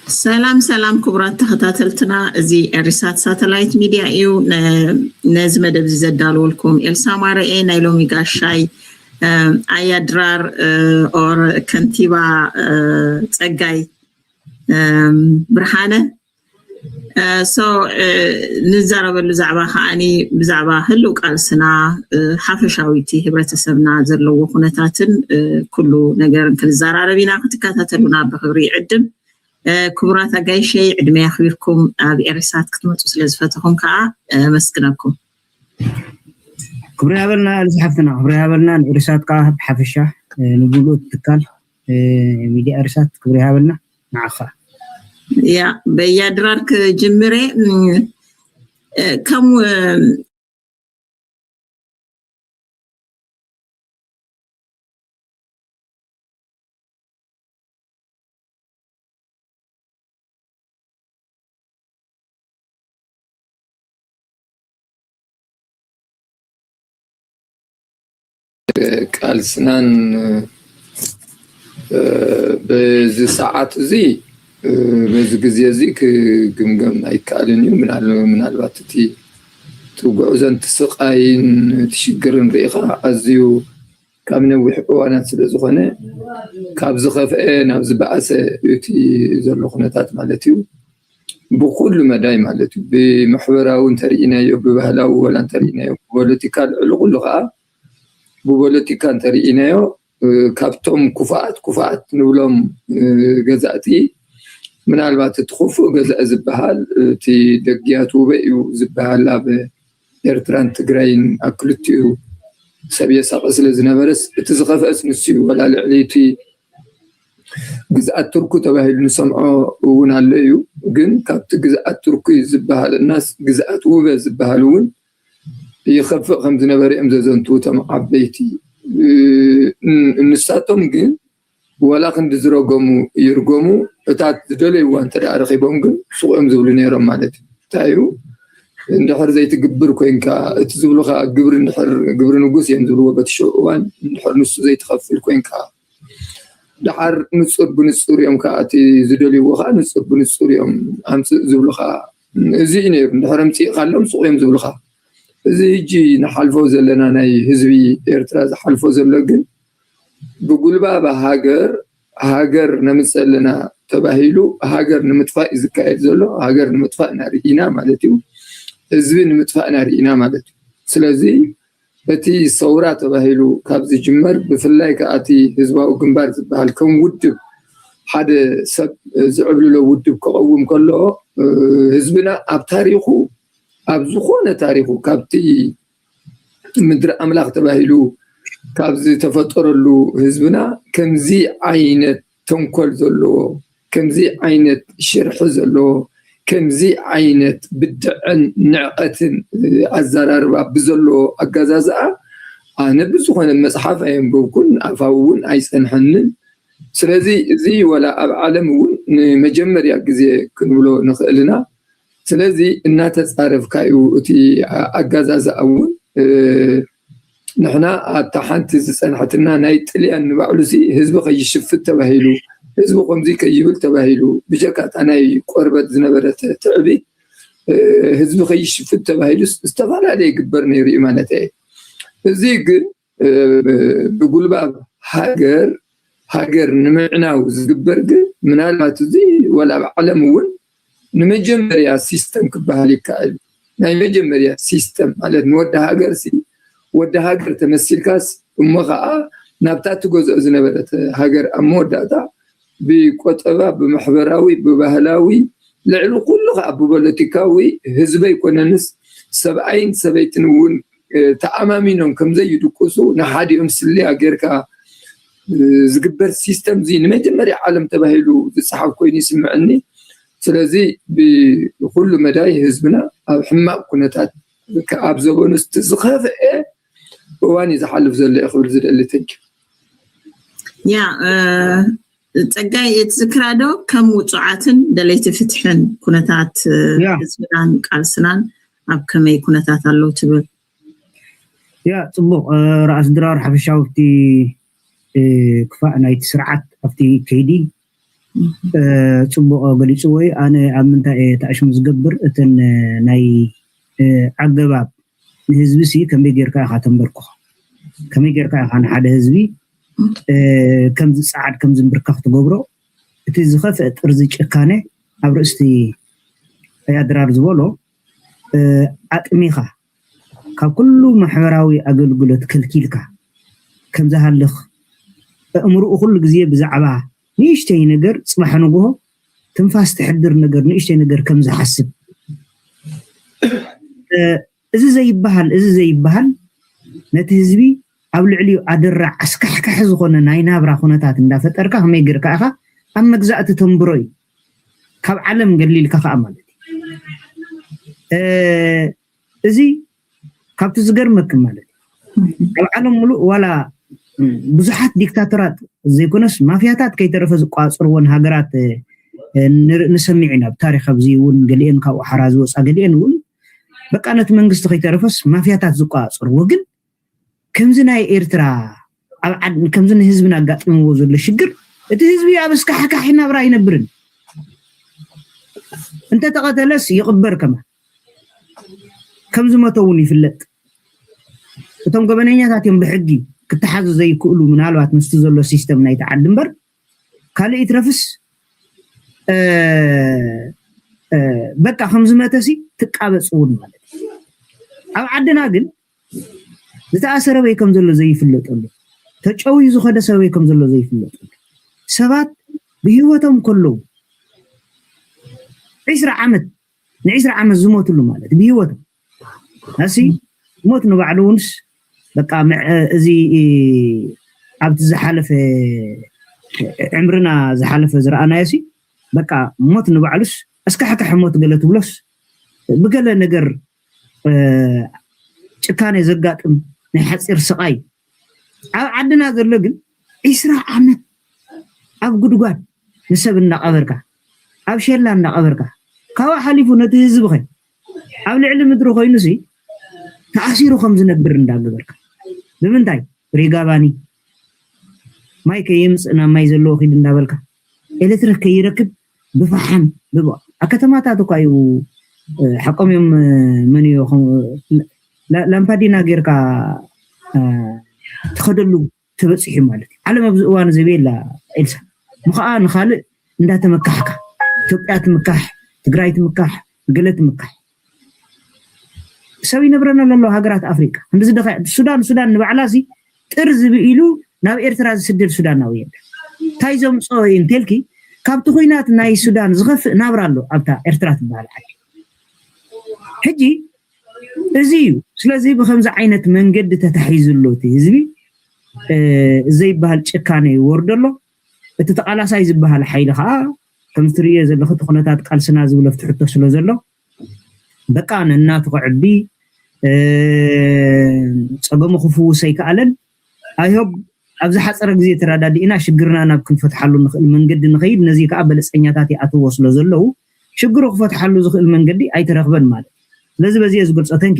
ሰላም ሰላም ክቡራት ተኸታተልትና፣ እዚ ኤሪሳት ሳተላይት ሚድያ እዩ። ነዚ መደብ እዚ ዘዳለወልኩም ኤልሳ ማረኤ፣ ናይ ሎሚ ጋሻይ ኣያድራር ኦር ከንቲባ ጸጋይ ብርሃነ። ንዛረበሉ ዛዕባ ከዓኒ ብዛዕባ ህልው ቃልስና፣ ሓፈሻዊቲ ህብረተሰብና ዘለዎ ኩነታትን ኩሉ ነገርን ክንዘራረብ ኢና። ክትከታተሉና ብክብሪ ይዕድም። ክቡራት ኣጋይሸይ፣ ዕድመ ኣኽቢርኩም ኣብ ኤሪሳት ክትመፁ ስለ ዝፈተኹም ከዓ ኣመስግነኩም። ክብሪ ሃበልና ልዝሓፍትና፣ ክብሪ ሃበልና ንኤሪሳት ከዓ ብሓፈሻ ንብሉእ ትካል ሚድያ ኤሪሳት ክብሪ ሃበልና። ንዓኻ ያ በያድራር ክጅምሬ ከም ቃልስናን በዚ ሰዓት እዚ በዚ ግዜ እዚ ክግምገም ኣይከኣልን እዩ። ምናልባት እቲ እቲ ጉዕዞን እቲ ስቃይን እቲ ሽግርን ርኢኻ ኣዝዩ ካብ ነዊሕ እዋናት ስለ ዝኾነ ካብ ዝኸፍአ ናብ ዝበኣሰ እቲ ዘሎ ኩነታት ማለት እዩ። ብኩሉ መዳይ ማለት እዩ። ብማሕበራዊ እንተርኢናዮ፣ ብባህላዊ ወላ እንተርኢናዮ፣ ብፖለቲካ ልዕሊ ኩሉ ከዓ ብፖለቲካ እንተርኢናዮ ካብቶም ኩፋኣት ኩፋኣት ንብሎም ገዛእቲ ምናልባት እቲ ክፉእ ገዛኢ ዝበሃል እቲ ደግያት ውበ እዩ ዝበሃል ኣብ ኤርትራን ትግራይን ኣብ ክልቲኡ ሰብ የሳቐ ስለ ዝነበረስ እቲ ዝኸፍአስ ንሱ እዩ። ወላ ልዕሊ እቲ ግዝኣት ቱርኩ ተባሂሉ ንሰምዖ እውን ኣሎ እዩ። ግን ካብቲ ግዝኣት ቱርኩ ዝበሃል እናስ ግዝኣት ውበ ዝበሃል እውን ይኸፍእ ከም ዝነበረ እዮም ዘዘንቱ እቶም ዓበይቲ። ንሳቶም ግን ወላ ክንዲ ዝረገሙ ይርገሙ፣ እታ ዝደለይዋ እንተ ደኣ ረኺቦም ግን ሱቕ እዮም ዝብሉ ነይሮም ማለት እዩ። እንታይ እዩ እንድሕር ዘይትግብር ኮይንካ እቲ ዝብሉኻ ግብሪ እንድሕር ግብሪ ንጉስ እዮም ዝብልዎ በቲ ሽዑ እዋን እንድሕር ንሱ ዘይትኸፍል ኮይንካ ደሓር ንጹር ብንጹር እዮም ከዓ እቲ ዝደልይዎ ከዓ ንጹር ብንጹር እዮም ኣምፅእ ዝብሉኻ። እዚ እዩ ነይሩ እንድሕር ኣምፅእኻሎም ሱቕ እዮም ዝብሉኻ። እዚ ሕጂ ንሓልፎ ዘለና ናይ ህዝቢ ኤርትራ ዝሓልፎ ዘሎ ግን ብጉልባብ ሃገር ሃገር ነምፅእ ኣለና ተባሂሉ ሃገር ንምጥፋእ እዩ ዝካየድ ዘሎ። ሃገር ንምጥፋእ ኢና ርኢና ማለት እዩ። ህዝቢ ንምጥፋእ ኢና ርኢና ማለት እዩ። ስለዚ እቲ ሰውራ ተባሂሉ ካብ ዝጅመር ብፍላይ ከዓ እቲ ህዝባዊ ግንባር ዝበሃል ከም ውድብ ሓደ ሰብ ዝዕብልሎ ውድብ ክቐውም ከሎ ህዝብና ኣብ ታሪኹ ኣብ ዝኾነ ታሪኹ ካብቲ ምድሪ ኣምላኽ ተባሂሉ ካብ ዝተፈጠረሉ ህዝብና ከምዚ ዓይነት ተንኮል ዘለዎ ከምዚ ዓይነት ሽርሒ ዘለዎ ከምዚ ዓይነት ብድዐን ንዕቐትን ኣዘራርባ ብዘለዎ ኣጋዛዝኣ ኣነ ብዝኾነ መፅሓፍ ኣየንበብኩን ኣፋዊ እውን ኣይፀንሐንን። ስለዚ እዚ ወላ ኣብ ዓለም እውን ንመጀመርያ ግዜ ክንብሎ ንኽእል ኢና። ስለዚ እናተፃረፍካ እዩ እቲ ኣጋዛዝኣ እውን ንሕና ኣብታ ሓንቲ ዝፀንሐትና ናይ ጥልያን ንባዕሉ ሲ ህዝቢ ከይሽፍት ተባሂሉ ህዝቢ ከምዚ ከይብል ተባሂሉ ብጀካ እታ ናይ ቆርበት ዝነበረት ትዕቢት ህዝቢ ከይሽፍት ተባሂሉ ዝተፈላለየ ይግበር ነይሩ እዩ ማለት እየ። እዚ ግን ብጉልባብ ሃገር ሃገር ንምዕናው ዝግበር ግን ምናልባት እዚ ወላ ኣብ ዓለም እውን ንመጀመርያ ሲስተም ክበሃል ይከኣል እዩ። ናይ መጀመርያ ሲስተም ማለት ንወዲ ሃገር ሲ ወዲ ሃገር ተመሲልካስ እሞ ከዓ ናብታ ትገዝኦ ዝነበረት ሃገር ኣብ መወዳእታ ብቆጠባ ብማሕበራዊ ብባህላዊ ልዕሊ ኩሉ ከዓ ብፖለቲካዊ ህዝበይ ኮነንስ ሰብኣይን ሰበይትን እውን ተኣማሚኖም ከምዘይድቅሱ ንሓዲኦም ስልያ ጌርካ ዝግበር ሲስተም እዚ ንመጀመርያ ዓለም ተባሂሉ ዝፀሓፍ ኮይኑ ይስምዐኒ። ስለዚ ብኩሉ መዳይ ህዝብና ኣብ ሕማቅ ኩነታት ኣብ ዘበኑ ዝኸፍአ እዋን እዩ ዝሓልፍ ዘሎ ክብል ዝደሊ። ተንኪ ያ ጸጋይ ትዝክራ ዶ ከም ውጹዓትን ደለይቲ ፍትሕን ኩነታት ህዝብናን ቃልስናን ኣብ ከመይ ኩነታት ኣለዉ ትብል? ያ ጽቡቕ። ራእሲ ድራር ሓፈሻዊ ኣብቲ ክፋእ ናይቲ ስርዓት ኣብቲ ከይዲ ጽቡቕ ገሊጽዎ እዩ። ኣነ ኣብ ምንታይ እየ ተኣሽሙ ዝገብር? እተን ናይ ኣገባብ ንህዝቢ ሲ ከመይ ጌርካ ኢኻ ተንበርክኾ? ከመይ ጌርካ ኢኻ ንሓደ ህዝቢ ከምዚ ጸዓድ ከም ዝንብርከኽ ትገብሮ? እቲ ዝኸፍአ ጥርዚ ጭካነ ኣብ ርእስቲ ኣያድራር ዝበሎ ኣጥሚኻ ካብ ኩሉ ማሕበራዊ ኣገልግሎት ከልኪልካ ከም ዝሃልኽ፣ ኣእምርኡ ኩሉ ግዜ ብዛዕባ ንእሽተይ ነገር፣ ጽባሕ ንግሆ ትንፋስ ትሕድር ነገር፣ ንእሽተይ ነገር ከም ዝሓስብ፣ እዚ ዘይበሃል እዚ ዘይበሃል ነቲ ህዝቢ ኣብ ልዕሊኡ ኣደራዕ ኣስካሕካሒ ዝኾነ ናይ ናብራ ኩነታት እንዳፈጠርካ ከመይ ጌርካ ኢኻ ኣብ መግዛእቲ ተንብሮ እዩ። ካብ ዓለም ገሊልካ ከዓ ማለት እዩ። እዚ ካብቲ ዝገርመክን ማለት እዩ፣ ኣብ ዓለም ሙሉእ ዋላ ብዙሓት ዲክታተራት ዘይኮነስ ማፍያታት ከይተረፈ ዝቋፅርዎን ሃገራት ንርኢ ንሰምዕ ኢና። ኣብ ታሪክ ኣብዚ እውን ገሊአን ካብኡ ሓራ ዝወፃ ገሊአን እውን በቃ ነቲ መንግስቲ ከይተረፈስ ማፍያታት ዝቋፅርዎ። ግን ከምዚ ናይ ኤርትራ ኣብ ዓድ ከምዚ ንህዝብና ኣጋጢምዎ ዘሎ ሽግር እቲ ህዝቢ ኣብ እስካሕካሒ ናብራ ኣይነብርን። እንተተቐተለስ ይቕበር ከማን ከም ዝሞተ እውን ይፍለጥ። እቶም ገበነኛታት እዮም ብሕጊ ክተሓዙ ዘይክእሉ፣ ምናልባት ምስቲ ዘሎ ሲስተም ናይቲ ዓዲ እምበር ካልእ ይትረፍስ በቃ ከም ዝመተሲ ትቃበፅ እውን ማለት እዩ። ኣብ ዓድና ግን ዝተኣሰረ በይ ከም ዘሎ ዘይፍለጠሉ፣ ተጨውዩ ዝኸደ ሰበይ ከም ዘሎ ዘይፍለጠሉ፣ ሰባት ብህይወቶም ከለዉ ዒስራ ዓመት ንዒስራ ዓመት ዝሞትሉ ማለት ብህይወቶም ኣሲ ሞት ንባዕሉ እውንስ በቃ እዚ ኣብቲ ዝሓለፈ ዕምርና ዝሓለፈ ዝረኣናዮ ሲ በቃ ሞት ንባዕሉስ ኣስካሕካሒ ሞት ገለ ትብሎስ ብገለ ነገር ጭካኔ ዘጋጥም ናይ ሓፂር ስቓይ ኣብ ዓድና ዘሎ ግን ዒስራ ዓመት ኣብ ጉድጓድ ንሰብ እናቐበርካ ኣብ ሸላ እናቐበርካ ካብኡ ሓሊፉ ነቲ ህዝብኸ ኣብ ልዕሊ ምድሪ ኮይኑሲ ተኣሲሩ ከም ዝነብር እንዳገበርካ ብምንታይ ሪጋ ባኒ ማይ ከየምፅእ ናብ ማይ ዘለዎ ኪድ እንዳበልካ ኤሌክትሪክ ከይረክብ ብፋሓም ብብ ኣብ ከተማታት እኳ እዩ ሓቆም እዮም መን እዩ ላምፓዲና ጌርካ ትኸደሉ ተበፂሑ ማለት እዩ። ዓለም ኣብዚ እዋን እዚ የላ ኤልሳ ምኸዓ ንኻልእ እንዳተመካሕካ ኢትዮጵያ ትምካሕ ትግራይ ትምካሕ ገለ ትምካሕ ሰብ ይነብረና ዘሎ ሃገራት ኣፍሪቃ ክንዲ ዝደኸ ሱዳን ሱዳን ንባዕላ ሲ ጥር ዝብኢሉ ናብ ኤርትራ ዝስደድ ሱዳናዊ የለ እንታይ ዘምፅኦ እዩ እንተልኪ ካብቲ ኩናት ናይ ሱዳን ዝኸፍእ ናብራ ኣሎ ኣብታ ኤርትራ ትበሃል ዓዲ ሕጂ እዚ እዩ ስለዚ ብከምዚ ዓይነት መንገዲ ተታሒዙ ኣሎ እቲ ህዝቢ ዘይበሃል ጭካነ ይወርዶ ኣሎ እቲ ተቃላሳይ ዝበሃል ሓይሊ ከዓ ከምዚ ትርእዮ ዘለኹ እቲ ኩነታት ቃልስና ዝብሎ ፍትሕቶ ስለ ዘሎ በቃ ነናቱ ክዕቢ ፀገሙ ክፍውስ ኣይከኣለን ኣይሆብ ኣብ ዝሓፀረ ግዜ ተረዳዲእና ሽግርና ናብ ክንፈትሓሉ ንኽእል መንገዲ ንኸይድ ነዚ ከዓ በለፀኛታት ይኣትዎ ስለ ዘለዉ ሽግሩ ክፈትሓሉ ዝኽእል መንገዲ ኣይተረኽበን ማለት ስለዚ በዚ ዝገልፆ ተንኪ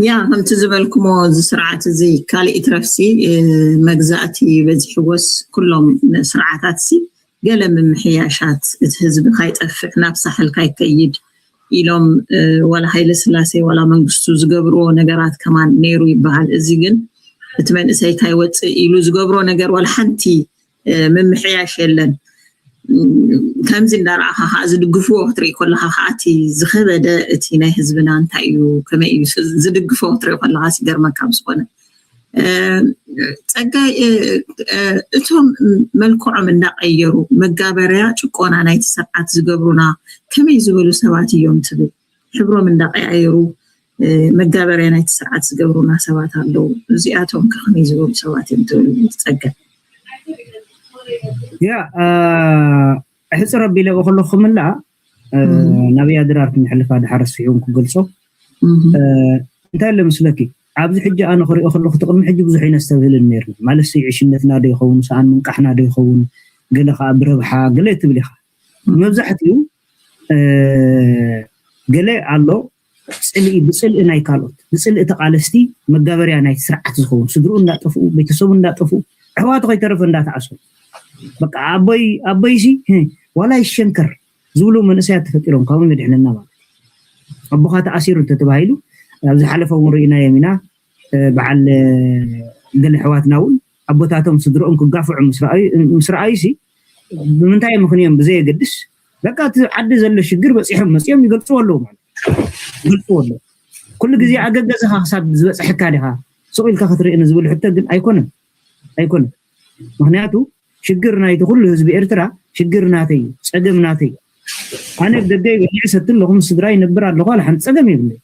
ያ ከምቲ ዝበልኩሞ እዚ ስርዓት እዚ ካልእ ይትረፍሲ መግዛእቲ በዚሕዎስ ኩሎም ስርዓታት ሲ ገለ ምምሕያሻት እቲ ህዝቢ ካይጠፍዕ ናብ ሳሕል ካይከይድ ኢሎም ዋላ ሃይለ ስላሴ ዋላ መንግስቱ ዝገብርዎ ነገራት ከማን ነይሩ ይበሃል። እዚ ግን እቲ መንእሰይ ካይወፅእ ኢሉ ዝገብሮ ነገር ዋላ ሓንቲ ምምሕያሽ የለን። ከምዚ እንዳረኣኻ ከዓ ዝድግፍዎ ክትርኢ ከለካ ከዓ እቲ ዝኸበደ እቲ ናይ ህዝብና እንታይ እዩ ከመይ እዩ ዝድግፎ ክትርኢ ከለካ ይገርመካ ብዝኮነ ፀጋይ እቶም መልክዖም እንዳቀየሩ መጋበርያ ጭቆና ናይቲ ስርዓት ዝገብሩና ከመይ ዝበሉ ሰባት እዮም ትብል ሕብሮም እንዳቀያየሩ መጋበርያ ናይቲ ስርዓት ዝገብሩና ሰባት ኣለዉ እዚኣቶም ከመይ ዝበሉ ሰባት እዮም ትብል ፀጋይ ያ ሕፅር ኣቢለ ከለኹ ክምልኣ ናብያ ድራር ክንሕልፋ ድሓር ስሒውን ክገልፆ እንታይ ኣሎ መስለኪ ኣብዚ ሕጂ ኣነ ክሪኦ ከለኹ እቲ ቅድሚ ሕጂ ብዙሕ ይነስተብህልን ነርና ማለት ሲ ዕሽነትና ዶ ይኸውን ሰኣን ምንቃሕና ዶ ይኸውን ገለ ከዓ ብረብሓ ገለ ትብል ኢኻ መብዛሕትኡ ገለ ኣሎ ፅልኢ ብፅልኢ ናይ ካልኦት ብፅልኢ ተቃለስቲ መጋበርያ ናይ ስርዓት ዝኸውን ስድርኡ እንዳጠፍኡ ቤተሰቡ እንዳጠፍኡ ኣሕዋቱ ከይተረፈ እንዳተዓሰሩ በቃ ኣቦይ ኣቦይሲ ዋላ ይሸንከር ዝብሉ መንእሰያት ተፈጢሮም ካብኡ መድሕነና ማለት ኣቦኻ ተኣሲሩ እንተተባሂሉ ኣብ ዝሓለፈ እውን ርኢናዮም ኢና። በዓል ገለ ኣሕዋትና እውን ኣቦታቶም ስድርኦም ክጋፍዑ ምስ ረኣዩ ሲ ብምንታይ ምኽንዮም ብዘየገድስ በቃ እቲ ዓዲ ዘሎ ሽግር በፂሖም መፂኦም ይገልፅዎ ኣለዉ ማለት ይገልፅዎ ኣለዉ። ኩሉ ግዜ ኣገገዝኻ ክሳብ ዝበፅሐካ ዲኻ ስቕ ኢልካ ክትርኢ ንዝብል ሕቶ ግን ኣይኮነን ኣይኮነን። ምክንያቱ ሽግር ናይቲ ኩሉ ህዝቢ ኤርትራ ሽግር ናተይ እዩ፣ ፀገም ናተይ እዩ። ኣነ ደገይ በሊዕ ሰቲ ኣለኹ ምስ ስድራ ይነብር ኣለኹ ኣለ ሓንቲ ፀገም የብለይ።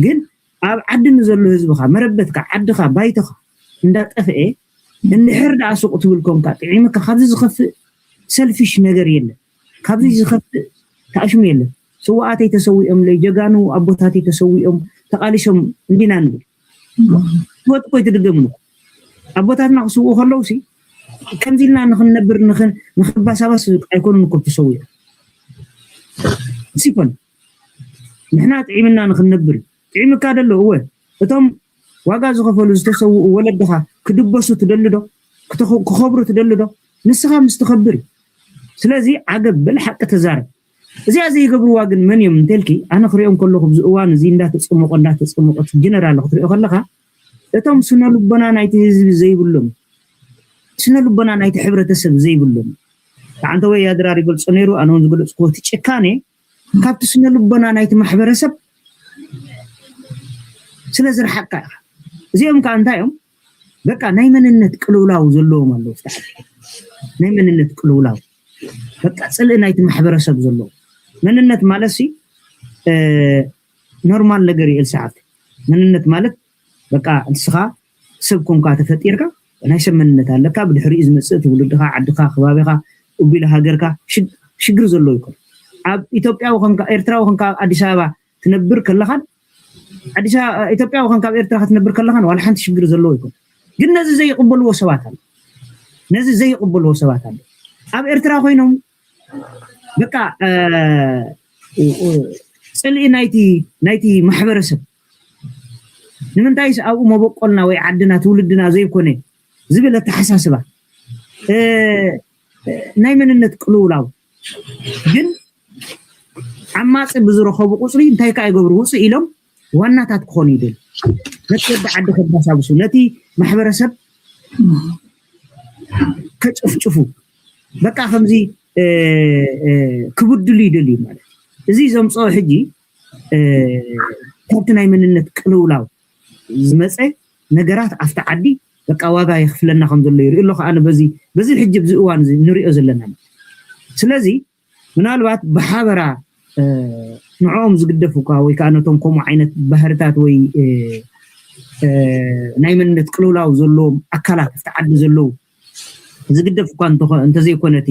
ግን ኣብ ዓዲ ንዘሎ ህዝብኻ መረበትካ ዓድኻ ባይቶኻ እንዳጠፍኤ እንድሕር ደኣ ሱቕ ትብል ኮንካ ጥዒምካ ካብዚ ዝኸፍእ ሰልፊሽ ነገር የለን። ካብዚ ዝኸፍእ ተኣሽሙ የለን። ስዋኣተይ ተሰዊኦምለይ፣ ጀጋኑ ኣቦታተይ ተሰዊኦም ተቓሊሶም እንዲና ንብል። ህይወት እኮ ኣይትድገምን እኮ። ኣቦታትና ክስውኡ ከለዉ ሲ ከምዚ ኢልና ንክንነብር ንክንባሳባስ ኣይኮኑን እኮ ተሰዊኦም። እሲ ይኮን ንሕና ጥዒምና ንክንነብር እዩ። ጥዒምካ ደሎ እወ እቶም ዋጋ ዝኸፈሉ ዝተሰውኡ ወለድኻ ክድበሱ ትደሊ ዶ? ክኸብሩ ትደሊ ዶ? ንስኻ ምስ ትኸብር እዩ። ስለዚ ዓገብ በል ሓቂ ተዛረብ። እዚኣ ዘይገብርዋ ግን መን እዮም እንተልኪ ኣነ ክሪኦም ከለኹ ብዚ እዋን እዚ እንዳተፀመቆ እንዳተፀመቆ ጀነራል ክትሪኦ ከለኻ እቶም ስነ ልቦና ናይቲ ህዝቢ ዘይብሎም ስነ ልቦና ናይቲ ሕብረተሰብ ዘይብሎም ተዓንተ ወይ ያድራር ይገልፆ ነይሩ ኣነ እውን ዝገለፅኩዎ እቲ ጭካኔ ካብቲ ስነ ልቦና ናይቲ ማሕበረሰብ ስለ ዝረሓቅካ ኢኻ። እዚኦም ከዓ እንታይ እዮም በቃ ናይ መንነት ቅልውላው ዘለዎም ኣለዉ ናይ መንነት ቅልውላው በቃ ፅልኢ ናይቲ ማሕበረሰብ ዘለዎ መንነት ማለት ሲ ኖርማል ነገር እዩ። ኤልሳ ዓብዲ መንነት ማለት በቃ ንስኻ ሰብ ኮንካ ተፈጢርካ ናይ ሰብ መንነት ኣለካ። ብድሕሪኡ ዝመፅእ ትውልድኻ ዓድኻ ከባቢኻ እቢሉ ሃገርካ ሽግር ዘለዎ ይኮን። ኣብ ኢትዮጵያዊ ኮንካ ኤርትራዊ ኮንካ ኣብ ኣዲስ ኣበባ ትነብር ከለኻን ኣዲስ ኢትዮጵያዊ ኮንካ ኣብ ኤርትራ ክትነብር ከለኻን ዋላ ሓንቲ ሽግር ዘለዎ ይኮን። ግን ነዚ ዘይቅበልዎ ሰባት ኣሎ። ነዚ ዘይቅበልዎ ሰባት ኣሎ። ኣብ ኤርትራ ኮይኖም በቃ ፅልኢ ናይቲ ናይቲ ማሕበረሰብ ንምንታይስ ኣብኡ መበቆልና ወይ ዓድና ትውልድና ዘይኮነ ዝብል ኣተሓሳስባ ናይ መንነት ቅልውላው ግን ዓማፂ ብዝረኸቡ ቁፅሪ እንታይ ከዓ ይገብሩ ውፅእ ኢሎም ዋናታት ክኾኑ ይደል ነቲ ወዲ ዓዲ ከባሳብሱ ነቲ ማሕበረሰብ ከጨፍጭፉ በቃ ከምዚ ክብድሉ ይደልዩ ማለት እዚ ዘምፅኦ ሕጂ ካብቲ ናይ መንነት ቅልውላው ዝመፀ ነገራት ኣብቲ ዓዲ በቃ ዋጋ የኽፍለና ከም ዘሎ ይርኢ ኣለኹ ኣነ በዚ በዚ ሕጂ ብዚ እዋን እዚ ንሪኦ ዘለና ስለዚ ምናልባት ብሓበራ ንዕኦም ዝግደፉ እኳ ወይ ከዓ ነቶም ከምኡ ዓይነት ባህርታት ወይ ናይ መንነት ቅልውላው ዘለዎም ኣካላት ኣብቲ ዓዲ ዘለዉ ዝግደፍ እኳ እንተዘይኮነ እቲ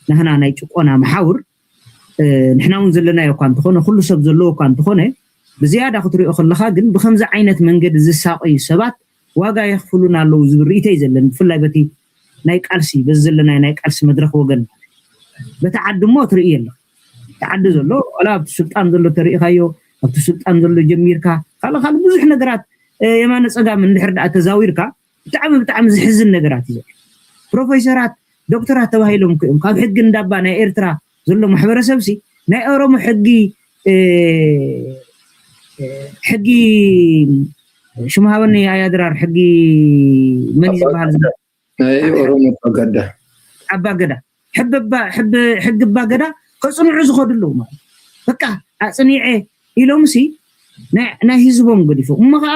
ናህና ናይ ጭቆና መሓውር ንሕና እውን ዘለናዮ እኳ እንተኾነ ኩሉ ሰብ ዘለዎ እኳ እንተኾነ ብዝያዳ ክትሪኦ ከለካ ግን ብከምዚ ዓይነት መንገዲ ዝሳቀዩ ሰባት ዋጋ የኽፍሉና ኣለዉ ዝብል ርእይቶ እዩ ዘለኒ ብፍላይ በቲ ናይ ቃልሲ በዚ ዘለናዮ ናይ ቃልሲ መድረክ ወገን በቲ ዓዲ እሞ ትርኢ ኣለካ እቲ ዓዲ ዘሎ ዋላ ኣብቲ ስልጣን ዘሎ ተሪኢካዮ ኣብቲ ስልጣን ዘሎ ጀሚርካ ካልእ ካልእ ብዙሕ ነገራት የማነ ፀጋም እንድሕር ደኣ ተዛዊርካ ብጣዕሚ ብጣዕሚ ዝሕዝን ነገራት እዩ ዘሎ ፕሮፌሰራት ዶክተራት ተባሂሎም እዮም ካብ ሕጊ እንዳባ ናይ ኤርትራ ዘሎ ማሕበረሰብ ሲ ናይ ኦሮሞ ሕጊ ሕጊ ሽምሃበኒ ኣያድራር ሕጊ መን ዝበሃል ናይ ኦሮሞ ኣባገዳ ኣባገዳ ሕጊ ኣባገዳ ከፅንዑ ዝኸዱ ኣለዉ ማለት በቃ ኣፅኒዐ ኢሎም ሲ ናይ ህዝቦም ገዲፎም እሞ ከዓ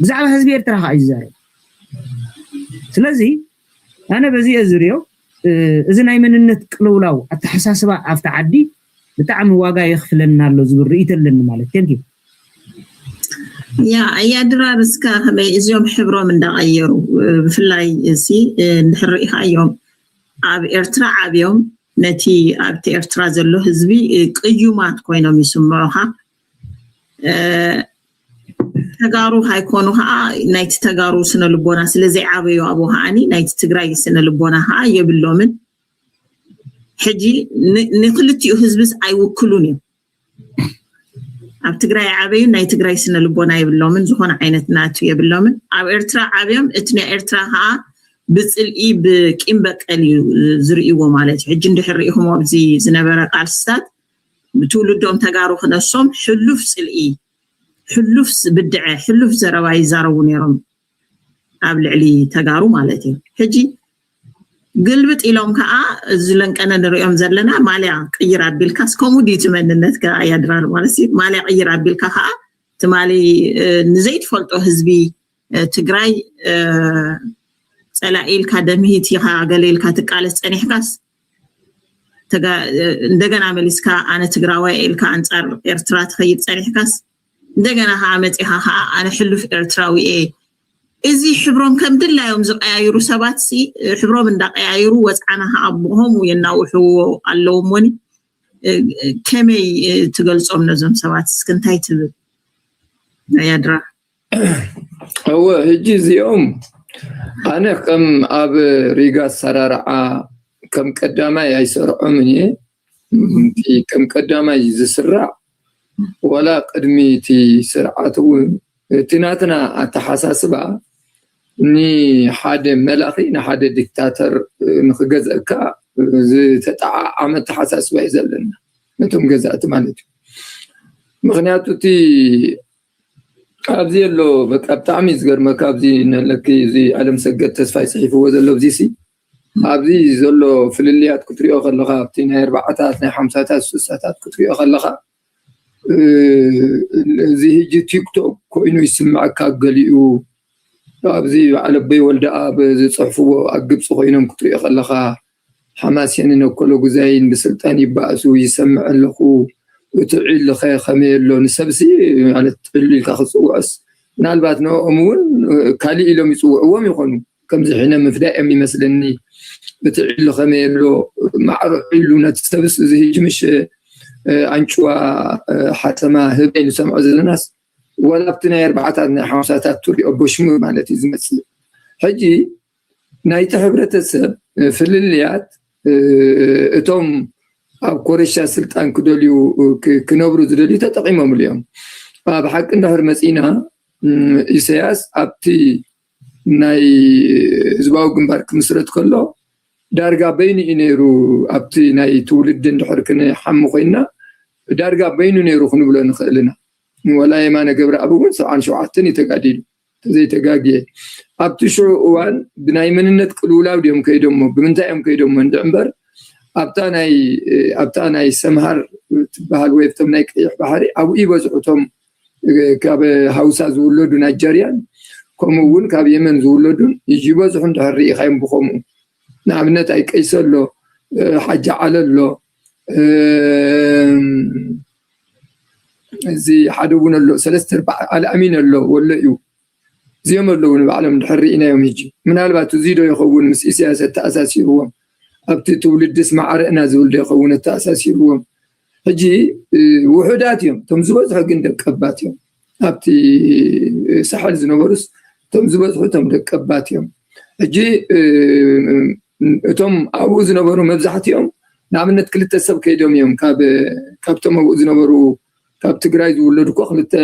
ብዛዕባ ህዝቢ ኤርትራ ከዓ እዩ ዝዛረብ ስለዚ ኣነ በዚ እየ ዝሪኦ እዚ ናይ መንነት ቅልውላው ኣተሓሳስባ ኣብቲ ዓዲ ብጣዕሚ ዋጋ የኽፍለና ኣሎ ዝብል ርእይቶ ኣለኒ ማለት thank you ያ ኣያ ድራር እስካ ከመይ እዚኦም ሕብሮም እንዳቀየሩ ብፍላይ እዚ እንድሕር ርኢኻዮም ኣብ ኤርትራ ዓብዮም ነቲ ኣብቲ ኤርትራ ዘሎ ህዝቢ ቅዩማት ኮይኖም ይስምዑኻ ተጋሩ ካይኮኑ ከዓ ናይቲ ተጋሩ ስነ ልቦና ስለዘይዓበዩ ኣብኡ ከዓኒ ናይቲ ትግራይ ስነ ልቦና ከዓ የብሎምን ሕጂ ንክልቲኡ ህዝብስ ኣይውክሉን እዮም ኣብ ትግራይ ዓበዩ ናይ ትግራይ ስነ ልቦና የብሎምን ዝኾነ ዓይነት ናቱ የብሎምን ኣብ ኤርትራ ዓብዮም እቲ ናይ ኤርትራ ከዓ ብፅልኢ ብቂም በቀል እዩ ዝርእይዎ ማለት እዩ። ሕጂ እንድሕር ርኢኹም ኣብዚ ዝነበረ ቃልስታት ብትውልዶም ተጋሩ ክነሶም ሕሉፍ ፅልኢ፣ ሕሉፍ ብድዐ፣ ሕሉፍ ዘረባ ይዛረቡ ነይሮም ኣብ ልዕሊ ተጋሩ ማለት እዩ። ሕጂ ግልብጥ ኢሎም ከዓ እዚ ለንቀነ ንሪኦም ዘለና ማልያ ቅይር ኣቢልካስ ከምኡ ድዩ እቲ መንነት ከ ኣያድራር ማለት እዩ። ማልያ ቅይር ኣቢልካ ከዓ ትማሊ ንዘይትፈልጦ ህዝቢ ትግራይ ፀላኢ ኢልካ ደምህት ኢኻ ገለ ኢልካ ትቃለስ ፀኒሕካስ እንደገና መሊስካ ኣነ ትግራዋይ ኢልካ ኣንፃር ኤርትራ ትኸይድ ፀኒሕካስ እንደገና ከዓ መፂኻ ከዓ ኣነ ሕሉፍ ኤርትራዊ እየ። እዚ ሕብሮም ከም ድላዮም ዝቀያይሩ ሰባት ሲ ሕብሮም እንዳቀያይሩ ወፅዓና ከዓ ብኸምኡ የናውሕዎ ኣለዉ እሞኒ ከመይ ትገልፆም ነዞም ሰባት እስክ እንታይ ትብል? ኣያድራ እወ ሕጂ እዚኦም ኣነ ከም ኣብ ሪጋ ኣሰራርዓ ከም ቀዳማይ ኣይሰርዖምን እየ። ከም ቀዳማይ ዝስራዕ ዋላ ቅድሚ እቲ ስርዓት እውን እቲ ናትና ኣተሓሳስባ ንሓደ መላኺ ንሓደ ዲክታተር ንክገዝእካ ዝተጠዓዓመ ኣተሓሳስባ እዩ ዘለና ነቶም ገዛእቲ ማለት እዩ። ምክንያቱ እቲ ኣብዚ ኣሎ በቃ ብጣዕሚ ዝገርመካ ኣብዚ ነለኪ እዚ ኣለም ሰገድ ተስፋይ ፅሒፍዎ ዘሎ ኣብዚ ሲ ኣብዚ ዘሎ ፍልልያት ክትሪኦ ከለካ ኣብቲ ናይ ኣርባዓታት ናይ ሓምሳታት ስሳታት ክትሪኦ ከለካ እዚ ህጂ ቲክቶክ ኮይኑ ይስምዐካ ገሊኡ ኣብዚ በዓል ኣቦይ ወልደኣብ ዝፅሕፍዎ ኣብ ግብፂ ኮይኖም ክትሪኦ ከለካ ሓማሴንን ኣኮሎ ጉዛይን ብስልጣን ይባእሱ ይሰምዕ ኣለኹ። እቲ ዒልኸ ከመይ ኣሎ ንሰብሲ ማለት ዒሉ ኢልካ ክፅውዖስ ምናልባት ንኦም እውን ካሊእ ኢሎም ይፅውዕዎም ይኾኑ ከምዚ ሕነ ምፍዳይ እዮም ይመስለኒ። እቲ ዒሉ ከመይ ኣሎ ማዕሮ ዒሉ ነቲ ሰብስ እዚ ህጂ ምሽ ኣንጭዋ ሓተማ ህበይ ንሰምዖ ዘለናስ ወላ ኣብቲ ናይ ኣርባዓታት ናይ ሓምሳታት ትሪኦ በሽሙር ማለት እዩ ዝመፅእ። ሕጂ ናይቲ ሕብረተሰብ ፍልልያት እቶም ኣብ ኮረሻ ስልጣን ክደልዩ ክነብሩ ዝደልዩ ተጠቂሞምሉ እዮም። ኣብ ሓቂ እንድሕር መፂና ኢሳያስ ኣብቲ ናይ ህዝባዊ ግንባር ክምስረት ከሎ ዳርጋ በይኑ እዩ ነይሩ። ኣብቲ ናይ ትውልዲ እንድሕር ክንሓሚ ኮይና ዳርጋ በይኑ ነይሩ ክንብሎ ንኽእል ኢና። ወላ የማነ ገብረኣብ እውን ሰብዓን ሸውዓተን እዩ ተጋዲሉ ተዘይተጋግየ ኣብቲ ሽዑ እዋን ብናይ መንነት ቅልውላው ድዮም ከይዶሞ ብምንታይ እዮም ከይዶሞ እንድዕ እምበር ኣብታ ናይ ኣብታ ናይ ሰምሃር ትበሃል ወይ ኣብቶም ናይ ቀይሕ ባሕሪ ኣብኡ ይበዝሑ እቶም ካብ ሃውሳ ዝውለዱ ናይጀርያን ከምኡ እውን ካብ የመን ዝውለዱን ይበዝሑ እንድሕር ርኢኻዮም ብከምኡ ንኣብነት ኣይቀይሰ ኣሎ ሓጂ ዓለ ኣሎ እዚ ሓደ እውን ኣሎ ሰለስተ ኣርባዕ ኣልኣሚን ኣሎ ወሎ እዩ እዚኦም ኣለዉ ንባዕሎም እንድሕር ርኢናዮም ሕጂ ምናልባት እዚ ዶ ይኸውን ምስ ኢሳያስ ኣተኣሳሲርዎም ኣብቲ ትውልድስ ማዕረ እና ዝብል ዶ ይኸውን ኣተኣሳሲርዎም ሕጂ ውሑዳት እዮም እቶም ዝበዝሑ ግን ደቀባት እዮም ኣብቲ ሳሕል ዝነበሩስ እቶም ዝበዝሑ እቶም ደቀባት እዮም ሕጂ እቶም ኣብኡ ዝነበሩ መብዛሕትኦም ንኣብነት ክልተ ሰብ ከይዶም እዮም ካብቶም ኣብኡ ዝነበሩ ካብ ትግራይ ዝውለዱ እኮ ክልተ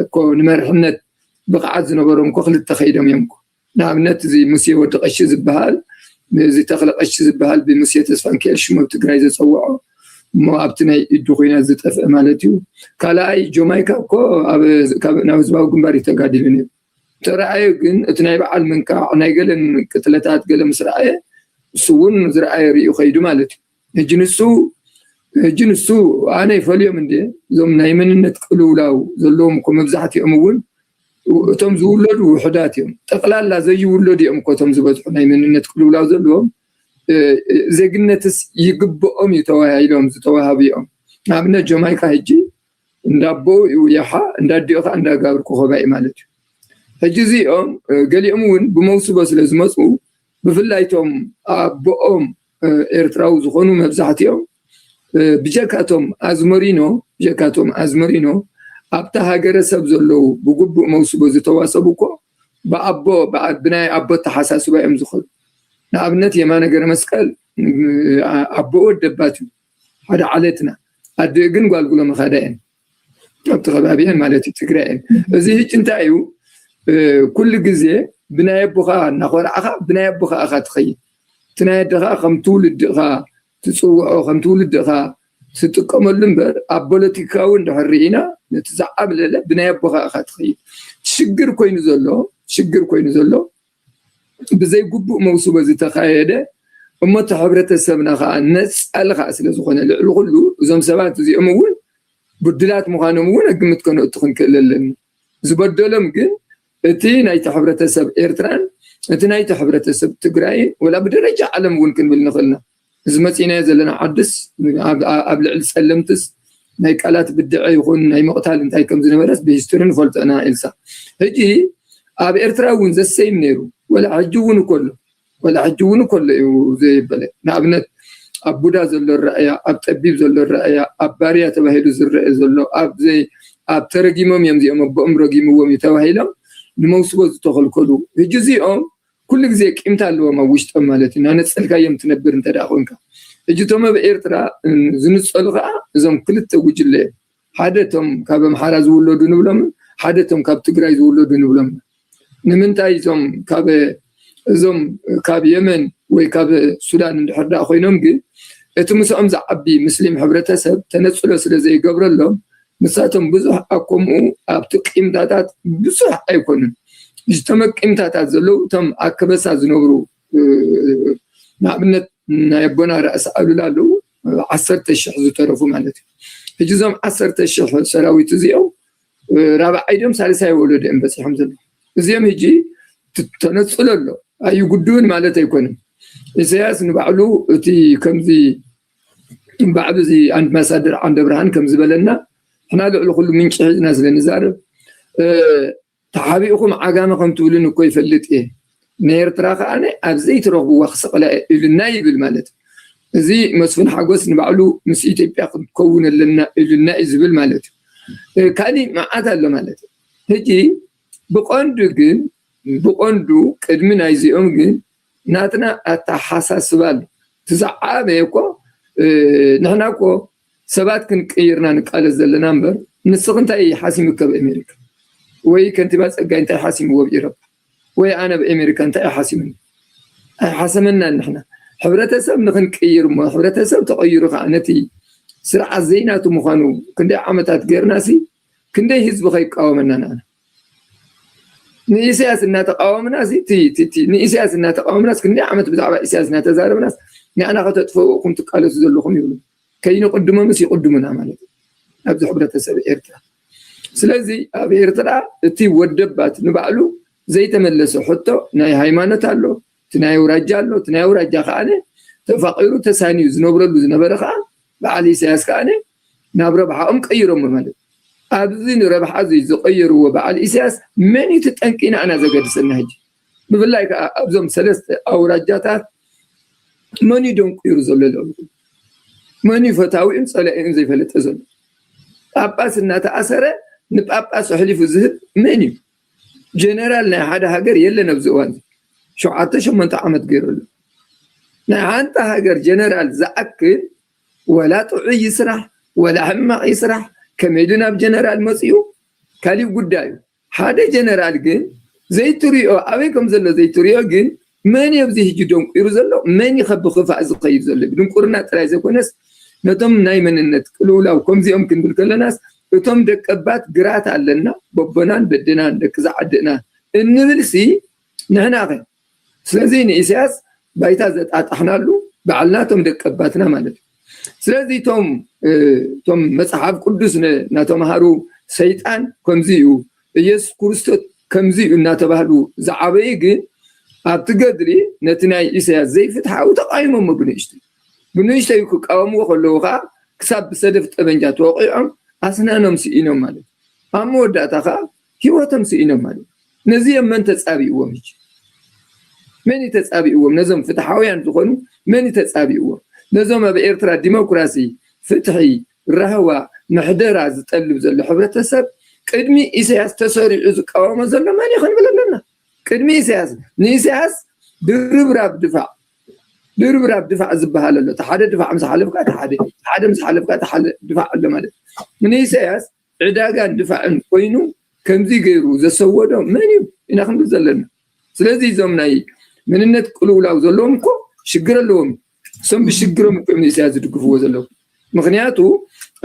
እኮ ንመርሕነት ብቕዓት ዝነበሮም እኮ ክልተ ከይዶም እዮም እኮ ንኣብነት እዚ ሙሴ ወዲ ቀሺ ዝበሃል እዚ ተክለ ቀሺ ዝበሃል ብሙሴ ተስፋንኪኤል ሽሙ ኣብ ትግራይ ዘፀውዖ እሞ ኣብቲ ናይ ኢዱ ኩናት ዝጠፍአ ማለት እዩ ካልኣይ ጆማይካ እኮ ናብ ህዝባዊ ግንባር እዩ ተጋዲሉ ነይሩ ተረኣዩ ግን እቲ ናይ በዓል ምንካዕ ናይ ገለን ቅትለታት ገለ ምስ ረኣየ እሱ እውን ዝረኣየ ርእዩ ከይዱ ማለት እዩ ሕጂ ንሱ ሕጂ ንሱ ኣነ ይፈልዮም እንደ እዞም ናይ መንነት ቅልውላው ዘለዎም እኮ መብዛሕትኦም እውን እቶም ዝውለዱ ውሕዳት እዮም ጠቕላላ ዘይውለዱ እዮም እኮ እቶም ዝበዝሑ ናይ መንነት ቅልውላው ዘለዎም ዜግነትስ ይግብኦም እዩ ተዋሂሎም ዝተዋሃቡ እዮም ንኣብነት ጆማይካ ሕጂ እንዳቦኡ ይሓ እንዳዲኡ ከዓ እንዳጋብር ኮኸባ እዩ ማለት እዩ ሕጂ እዚኦም ገሊኦም እውን ብመውስቦ ስለ ዝመፁ ብፍላይቶም ኣቦኦም ኤርትራዊ ዝኾኑ መብዛሕትኦም ብጀካቶም ኣዝመሪኖ ብጀካቶም ኣዝመሪኖ ኣብታ ሃገረሰብ ዘለዉ ብግቡእ መውስቦ ዝተዋሰቡ እኮ ብኣቦ ብናይ ኣቦ ተሓሳስባ እዮም ዝኸዱ ንኣብነት የማነ ገረ መስቀል ኣቦ ወደባት እዩ ሓደ ዓለትና ኣደ ግን ጓልጉሎ መኻዳ እየን ኣብቲ ከባቢ እየን ማለት እዩ ትግራይ እየን እዚ ህጂ እንታይ እዩ ኩሉ ግዜ ብናይ ኣቦኻ እናኾራዕኻ ብናይ ኣቦኻ ኢኻ ትኸይድ። እቲ ናይ ኣደኻ ከም ትውልዲ ኢኻ ትፅውዖ፣ ከም ትውልዲ ኢኻ ትጥቀመሉ እምበር፣ ኣብ ፖለቲካዊ እንድሕር ርኢና፣ ነቲ ዝዓብለለ ብናይ ኣቦኻ ኢኻ ትኸይድ። ሽግር ኮይኑ ዘሎ ሽግር ኮይኑ ዘሎ ብዘይ ግቡእ መውስቦ ዝተኻየደ እሞ፣ እቲ ሕብረተሰብና ከዓ ነፃሊ ከዓ ስለ ዝኾነ፣ ልዕሊ ኩሉ እዞም ሰባት እዚኦም እውን ብድላት ምዃኖም እውን ግምት ከነእቱ ክንክእል ኣለና። ዝበደሎም ግን እቲ ናይቲ ሕብረተሰብ ኤርትራን እቲ ናይቲ ሕብረተሰብ ትግራይን፣ ወላ ብደረጃ ዓለም እውን ክንብል ንኽእልና፣ እዚ መፂናዮ ዘለና ዓድስ ኣብ ልዕሊ ፀለምትስ ናይ ቃላት ብድዐ ይኹን ናይ ምቕታል እንታይ ከም ዝነበረስ ብሂስትሪ ንፈልጦ ኢና። ኢልሳ ሕጂ ኣብ ኤርትራ እውን ዘሰይም ነይሩ፣ ወላ ሕጂ እውን እኮ ኣሎ፣ ወላ ሕጂ እውን እኮ ኣሎ እዩ ዘይበለ። ንኣብነት ኣብ ቡዳ ዘሎ ረኣያ፣ ኣብ ጠቢብ ዘሎ ረኣያ፣ ኣብ ባርያ ተባሂሉ ዝረአ ዘሎ፣ ኣብ ዘይ ኣብ ተረጊሞም እዮም እዚኦም ኣቦኦም ረጊምዎም እዩ ተባሂሎም ንመውስቦ ዝተኸልከሉ። ሕጂ እዚኦም ኩሉ ግዜ ቂምታ ኣለዎም ኣብ ውሽጦም ማለት እዩ። እናነጸልካዮም ትነብር እንተ ደኣ ኮንካ። ሕጂ እቶም ኣብ ኤርትራ ዝንጸሉ ከኣ እዞም ክልተ ጉጅለ እዮም። ሓደ እቶም ካብ ኣምሓራ ዝውለዱ ንብሎም፣ ሓደ እቶም ካብ ትግራይ ዝውለዱ ንብሎም። ንምንታይ እዞም ካብ እዞም ካብ የመን ወይ ካብ ሱዳን እንድሕር ደኣ ኮይኖም ግን እቲ ምስኦም ዝዓቢ ምስሊም ሕብረተሰብ ተነጽሎ ስለ ዘይገብረሎም ንሳቶም ብዙሕ ኣኮምኡ ኣብቲ ቂምታታት ብዙሕ ኣይኮኑን። ዝተመቂምታታት ዘለዉ እቶም ኣከበሳ ዝነብሩ ንኣብነት ናይ ኣቦና ራእሲ ኣሉላ ኣለዉ ዓሰርተ ሽሕ ዝተረፉ ማለት እዩ። ሕጂ እዞም ዓሰርተ ሽሕ ሰራዊት እዚኦም ራብዓይ ድዮም ሳልሳይ ወለዶ እዮም በፂሖም ዘለዉ። እዚኦም ሕጂ ተነፅሎ ኣሎ ኣይጉድኡን ማለት ኣይኮነን። ኢሳያስ ንባዕሉ እቲ ከምዚ ባዕሉ እዚ ኣምባሳደር ዓንደ ብርሃን ከም ዝበለና ሕና ልዕሊ ኩሉ ምንጪ ሒዝና ስለ ንዛረብ ተሓቢእኩም ዓጋመ ከም ትብሉን እኮ ይፈልጥ እየ። ንኤርትራ ከኣ ኣብ ዘይትረኽብዋ ክሰቕላ እየ ኢሉና ይብል ማለት እዩ። እዚ መስፍን ሓጎስ ንባዕሉ ምስ ኢትዮጵያ ክንከውን ኣለና ኢሉና እዩ ዝብል ማለት እዩ። ካሊእ መዓት ኣሎ ማለት እዩ። ሕጂ ብቐንዱ ግን ብቐንዱ ቅድሚ ናይዚኦም ግን ናትና ኣተሓሳስባ ኣሎ። እቲ ዝዓበየ እኮ ንሕና እኮ ሰባት ክንቅይርና ንቃለስ ዘለና እምበር ንስኽ እንታይ ሓሲምካ ኣብ ኣሜሪካ ወይ ከንቲባ ፀጋይ እንታይ ሓሲምዎ ኣብ ኢሮፓ ወይ ኣነ ኣብ ኣሜሪካ እንታይ ሓሲምኒ ኣይሓሰመናን። ንሕና ሕብረተሰብ ንክንቅይር እሞ ሕብረተሰብ ተቐይሩ ከዓ ነቲ ስርዓት ዘይናቱ ምዃኑ ክንደይ ዓመታት ገይርና ሲ ክንደይ ህዝቢ ከይቃወመና ንኣና ንኢሳያስ እናተቃወምና ንኢሳያስ እናተቃወምናስ ክንደይ ዓመት ብዛዕባ ኢሳያስ እናተዛረብናስ ንኣና ከተጥፈኡ ኩም ትቃለሱ ዘለኹም ይብሉ። ከይንቅድሞምስ ይቅድሙና ማለት እዩ ኣብዚ ሕብረተሰብ ኤርትራ። ስለዚ ኣብ ኤርትራ እቲ ወደባት ንባዕሉ ዘይተመለሰ ሕቶ ናይ ሃይማኖት ኣሎ፣ እቲ ናይ ኣውራጃ ኣሎ። እቲ ናይ ኣውራጃ ከዓነ ተፋቂሩ ተሳንዩ ዝነብረሉ ዝነበረ ከዓ በዓል ኢሳያስ ከዓነ ናብ ረብሓኦም ቀይሮሞ ማለት እዩ። ኣብዚ ንረብሓ እዚ ዝቀየርዎ በዓል ኢሳያስ መን እዩ እቲ ጠንቂ ንኣና ዘገድሰና ሕጂ? ብፍላይ ከዓ ኣብዞም ሰለስተ ኣውራጃታት መን እዩ ደንቁሩ ዘሎ? ልዕሊ ኩሉ መን እዩ ፈታዊኡን ፀላኢኡን ዘይፈለጠ ዘሎ? ጳጳስ እናተኣሰረ ንጳጳስ ኣሕሊፉ ዝህብ መን እዩ? ጀነራል ናይ ሓደ ሃገር የለን ኣብዚ እዋን። ሸውዓተ ሸሞንተ ዓመት ገይሩ ኣሎ። ናይ ሓንቲ ሃገር ጀነራል ዝኣክል ወላ ጥዑይ ይስራሕ ወላ ሕማቕ ይስራሕ ከመይ ኢሉ ናብ ጀነራል መፂኡ ካሊእ ጉዳዩ። ሓደ ጀነራል ግን ዘይትሪኦ ኣበይ ከም ዘሎ ዘይትሪኦ ግን መን እዩ ኣብዚ ሕጂ ደንቁሩ ዘሎ? መን እዩ ከብ ክፋእ ዝኸይድ ዘሎ? ብድንቁርና ጥራይ ዘይኮነስ ነቶም ናይ መንነት ቅልውላው ከምዚኦም ክንብል ከለናስ እቶም ደቀባት ግራት ኣለና በቦናን በድናን ደቂ ዝዓድና እንብል ሲ ንሕና ኸ ስለዚ ንኢሳያስ ባይታ ዘጣጣሕናሉ ባዕልና እቶም ደቀባትና ማለት እዩ። ስለዚ እቶም እቶም መፅሓፍ ቅዱስ እናተምሃሩ ሰይጣን ከምዚ እዩ፣ ኢየሱስ ክርስቶስ ከምዚ እዩ እናተባህሉ ዝዓበዩ ግን ኣብቲ ገድሊ ነቲ ናይ ኢሳያስ ዘይፍትሓዊ ተቃይሞሞ ብንእሽተይ ብንእሽተይ ክቃወምዎ ከለዉ ከዓ ክሳብ ብሰደፍ ጠበንጃ ተወቂዖም ኣስናኖም ስኢኖም ማለት እዩ። ኣብ መወዳእታ ከዓ ህይወቶም ስኢኖም ማለት እዩ። ነዚኦም መን ተፃቢእዎም? ሕጂ መን እዩ ተፃቢእዎም? ነዞም ፍትሓውያን ዝኾኑ መን እዩ ተፃቢእዎም? ነዞም ኣብ ኤርትራ ዲሞክራሲ፣ ፍትሒ፣ ራህዋ፣ ምሕደራ ዝጠልብ ዘሎ ሕብረተሰብ ቅድሚ ኢሳያስ ተሰሪዑ ዝቃወሞ ዘሎ መን እዩ ክንብል ኣለና። ቅድሚ ኢሳያስ ንኢሳያስ ድርብራብ ድፋዕ ድርብራብ ድፋዕ ዝበሃል ኣሎ። እቲ ሓደ ድፋዕ ምስ ሓለፍካ እቲ ሓደ ሓደ ምስ ሓለፍካ እቲ ሓደ ድፋዕ ኣሎ ማለት እዩ። ንኢሳያስ ዕዳጋን ድፋዕን ኮይኑ ከምዚ ገይሩ ዘሰወዶ መን እዩ ኢና ክንብል ዘለና። ስለዚ እዞም ናይ መንነት ቅልውላው ዘለዎም እኮ ሽግር ኣለዎም። እሶም ብሽግሮም እዮም ንኢሳያስ ዝድግፍዎ ዘለዉ። ምክንያቱ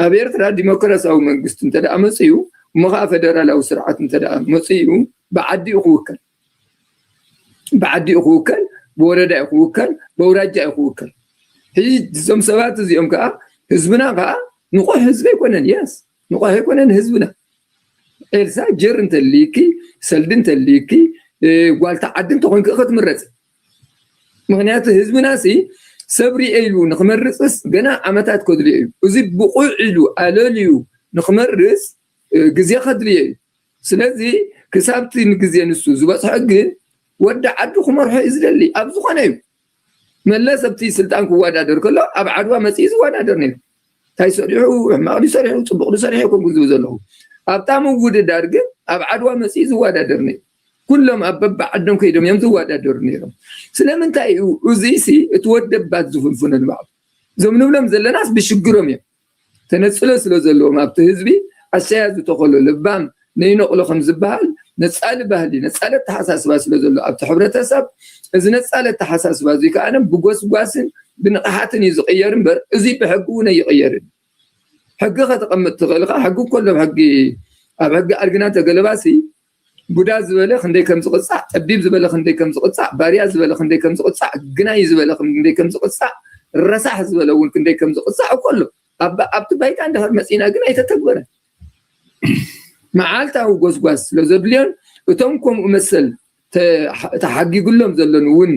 ኣብ ኤርትራ ዲሞክራሲያዊ መንግስቲ እንተ ደኣ መፅኡ፣ እሞ ከዓ ፈደራላዊ ስርዓት እንተ ደኣ መፅኡ፣ ብዓዲ እዩ ክውከል። ብዓዲ እዩ ክውከል፣ ብወረዳ እዩ ክውከል፣ በውራጃ እዩ ክውከል። ሕጂ እዞም ሰባት እዚኦም ከዓ ህዝብና ከዓ ንቑሕ ህዝቢ ኣይኮነን። የስ፣ ንቑሕ ኣይኮነን ህዝብና። ኤልሳ ጀር እንተልይኪ፣ ሰልዲ እንተልይኪ፣ ጓልታ ዓዲ እንተኾንኪ ክትምረፂ። ምክንያቱ ህዝብና ሲ ሰብ ሪኤ ኢሉ ንክመርፅስ ገና ዓመታት ከድልዮ እዩ። እዚ ብቑዕ ኢሉ ኣለልዩ ንክመርፅ ግዜ ከድልዮ እዩ። ስለዚ ክሳብቲ ንግዜ ንሱ ዝበፅሖ ግን ወዲ ዓዱ ክመርሖ እዩ ዝደሊ ኣብ ዝኾነ እዩ። መለስ ኣብቲ ስልጣን ክወዳደር ከሎ ኣብ ዓድዋ መፅኢ ዝወዳደር ነይሩ። እንታይ ሰሪሑ፣ ሕማቕ ድዩ ሰሪሑ፣ ፅቡቕ ድዩ ሰሪሑ ኣይኮንኩን ዝብል ዘለኹ። ኣብታ ምውድዳር ግን ኣብ ዓድዋ መፅኢ ዝወዳደር ነይሩ። ኩሎም ኣብ በብዓዶም ከይዶም እዮም ዝወዳደሩ ነይሮም። ስለምንታይ እዩ እዚሲ እቲ ወደባት ዝፍንፍኖ ንባዕሉ? እዞም ንብሎም ዘለናስ ብሽግሮም እዮም። ተነፅሎ ስለ ዘለዎም ኣብቲ ህዝቢ ኣሻያ ዝተኸሎ ልባም ነይነቕሎ ከም ዝበሃል ነፃሊ ባህሊ፣ ነፃሊ ኣተሓሳስባ ስለ ዘሎ ኣብቲ ሕብረተሰብ፣ እዚ ነፃሊ ኣተሓሳስባ እዚ ከዓነ ብጎስጓስን ብንቕሓትን እዩ ዝቕየር እምበር እዚ ብሕጊ እውን ኣይቕየርን። ሕጊ ከተቐምጥ ትኽእል ኢኻ። ሕጊ እኮ ኣሎ። ሕጊ ኣብ ሕጊ ኣድግና ተገለባሲ ቡዳ ዝበለ ክንደይ ከም ዝቕፃዕ፣ ጠቢብ ዝበለ ክንደይ ከም ዝቕፃዕ፣ ባርያ ዝበለ ክንደይ ከም ዝቕፃዕ፣ ግናይ ዝበለ ክንደይ ከም ዝቕፃዕ፣ ረሳሕ ዝበለ እውን ክንደይ ከም ዝቕፃዕ እኮ ኣሎ። ኣብ ኣብቲ ባይታ እንድሕር መፂና ግን ኣይተተግበረን። መዓልታዊ ጎስጓስ ስለ ዘድልዮን እቶም ከምኡ መሰል ተ- ተሓጊግሎም ዘለዉ እውን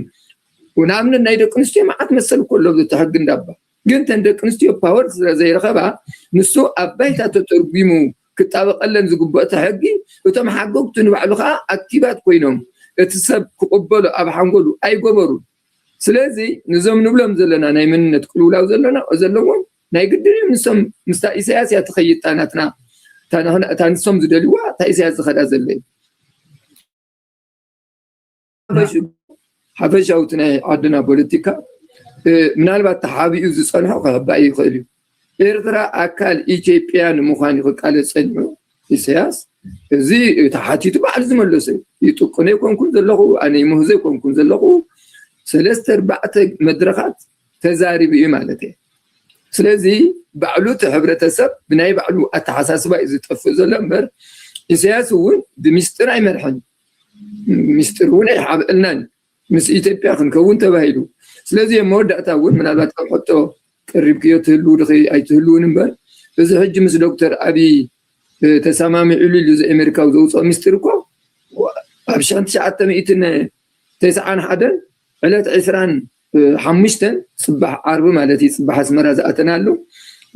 ንኣብነት ናይ ደቂ ኣንስትዮ መዓት መሰል እኮ ኣሎ እቲ ሕጊ እንዳባ ግን ተን ደቂ ኣንስትዮ ፓወር ስለ ዘይረኸባ ንሱ ኣብ ባይታ ተተርጒሙ ክጣበቀለን ዝግብኦ እቲ ሕጊ እቶም ሓገግቱ ንባዕሉ ከዓ ኣክቲቫት ኮይኖም እቲ ሰብ ክቕበሎ ኣብ ሓንጎሉ ኣይገበሩን። ስለዚ ንዞም ንብሎም ዘለና ናይ መንነት ቅልውላው ዘለና ዘለዎም ናይ ግድን እዮም ንሶም ምስታ ኢሳያስ እያ ትኸይድ እታ ናትና እታ ንሶም ዝደልይዋ እታ ኢሳያስ ዝኸዳ ዘሎ እዩ። ሓፈሻዊ እቲ ናይ ዓድና ፖለቲካ ምናልባት ተሓቢኡ ዝፀንሖ ክሕባእ ይኽእል እዩ። ኤርትራ ኣካል ኢትዮጵያ ንምዃን እዩ ክቃለስ ፀኒሑ ኢሳያስ። እዚ ተሓቲቱ ባዕሉ ዝመለሰ እዩ። ይጥቁን ኣይኮንኩን ዘለኹ፣ ኣነ ይምህዞ ኣይኮንኩን ዘለኹ። ሰለስተ ኣርባዕተ መድረኻት ተዛሪቡ እዩ ማለት እየ። ስለዚ ባዕሉ እቲ ሕብረተሰብ ብናይ ባዕሉ ኣተሓሳስባ እዩ ዝጠፍእ ዘሎ እምበር ኢሳያስ እውን ብሚስጥር ኣይመርሐን። ሚስጥር እውን ኣይሓብእልናን ምስ ኢትዮጵያ ክንከውን ተባሂሉ። ስለዚ ኣብ መወዳእታ እውን ምናልባት ከም ሕቶ ቀሪብክዮ ትህልው ድኺ ኣይትህልውን እምበር እዚ ሕጂ ምስ ዶክተር ኣብይ ተሰማሚዑሉ ኢሉ እዚ ኣሜሪካዊ ዘውፅኦ ሚስጥር እኮ ኣብ ሸሕን ትሽዓተ ሚእትን ተስዓን ሓደን ዕለት ዕስራን ሓሙሽተን ፅባሕ ዓርቢ ማለት እዩ ፅባሕ ኣስመራ ዝኣተናሉ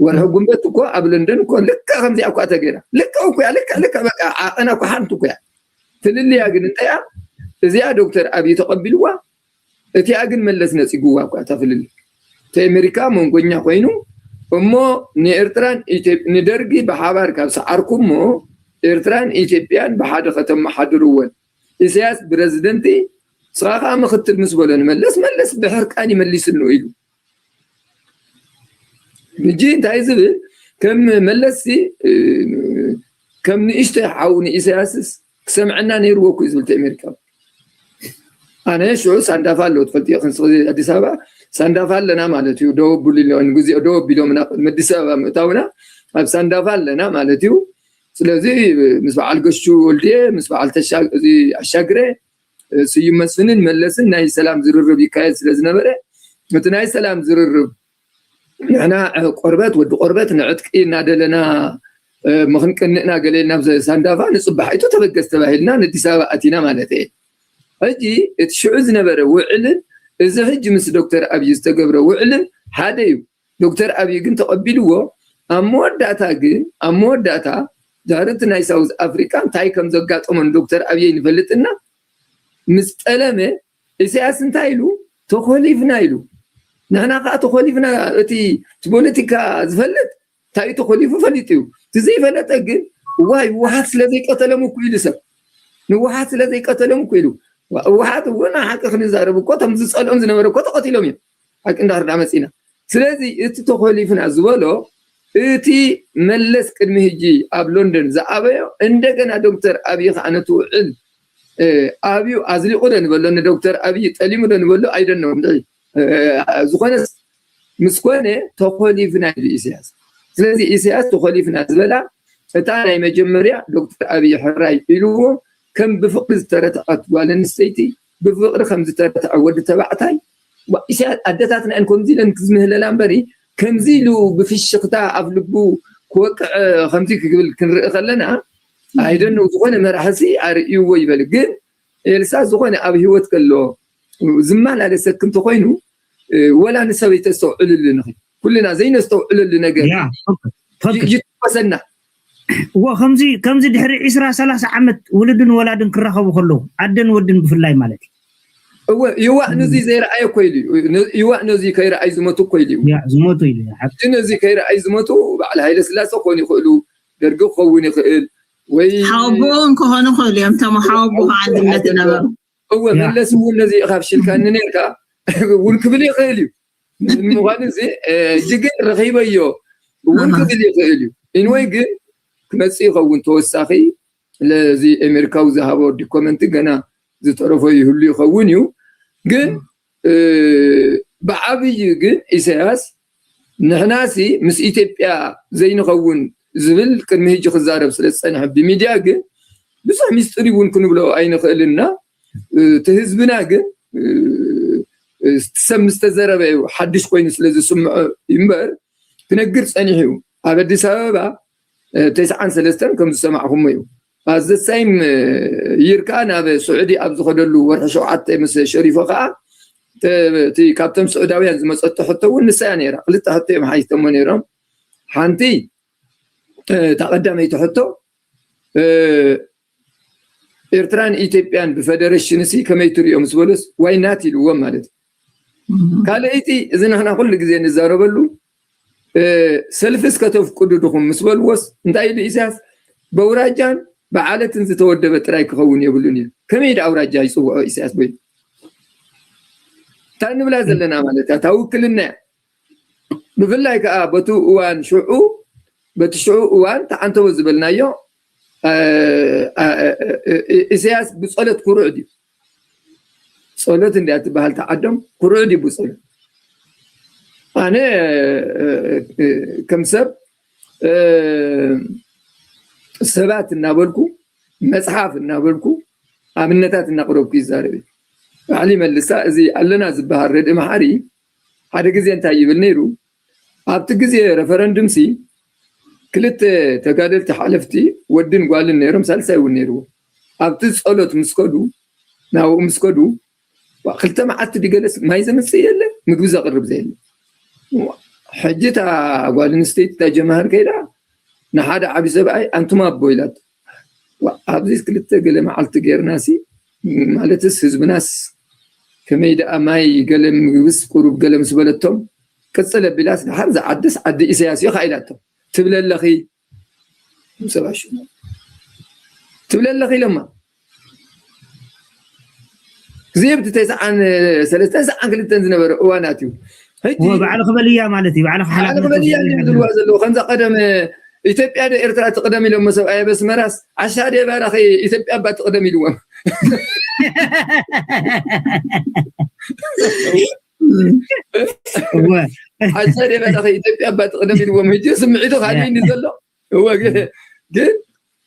ወርሒ ጉንበት እኮ ኣብ ለንደን እኮ ልክዕ ከምዚኣ እኳ ተገይራ ልክዕ እኮ እያ ልክዕ ልክዕ በቃ ዓቐና እኮ ሓንቲ እኮ እያ ፍልልያ ግን እንታይ እያ እዚኣ ዶክተር ኣብይ ተቐቢልዋ እቲኣ ግን መለስ ነፂግዋ እኳ እታ ፍልልይ እቲ ኣሜሪካ መንጎኛ ኮይኑ እሞ ንኤርትራን ንደርጊ ብሓባር ካብ ሰዓርኩ እሞ ኤርትራን ኢትዮጵያን ብሓደ ከተመሓድርወን ኢሳያስ ብረዚደንቲ ስኻ ከዓ ምክትል ምስ በሎ ንመለስ መለስ ብሕርቃን ይመሊስሉ ኢሉ ሕጂ እንታይ ዝብል ከም መለስ ከም ንእሽተይ ሓው ንኢሳያስስ ክሰምዐና ነይርዎ እኮ እዩ ዝብል እቲ ኣሜሪካዊ ኣነ ሽዑ ሳንዳፋ ኣለዎ ትፈልጥዮ ክንስኺ ኣዲስ ኣበባ ሳንዳፋ ኣለና ማለት እዩ ደው ኣቢሉ ኢሎ ንግዜኡ ደው ኣቢሎምና ቅድሚ ኣዲስ ኣበባ ምእታውና ኣብ ሳንዳፋ ኣለና ማለት እዩ ስለዚ ምስ በዓል ገሹ ወልድየ ምስ በዓል ተሻ- እዚ ኣሻግረ ስዩም መስፍንን መለስን ናይ ሰላም ዝርርብ ይካየድ ስለ ዝነበረ እቲ ናይ ሰላም ዝርርብ ንሕና ቆርበት ወዲ ቆርበት ንዕጥቂ እናደለና ምክንቅንእና ገለ ኢልና ሳንዳፋ ንፅባሕ እቱ ተበገስ ተባሂልና ንኣዲስ ኣበባ ኣቲና ማለት እየ ሕጂ እቲ ሽዑ ዝነበረ ውዕልን እዚ ሕጂ ምስ ዶክተር ኣብይ ዝተገብረ ውዕልን ሓደ እዩ ዶክተር ኣብይ ግን ተቐቢልዎ ኣብ መወዳእታ ግን ኣብ መወዳእታ ድሕሪ እቲ ናይ ሳውዝ ኣፍሪቃ እንታይ ከም ዘጋጠሞ ንዶክተር ኣብይ ንፈልጥ እና ምስ ጠለመ ኢሳያስ እንታይ ኢሉ ተኾሊፍና ኢሉ ንሕና ከዓ ተኾሊፍና እቲ ፖለቲካ ዝፈልጥ እንታይ ተኾሊፉ ፈሊጡ እዩ እቲ ዘይፈለጠ ግን ዋይ ህወሓት ስለ ዘይቀተሎም እኮ ኢሉ ሰብ ንህወሓት ስለ ዘይቀተሎም እኮ ኢሉ ህወሓት እውን ሓቂ ክንዛረብ እኮ እቶም ዝፀልኦም ዝነበረ እኮ ተቐቲሎም እዮም ሓቂ እንዳርዳ መፂና ስለዚ እቲ ተኾሊፍና ዝበሎ እቲ መለስ ቅድሚ ሕጂ ኣብ ሎንደን ዝኣበዮ እንደገና ዶክተር ኣብይ ከዓ ነቲ ውዕል ኣብዩ ኣዝሊቑ ዶ ንበሎ ንዶክተር ኣብይ ጠሊሙ ዶ ንበሎ ኣይደነው። ዝኾነስ ምስ ኮነ ተኾሊፍና ኢሉ ኢሳያስ። ስለዚ ኢሳያስ ተኾሊፍና ዝበላ እታ ናይ መጀመርያ ዶክተር ኣብይ ሕራይ ኢልዎ ከም ብፍቕሪ ዝተረትዐት ጓል ኣንስተይቲ ብፍቕሪ ከም ዝተረትዐ ወዲ ተባዕታይ ኣደታትና እን ከምዚ ኢለን ክዝምህለላ እምበሪ ከምዚ ኢሉ ብፍሽኽታ ኣብ ልቡ ክወቅዕ ከምዚ ክብል ክንርኢ ከለና ኣይደነው። ዝኾነ መራሕሲ ኣርእይዎ ይበል ግን ኤልሳ ዝኾነ ኣብ ህይወት ከሎ ዝመላለሰክ እንተኾይኑ ወላ ንሰበይተ ኣስተውዕልልን ኢኺ። ኩልና ዘይነስተውዕለሉ ነገር ይትኮሰና። እዎ ከምዚ ከምዚ ድሕሪ ዒስራ ሰላሳ ዓመት ውልድን ወላድን ክራኸቡ ከለዉ ኣደን ወድን ብፍላይ ማለት እዩ። እወ ይዋእ ነዚ ዘይረኣየ እኮ ኢሉ እዩ። ይዋእ ነዚ ከይረኣይ ዝመቱ እኮ ኢሉ እዩ። ዝመቱ ኢሉ እዩ። ነዚ ከይረኣይ ዝመቱ በዓል ሃይለ ስላሴ ክኾኑ ይኽእሉ፣ ደርጊ ክኸውን ይኽእል ወይ ሓወቦ እውን ክኾኑ ይኽእሉ እዮም። እቶም ሓወቦ ከዓንድነት ዝነበሩ እወ መለስ እውን ነዚ ኢኻ ፍሽልካኒ ነርካ እውን ክብል ይኽእል እዩ። ንምዃኑ እዚ ሕጂ ግን ረኺበዮ እውን ክብል ይኽእል እዩ። ኢንወይ ግን ክመፅእ ይኸውን ተወሳኺ ለዚ ኣሜሪካዊ ዝሃቦ ዲኮመንቲ ገና ዝተረፎ ይህሉ ይኸውን እዩ። ግን ብዓብይ ግን ኢሳያስ ንሕናሲ ምስ ኢትዮጵያ ዘይንኸውን ዝብል ቅድሚ ሕጂ ክዛረብ ስለ ዝፀንሐ ብሚድያ ግን ብዙሕ ሚስጥር እውን ክንብሎ ኣይንኽእልና። እቲ ህዝብና ግን ሰብ ምስተዘረበ እዩ ሓድሽ ኮይኑ ስለ ዝስምዖ እምበር ክነግር ፀኒሑ እዩ። ኣብ ኣዲስ ኣበባ ተስዓን ሰለስተን ከም ዝሰማዕኹሞ እዩ። ኣዘሳይም ይር ከዓ ናብ ስዑዲ ኣብ ዝኸደሉ ወርሒ ሸውዓተ ምስ ሸሪፎ ከዓ እቲ ካብቶም ስዑዳውያን ዝመፀቶ ሕቶ እውን ንሳ እያ ነይራ። ክልተ ሕቶ እዮም ሓይተሞ ነይሮም። ሓንቲ እታ ቀዳመይቲ ሕቶ ኤርትራን ኢትዮጵያን ብፈደረሽን ሲ ከመይ ትሪኦ ምስ በሎስ ዋይ ናት ኢልዎም ማለት እዩ። ካልኣይቲ እዚ ንሕና ኩሉ ግዜ ንዛረበሉ ሰልፍስ ከተፍቅዱ ድኹም ምስ በልዎስ እንታይ ኢሉ ኢሳያስ በውራጃን ብዓለትን ዝተወደበ ጥራይ ክኸውን የብሉን እዩ። ከመይ ዳ ኣውራጃ ይፅውዖ ኢሳያስ ቦይ እታ ንብላ ዘለና ማለት እያ እታ ውክልና እያ። ብፍላይ ከዓ በቲ እዋን ሽዑ በቲ ሽዑ እዋን ተዓንተቦ ዝበልናዮ ኢሳያስ ብፀሎት ኩሩዕ ድዩ? ፀሎት እንዲያ ትበሃል ተዓዶም ኩሩዕ ድዩ ብፀሎት? ኣነ ከም ሰብ ሰባት እናበልኩ መፅሓፍ እናበልኩ ኣብነታት እናቅረብኩ ይዛረብ። ባዕሊ መልሳ እዚ ኣለና ዝበሃል ረድኢ መሓሪ ሓደ ግዜ እንታይ ይብል ነይሩ ኣብቲ ግዜ ረፈረንድም ሲ ክልተ ተጋደልቲ ሓለፍቲ ወድን ጓልን ነይሮም ሳልሳይ እውን ነይርዎ ኣብቲ ፀሎት ምስ ከዱ ናብኡ ምስ ከዱ ክልተ መዓልቲ ድገለስ ማይ ዘምፅእ የለ ምግቢ ዘቅርብ ዘየለ ሕጂ እታ ጓል ኣንስተይቲ እታ ጀማህር ከይዳ ንሓደ ዓብዪ ሰብኣይ ኣንቱም ኣቦ ኢላቶ ኣብዚ ክልተ ገለ መዓልቲ ገይርና ሲ ማለትስ ህዝብናስ ከመይ ደኣ ማይ ገለ ምግብስ ቁሩብ ገለ ምስ በለቶም ቅፅል ኣቢላስ ድሓር ዝዓድስ ዓዲ ኢሳያስ እዩ ኢላቶም ትብለ ኣለኺ ትብለ ኣለኺ ኢሎማ ግዜ ብቲ ተስዓን ሰለስተን ተስዓን ክልተን ዝነበረ እዋናት እዩ ሕጂ ባዕሉ ክበልያ ማለት እዩ ባዕሉ ክበልያ ዝብልዋ ዘለዉ ከምዛ ቀደም ኢትዮጵያ ዶ ኤርትራ ትቅደም ኢሎሞ ሰብኣይ በስመራስ ዓሻ ደ ባራኸ ኢትዮጵያ እባ ትቅደም ኢልዎም ዓሻ ደ ባራኸ ኢትዮጵያ እባ ትቅደም ኢልዎም ሕጂ ስምዒቱ ካሊኒ ዘሎ እወ ግን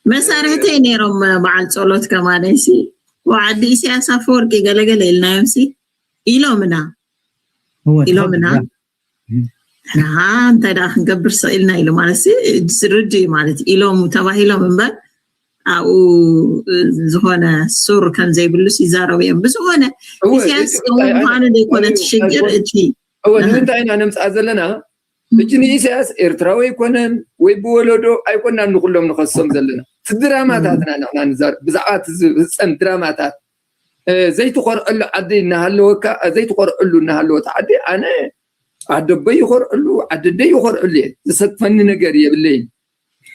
መሳርሕተይ ነይሮም በዓል ፀሎት ከማነይሲ ወዓዲ ኢሳያስ ኣፈወርቂ ገለገለ ኢልናዮም ሲ ኢሎምና ኢሎምና ንዓ እንታይ ደኣ ክንገብር ስቕ ኢልና ኢሉ ማለት ርድ ማለት ኢሎም ተባሂሎም እምበር ኣብኡ ዝኾነ ሱር ከም ዘይብሉስ ይዛረቡ እዮም ብዝኾነ ኢሳያስ ምዃኑ ዘይኮነ ትሽግር እቲ እወ ንምንታይ ኢና ነምፅኣ ዘለና ሕጂ ንኢሳያስ ኤርትራዊ ኣይኮነን ወይ ብወለዶ ኣይኮናን ንኩሎም ንኸሶም ዘለና እቲ ድራማታትና ንሕና ንዛር ብዛዕባ እቲ ዝፍፀም ድራማታት ዘይትኾርዐሉ ዓዲ እናሃለወካ ዘይትኾርዐሉ እናሃለወ እቲ ዓዲ ኣነ ዓደቦይ ይኾርዐሉ ዓደደይ ይኾርዐሉ እየ ዝሰክፈኒ ነገር የብለይን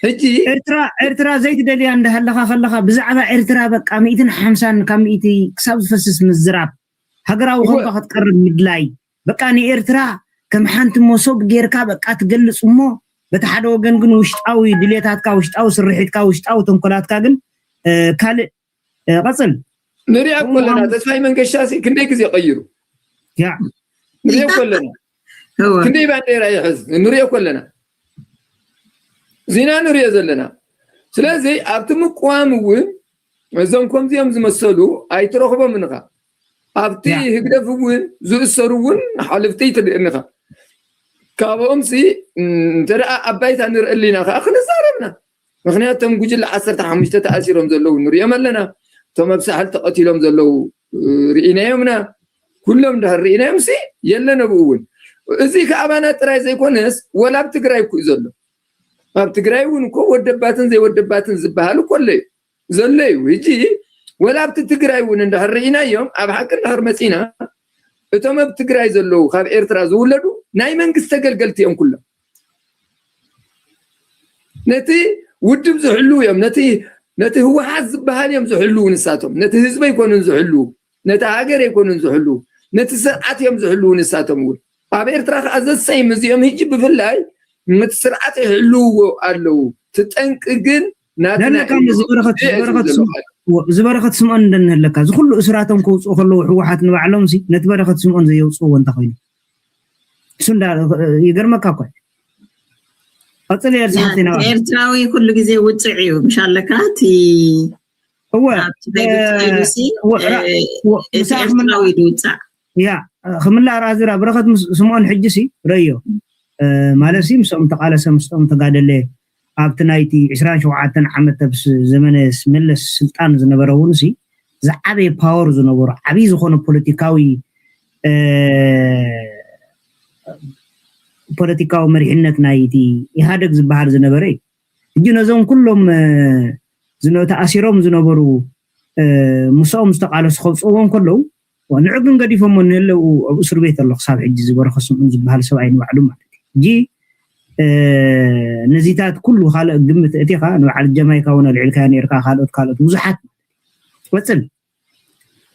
ሕጂ ኤርትራ ኤርትራ ዘይትደልያ እንዳሃለኻ ከለኻ ብዛዕባ ኤርትራ በቃ ሚእትን ሓምሳን ካብ ሚእቲ ክሳብ ዝፈስስ ምዝራብ ሃገራዊ ኮንካ ክትቀርብ ምድላይ በቃ ንኤርትራ ከም ሓንቲ መሶብ ጌርካ በቃ ትገልጽ እሞ በቲ ሓደ ወገን ግን ውሽጣዊ ድሌታትካ ውሽጣዊ ስርሒትካ ውሽጣዊ ተንኮላትካ ግን ካልእ ቀጽል ንሪኦ እኮ ኣለና። ተስፋይ መንገሻ ሲ ክንደይ ግዜ ቀይሩ? ያ ንሪኦ እኮ ኣለና። እወ ክንደይ ባንዴራ ይሕዝ ንሪኦ እኮ ኣለና። ዚና ንሪኦ ዘለና። ስለዚ ኣብቲ ምቅዋም እውን እዞም ከምዚኦም ዝመሰሉ ኣይትረኽቦም እንኻ። ኣብቲ ያ። ህግደፍ እውን ዝእሰሩ እውን ሓለፍቲ ትርኢ እንኻ። ካብኦም ሲ እንተ ደኣ ኣብ ባይታ ንርኢ ኣለና ከዓ ክንዛረብና። ምክንያቱ እቶም ጉጅለ ዓሰርተ ሓሙሽተ ተኣሲሮም ዘለዉ ንሪኦም ኣለና። እቶም ኣብ ሳሕል ተቐቲሎም ዘለዉ እ፣ ርኢናዮምና። ኩሎም ድሕር ርኢናዮም ሲ የለነ ብኡ እውን። እዚ ከኣባና ጥራይ ዘይኮነስ ወላ ኣብ ትግራይ እኮ እዩ ዘሎ። ኣብ ትግራይ እውን እኮ ወደባትን ዘይወደባትን ዝበሃል እኮ ኣሎ እዩ ዘሎ እዩ። ሕጂ ወላ ኣብቲ ትግራይ እውን እንድሕር ርኢናዮም ኣብ ሓቂ እንድሕር መፂና እቶም ኣብ ትግራይ ዘለዉ ካብ ኤርትራ ዝውለዱ ናይ መንግስቲ ተገልገልቲ እዮም ኩሎም። ነቲ ውድብ ዝሕልዉ እዮም። ነቲ ነቲ ህወሓት ዝበሃል እዮም ዝሕልዉ ንሳቶም። ነቲ ህዝቢ ኣይኮኑን ዝሕልዉ፣ ነቲ ሃገር ኣይኮኑን ዝሕልዉ፣ ነቲ ስርዓት እዮም ዝሕልዉ ንሳቶም እውን። ኣብ ኤርትራ ከዓ ዘሰይም እዚኦም ሕጂ ብፍላይ ነቲ ስርዓት ይሕልውዎ ኣለዉ። ትጠንቂ ግን ናትና ነለካ እዩ። ዝበረኸት እየ ዝበረኸት ዝብሎ ስም- ማለት እወ፣ ዝበረኸት ስምኦን እንደንህለካ እዚ ኩሉ እስራቶም ከውፅኡ ከለዉ ህወሓት ንባዕሎም ሲ ነቲ በረኸት ስምኦን ዘየውፅእዎ እንተኮይኑ እሱ እንዳ ይገርመካ እኮ። ቀፅል እየ ዝሓፍቲ ናባ ኤርትራዊ ኩሉ ግዜ ውፅዕ እዩ ምሽ ኣለካ እቲ እወ ኣብቲ ናይ ውፅዕ ኢሉ ሲ እወ፣ ራ- እወ፣ እቲ ምሳዕ ኤርትራዊ ድውፃዕ ያ ክምላ ራዝራ በረኸት ምስ- ስምኦን ሕጂ ሲ ረዮ ማለት ሲ ምስኦም ተቃለሰ ምስኦም ተጋደለ ኣብቲ ናይቲ ዕስራን ሸውዓተን ዓመት ኣብ ስ- ዘመነ ስ- መለስ ስልጣን ዝነበረ እውን ሲ ዝዓበየ ፓወር ዝነበሩ ዓብይ ዝኾነ ፖለቲካዊ እ፣ ፖለቲካዊ መሪሕነት ናይቲ ኢህኣደግ ዝበሃል ዝነበረ እዩ። ሕጂ ነዞም ኩሎም እ፣ ዝነ- ተኣሲሮም ዝነበሩ እ፣ ምስኦም ዝተቃለሱ ከውፅእዎም ከለዉ ንዑ ግን ገዲፎሞ ንህለው ኣብ እስር ቤት ኣሎ ክሳብ ሕጂ ዝበረኸ ስምኦን ዝበሃል ሰብኣይ ንባዕሉ ማለት እዩ። ሕጂ እ፣ ነዚታት ኩሉ ካልእ ግምት እቲኻ ንበዓል ጀማይካ እውን ኣልዒልካዮ ነርካ ካልኦት ካልኦት ብዙሓት ማለት እዩ። ቀፅል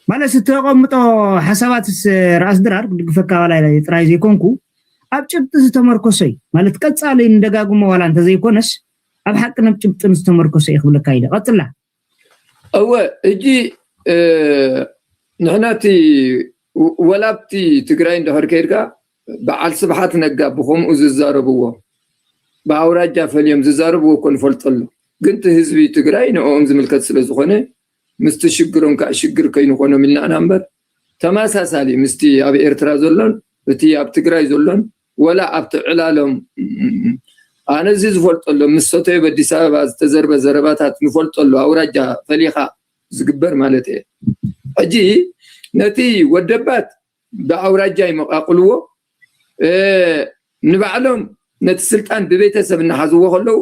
ማለት ዝተቐምጦ ሓሳባት ራእስ ድራር ክድግፈካ ዋላ ጥራይ ዘይኮንኩ ኣብ ጭብጢ ዝተመርኮሰ እዩ ማለት ቀፃሊ ንደጋግሞ ዋላ እንተዘይኮነስ ኣብ ሓቅን ኣብ ጭብጥን ዝተመርኮሰ እዩ ክብለካ ኢለ ቀፅላ እወ ሕጂ እ፣ ንሕና እቲ ወ- ወላ ኣብቲ ትግራይ እንድሕር ከይድካ በዓል ስብሓት ነጋ ብከምኡ ዝዛረብዎ ብኣውራጃ ፈልዮም ዝዛረብዎ እኮ ንፈልጠሉ ግን እቲ ህዝቢ ትግራይ ንኦም ዝምልከት ስለ ዝኾነ ምስቲ ሽግሮም ከዓ ሽግር ከይንኾኖም ኢልና ኢና እምበር ተመሳሳሊ ምስቲ ኣብ ኤርትራ ዘሎን እቲ ኣብ ትግራይ ዘሎን ወላ ኣብቲ ዕላሎም ኣነ እዚ ዝፈልጠሎም ምስ ሰተዩ ኣብ ኣዲስ ኣበባ ዝተዘርበ ዘረባታት ንፈልጠሉ ኣውራጃ ፈሊኻ ዝግበር ማለት እየ። ሕጂ ነቲ ወደባት ብኣውራጃ ይመቃቅልዎ ንባዕሎም ነቲ ስልጣን ብቤተሰብ እናሓዝዎ ከለዉ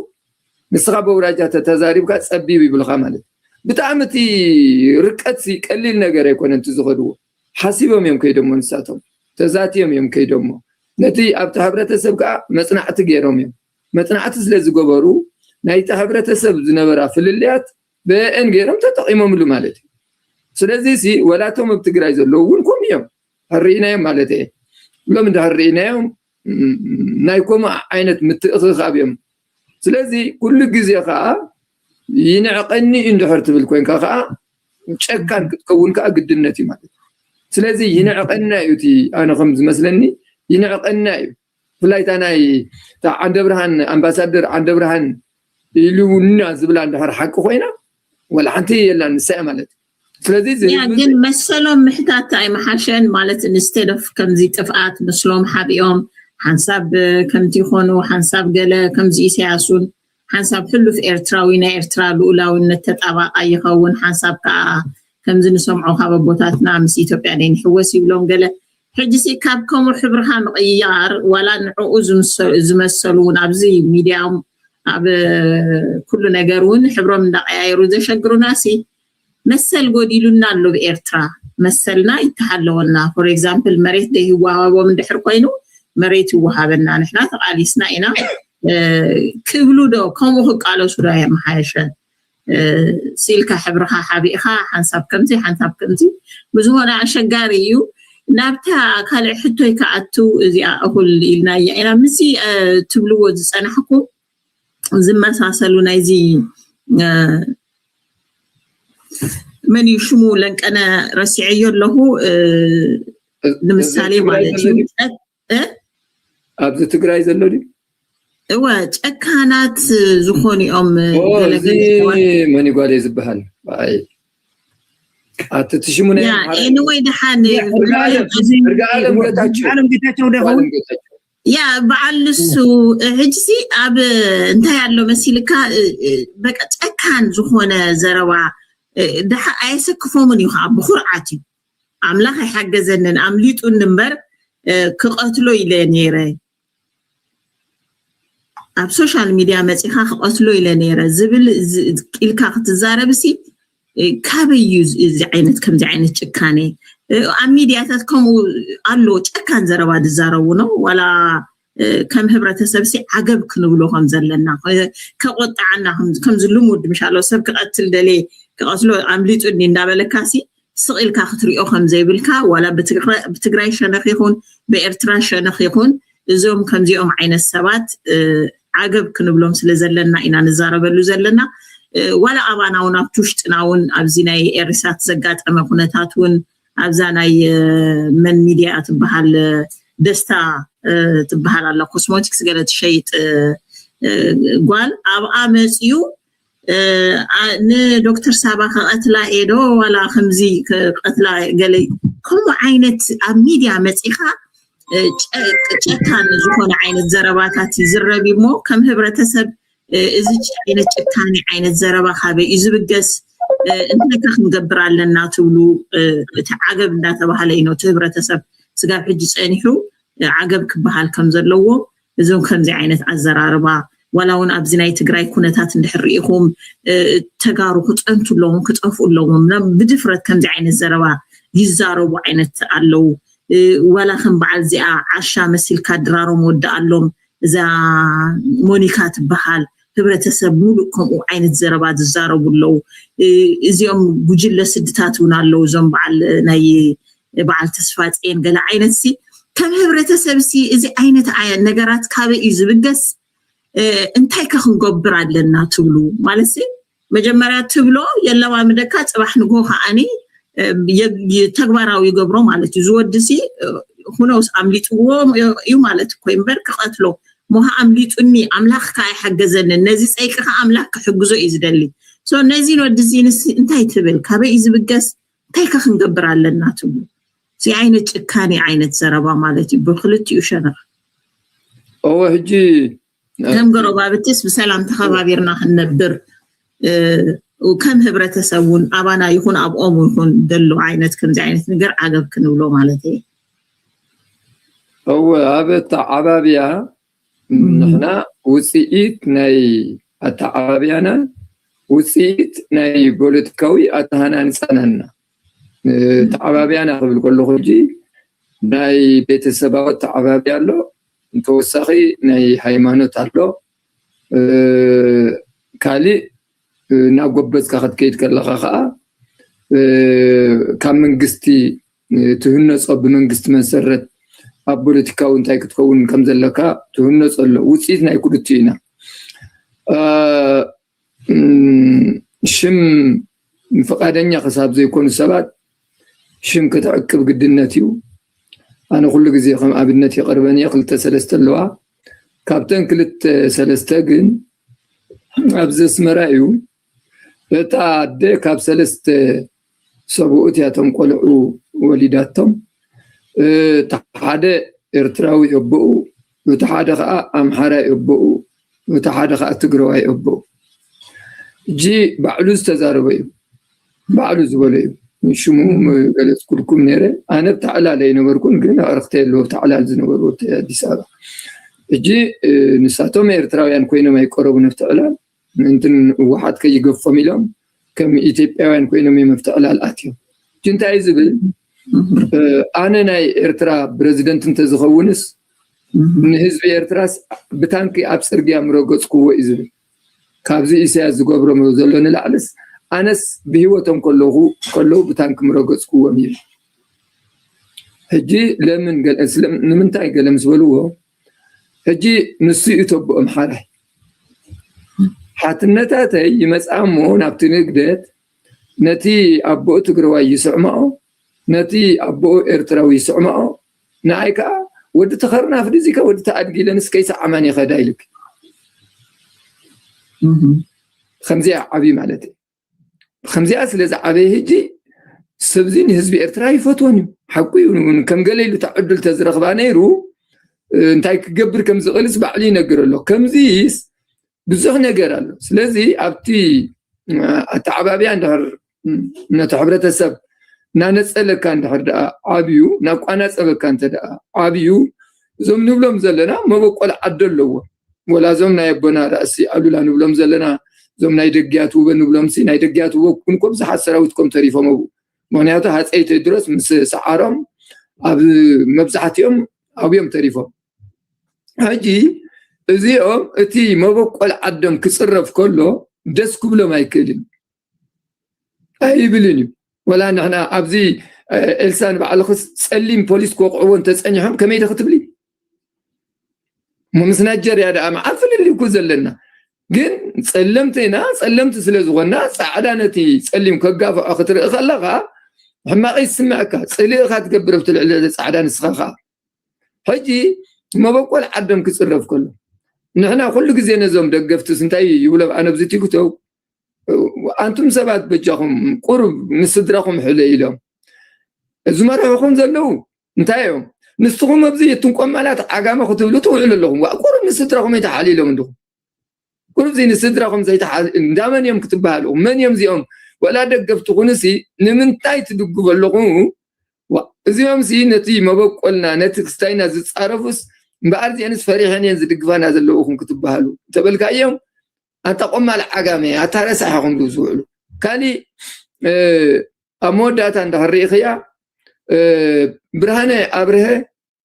ንስኻ በውራጃ ተተዛሪብካ ፀቢብ ይብልካ ማለት ብጣዕሚ እቲ ርቀት ቀሊል ነገር ኣይኮነ እቲ ዝኸድዎ ሓሲቦም እዮም ከይዶሞ ንሳቶም ተዛትዮም እዮም ከይዶሞ ነቲ ኣብቲ ሕብረተሰብ ከዓ መፅናዕቲ ገይሮም እዮም መፅናዕቲ ስለ ዝገበሩ ናይቲ ሕብረተሰብ ዝነበራ ፍልልያት ብአን ገይሮም ተጠቂሞምሉ ማለት እዩ ስለዚ ሲ ወላቶም ኣብ ትግራይ ዘለዉ እውን ከምኡ እዮም ሕርኢናዮም ማለት እየ ሎም እንዳ ሕርኢናዮም ናይ ከምኡ ዓይነት ምትእኽኻብ እዮም ስለዚ ኩሉ ግዜ ከዓ ይንዕቀኒ እንድሕር ትብል ኮይንካ ከዓ ጨካን ክትከውን ከዓ ግድነት እዩ ማለት እዩ ስለዚ ይንዕቀና እዩ እቲ ኣነ ከም ዝመስለኒ ይንዕቀና እዩ ብፍላይ እታ ናይ እታ ዓንደ ብርሃን ኣምባሳደር ዓንደ ብርሃን ኢሉና ዝብላ እንድሕር ሓቂ ኮይና ወላ ሓንቲ የላን ንሳ እያ ማለት እዩ ስለዚ እዚ ያ ህዝቢ ግን መሰሎም ምሕታት ኣይመሓሸን ማለት instead of ከምዚ ጥፍኣት ምስሎም ሓቢኦም ሓንሳብ ከምቲ ይኾኑ ሓንሳብ ገለ ከምዚ ኢሳያሱን ሓንሳብ ሕሉፍ ኤርትራዊ ናይ ኤርትራ ልኡላውነት ተጣባቃ ይኸውን ሓንሳብ ከዓ ከምዚ ንሰምዖ ካብ ኣቦታትና ምስ ኢትዮጵያ ደይ ንሕወስ ይብሎም ገለ ሕጂ ሲ ካብ ከምኡ ሕብርኻ ምቕያር ዋላ ንዕኡ ዝምሰ- ዝመሰሉ እውን ኣብዚ ሚድያም ኣብ ኩሉ ነገር እውን ሕብሮም እንዳቀያየሩ ዘሸግሩና ሲ መሰል ጎዲሉና ኣሎ ብኤርትራ መሰልና ይተሃለወልና for example መሬት ዘይዋሃቦም እንድሕር ኮይኑ መሬት ይወሃበና ንሕና ተቃሊስና ኢና እ፣ ክብሉ ዶ ከምኡ ክቃለሱ ዶ የመሓየሸ እ፣ ሲልካ ሕብርኻ ሓቢእኻ ሓንሳብ ከምዚ ሓንሳብ ከምዚ ብዝኾነ ኣሸጋሪ እዩ ናብታ ካልእ ሕቶይ ክኣቱ እዚኣ እኹል ኢልናያ ኢና ምስዚ እ፣ ትብልዎ ዝፀናሕኩ ዝመሳሰሉ ናይዚ እ፣ መን እዩ ሽሙ? ለንቀነ ረሲዐዮ ኣለኹ። እ፣ ንምሳሌ ማለት እዩ። እ? ኣብዚ ትግራይ ዘሎ ድዩ? እወ፣ ጨካናት ዝኾኑ እዮም። ኦ፣ ገለ እዚ ገለ ሰባት። መን እዩ ጓለይ ዝበሃል? ኣይ፣ ኣቲ እቲ ሽሙ ናይ ያ፣ ኣምሓራ እዩ። ኤንወይ፣ ደሓን። ያ፣ እርጋለም፣ እዚ እርጋለም ጌታቸው። እርጋለም ጌታቸው ዶ ይኸውን? እርጋለም ጌታቸው። ያ፣ በዓል ንሱ፣ እ፣ ሕጂ ሲ ኣብ፣ እ፣ እንታይ ኣሎ መሲልካ፣ እ፣ እ፣ በቃ ጨካን ዝኾነ ዘረባ፣ እ፣ ደሓ-፣ ኣየሰክፎምን እዩ ከዓ፣ ብኹርዓት እዩ። ኣምላኽ ኣይሓገዘንን፣ ኣምሊጡኒ እምበር፣ እ፣ ክቐትሎ ኢለ ነይረ። ኣብ ሶሻል ሚድያ መጺኻ ክቐትሎ ኢለ ነይረ ዝብል ዝ-፣ ኢልካ ክትዛረብ ሲ፣ እ፣ ካበይ እዩ እዚ፣ እዚ ዓይነት፣ ከምዚ ዓይነት ጭካኔ? እ፣ ኣብ ሚድያታት ከምኡ ኣሎ፣ ጨካን ዘረባ ዝዛረቡ ነው። ዋላ፣ እ፣ ከም ህብረተሰብ ሲ ዓገብ ክንብሎ ከም ዘለና፣ እ፣ ከቆጣዓና ከም፣ ከምዚ ልሙድ ምሻሎ ሰብ ክቐትል ደልየ ክቐትሎ ኣምሊጡኒ እንዳበለካ ሲ ስቕ ኢልካ ክትሪኦ ከም ዘይብልካ፣ ዋላ ብትግራ-፣ ብትግራይ ሸነኽ ይኹን ብኤርትራ ሸነኽ ይኹን፣ እዞም ከምዚኦም ዓይነት ሰባት፣ እ፣ ዓገብ ክንብሎም ስለ ዘለና ኢና ንዛረበሉ ዘለና። እ፣ ዋላ ኣባና እውን ኣብቲ ውሽጥና እውን ኣብዚ ናይ ኤሪሳት ዘጋጠመ ኩነታት እውን ኣብዛ ናይ፣ እ፣ መን ሚድያ ትበሃል፣ እ፣ ደስታ፣ እ፣ ትበሃል ኣላ፣ ኮስሞቲክስ ገለ ትሸይጥ፣ እ፣ እ፣ ጓል ኣብኣ መፅዩ፣ እ፣ ኣ-፣ ንዶክተር ሳባ ከቐትላ እየ ዶ ዋላ ከምዚ ከቐትላ ገለ፣ ከምኡ ዓይነት ኣብ ሚድያ መፂኻ፣ እ፣ ጨ-፣ ጨካን ዝኾነ ዓይነት ዘረባታት ይዝረብ እዩ እሞ፣ ከም ህብረተሰብ፣ እ፣ እዚ ጭ-፣ ዓይነት ጭካኔ ዓይነት ዘረባ ካበይ እዩ ዝብገስ? እ፣ እንታይ ከ ክንገብር ኣለና ትብሉ? እ፣ እቲ ዓገብ እንዳተባሃለ እዩ ነቲ ህብረተሰብ ስጋብ ሕጂ ጸኒሑ፣ እ፣ ዓገብ ክበሃል ከም ዘለዎ፣ እዞም ከምዚ ዓይነት ኣዘራርባ፣ ዋላ እውን ኣብዚ ናይ ትግራይ ኩነታት እንድሕር ርኢኹም፣ እ፣ ተጋሩ ክጸንቱ ኣለዎም፣ ክጠፍኡ ኣለዎም፣ እና ብድፍረት ከምዚ ዓይነት ዘረባ ይዛረቡ ዓይነት ኣለዉ። እ፣ ዋላ ከም በዓል እዚኣ ዓሻ መሲልካ ድራሮም ወድኣሎም፣ እዛ ሞኒካ ትበሃል፣ ህብረተሰብ ሙሉእ ከምኡ ዓይነት ዘረባ ዝዛረቡ ኣለዉ። እ፣ እዚኦም ጉጅለ ስድታት እውን ኣለዉ፣ እዞም በዓል ናይ በዓል ተስፋ ጼን ገለ ዓይነት ሲ፣ ከም ህብረተሰብ ሲ፣ እዚ ዓይነት ኣየ-፣ ነገራት ካበይ እዩ ዝብገስ? እ፣ እንታይ ከ ክንገብር ኣለና ትብሉ? ማለት ሲ፣ መጀመርያ ትብሎ የለማምደካ፣ ጽባሕ ንግሆ ከዓኒ፣ እ፣ የ-፣ የ-፣ ተግባራዊ ይገብሮ ማለት እዩ። ዝወዲ ሲ፣ እ፣ ሁኖስ ኣምሊጥዎ እዩ ማለት እኮ እምበር ክቐትሎ። ሞሃ ኣምሊጡኒ፣ ኣምላኽ ከ ኣይሓገዘንን። ነዚ ጸይቂ ከ ኣምላኽ ክሕግዞ እዩ ዝደሊ። ሶ ነዚ ወዲ እዚ ንስ እንታይ ትብል? ካበይ እዩ ዝብገስ? እንታይ ከ ክንገብር ኣለና ትብሉ? እዚ ዓይነት ጭካኔ ዓይነት ዘረባ ማለት እዩ፣ ብክልቲኡ ሸነኽ። እወ፣ ሕጂ ከም ጎረባብትስ ብሰላም ተኸባቢርና ክንነብር፣ እ፣ ከም ህብረተሰብ እውን ኣባና ይኹን ኣብኦም ይኹን ዘሎ ዓይነት ከምዚ ዓይነት ነገር ዓገብ ክንብሎ ማለት እዩ። እወ፣ ኣብ ኣተዓባብያ እም። ንሕና ውፅኢት ናይ ኣተዓባብያና ውፅኢት ናይ ፖለቲካዊ ኣተሃናንፃናና። እ፣ ኣተዓባብያና ክብል ከለኹ ሕጂ ናይ ቤተሰባዊ ኣተዓባብያ ኣሎ፣ ተወሳኺ ናይ ሃይማኖት ኣሎ። እ፣ ካሊእ፣ እ፣ እናጎበዝካ ክትከይድ ከለኻ ከዓ፣ እ፣ ካብ መንግስቲ፣ እ፣ ትህነጾ፣ ብመንግስቲ መሰረት ኣብ ፖለቲካዊ እንታይ ክትከውን ከም ዘለካ ትህነጾ ኣሎ። ውፅኢት ናይ ክልቲኡ ኢና። እ፣ እም፣ ሽም ፍቓደኛ ክሳብ ዘይኮኑ ሰባት ሽም ክትዕቅብ ግድነት እዩ። ኣነ ኩሉ ግዜ ከም ኣብነት ይቐርበን እየ፣ ክልተ ሰለስተ ኣለዋ። ካብተን ክልተ ሰለስተ ግን ኣብዚ ኣስመራ እዩ። እታ ኣደ ካብ ሰለስተ ሰብኡት እያ እቶም ቆልዑ ወሊዳቶም። እቲ ሓደ ኤርትራዊ ኣቦኡ፣ እቲ ሓደ ኸዓ ኣምሓራይ ኣቦኡ፣ እቲ ሓደ ኸዓ ትግረዋይ ኣቦኡ። ሕጂ ባዕሉ ዝተዛረበ እዩ፣ ባዕሉ ዝበሎ እዩ። ሽሙ ገለጽኩልኩም ነይረ። ኣነ ኣብታ ዕላል ኣይነበርኩን፣ ግን ኣዕርኽቲ ኣለዉ ኣብታ ዕላል ዝነበሩ ኣብቲ ኣዲስ ኣበባ። ሕጂ፣ እ፣ ንሳቶም ኤርትራውያን ኮይኖም ኣይቀረቡን ኣብቲ ዕላል። ምእንትን ህወሓት ከይገፎም ኢሎም ከም ኢትዮጵያውያን ኮይኖም እዮም ኣብቲ ዕላል ኣትዮም። ሕጂ እንታይ እዩ ዝብል? እህ። እ፣ ኣነ ናይ ኤርትራ ፕረዚደንት እንተዝኸውንስ፣ እህ። ንህዝቢ ኤርትራስ ብታንኪ ኣብ ጽርግያ ምረገጽኩዎ እዩ ዝብል። ካብዚ ኢሳያስ ዝገብሮም ዘሎ ንላዕልስ፣ ኣነስ ብህይወቶም ከለኹ፣ ከለዉ ብታንኪ ምረገጽኩዎም ይብል። ሕጂ ለምን ገለ-፣ ስለ-፣ ንምንታይ ገለ ምስ በልዎ፣ ሕጂ ንሱ እዩ ተቦኦም ሓራይ። ሓትነታተይ ይመጽኣ እሞ ናብቲ ንግደት ነቲ ኣቦኡ ትግረዋይ ይስዕማኦ፣ ነቲ ኣቦኡ ኤርትራዊ ይስዕማኦ። ንኣይ ከዓ ወዲ ተኸርናፍ ድዚከ ወዲ ተኣድጊ ኢለንስ ከይሰዓማን ይኸዳ ኢልክ። ከምዚኣ ዓብዩ ማለት እዩ። ከምዚኣ ስለ ዝዓበየ ሕጂ ሰብዚ ንህዝቢ ኤርትራ ይፈትዎን እዩ። ሓቁ እዩ። ከም ገለ ኢሉ እታ ዕድል ተዝረኽባ ነይሩ እንታይ ክገብር ከም ዝኽእልስ ባዕሉ ይነግር ኣሎ። ከምዚስ ብዙሕ ነገር ኣሎ። ስለዚ ኣብቲ ኣተዓባብያ እንድሕር ነቲ ሕብረተሰብ እናነጸለካ እንድሕር ደኣ ዓብዩ፣ እናቋናጸበካ እንተ ደኣ ዓብዩ፣ እዞም ንብሎም ዘለና መበቆል ዓዲ ኣለዎ። ወላ እዞም ናይ ኣቦና ራእሲ ኣሉላ ንብሎም ዘለና፣ እዞም ናይ ደግያት ውበ ንብሎምሲ፣ ናይ ደግያት ውበ እውን እኮ ብዙሓት ሰራዊት ኮም ተሪፎም ኣብኡ። ምኽንያቱ ሃፀይ ቴድሮስ ምስ ሰዓሮም ኣብ መብዛሕትኦም ኣብዮም ተሪፎም። ሕጂ እዚኦም እቲ መበቆል ዓዶም ክፅረፍ ከሎ ደስ ክብሎም ኣይክእልን፣ ኣይብልን እዩ። ወላ ንሕና ኣብዚ ኤልሳ ንባዕልኽስ ፀሊም ፖሊስ ክወቕዕዎ እንተፀኒሖም ከመይ ዶ ክትብሊ? እሞ ምስ ናይጀርያ ደኣ መዓት ፍልልይ እኮ ዘለና። ግን ጸለምቲ ኢና፣ ጸለምቲ ስለ ዝኾንና ጻዕዳ ነቲ ጸሊም ከጋፍዖ ክትርኢ ከለኻ ሕማቕ ይስምዐካ። ጽልኢ ኢኻ ትገብር ኣብቲ ልዕሊ ጻዕዳ ንስኻ ኸኣ። ሕጂ መበቆል ዓዶም ክጽረፍ ከሎ ንሕና ኩሉ ግዜ ነዞም ደገፍትስ እንታይ ይብሎም? ኣነ ኣብዚ ቲክቶክ ኣንቱም ሰባት በጃኹም ቁሩብ ንስድራኹም ሕለ ኢሎም ዝመርሕኹም ዘለዉ እንታይ እዮም? ንስኹም ኣብዚ እትንቆማላት ዓጋመ ክትብሉ ትውዕሉ ኣለኹም። ዋ፣ ቁሩብ ንስድራኹም ኣይተሓልይሎም እንዲኹም። ቁሩብ እዚ ንስድራኹም ዘይተሓል-፣ እንዳመን እዮም ክትበሃሉ? መን እዮም እዚኦም? ወላ ደገፍቲ ኩኑሲ ንምንታይ ትድግፉ ኣለኹም? ዋ፣ እዚኦም ሲ ነቲ መበቆልና፣ ነቲ ክስታይና ዝጻረፉስ እምበኣር እዚአንስ ፈሪሐን እየን ዝድግፋና ዘለዉ ኢኹም ክትበሃሉ እንተበልካዮም፣ ኣንታ ቆማል ዓጋመ፣ ኣታ ረሳሕ ኢኹም ድዩ ዝውዕሉ? ካሊእ፣ እ፣ ኣብ መወዳእታ እንድሕር ርኢኽያ፣ እ፣ ብርሃነ ኣብርሀ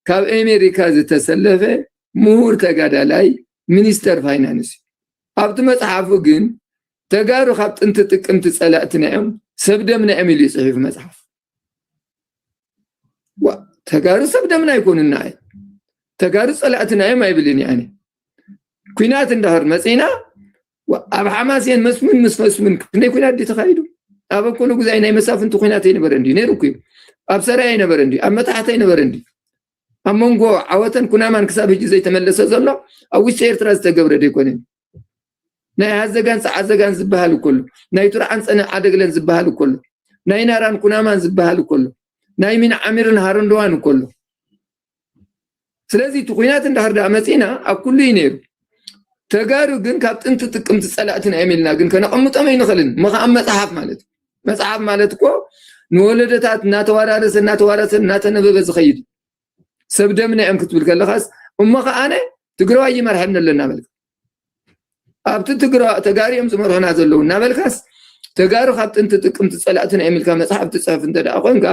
ካብ ኣሜሪካ ዝተሰለፈ ምሁር ተጋዳላይ ሚኒስተር ፋይናንስ እዩ። ኣብቲ መጽሓፉ ግን ተጋሩ ካብ ጥንቲ ጥቅምቲ ጸላእትና እዮም፣ ሰብ ደምና እዮም ኢሉ እዩ ጽሒፉ መጽሓፍ። ዋ፣ ተጋሩ ሰብ ደምና ኣይኮኑና እየ። ተጋሩ ጸላእትና እዮም ኣይብልን እየ ኣነ። ኲናት እንድሕር መጺና፣ ዋ፣ ኣብ ሓማሴን መስምን ምስ መስምን ክንደይ ኲናት ድዩ ተኻይዱ? ኣብ ኣኮሎ ጉዛይ ናይ መሳፍንቲ ኲናት ኣይነበረን ድዩ? ነይሩ እኮ እዩ። ኣብ ሰራይ ኣይነበረን ድዩ? ኣብ መታሕት ኣይነበረን ድዩ? ኣብ መንጎ ዓወተን ኩናማን ክሳብ ሕጂ ዘይተመለሰ ዘሎ ኣብ ውሽጢ ኤርትራ ዝተገብረ ዶ ኣይኮነን? ናይ ሃዘጋን ጸዓዘጋን ዝበሃል እኮ ኣሎ። ናይ ቱርዓን ጸነ ዓደግለን ዝበሃል እኮ ኣሎ። ናይ ናራን ኩናማን ዝበሃል እኮ ኣሎ። ናይ ሚን ዓሚርን ሃረንደዋን እኮ ኣሎ። ስለዚ እቲ ኲናት እንድሕር ደኣ መጺና ኣብ ኩሉ እዩ ነይሩ። ተጋሩ ግን ካብ ጥንቲ ጥቅምቲ ጸላእትና እዮም ኢልና ግን ከነቐምጦም ኣይንኽእልን። እሞ ኸኣ መጽሓፍ ማለት እዩ። መጽሓፍ ማለት እኮ ንወለዶታት እናተዋራረሰ፣ እናተዋረሰ፣ እናተነበበ ዝኸይድ እዩ። ሰብ ደምና እዮም ክትብል ከለኻስ፣ እሞ ኸኣ ኣነ ትግራዋይ ይመርሐኒ ኣሎ እናበልካ፣ ኣብቲ ትግራ-፣ ተጋሩ እዮም ዝመርሑና ዘለዉ እናበልካስ፣ ተጋሩ ካብ ጥንቲ ጥቅምቲ ጸላእትና እዮም ኢልካ መጽሓፍ ትጽሕፍ እንተ ደኣ ኮንካ፣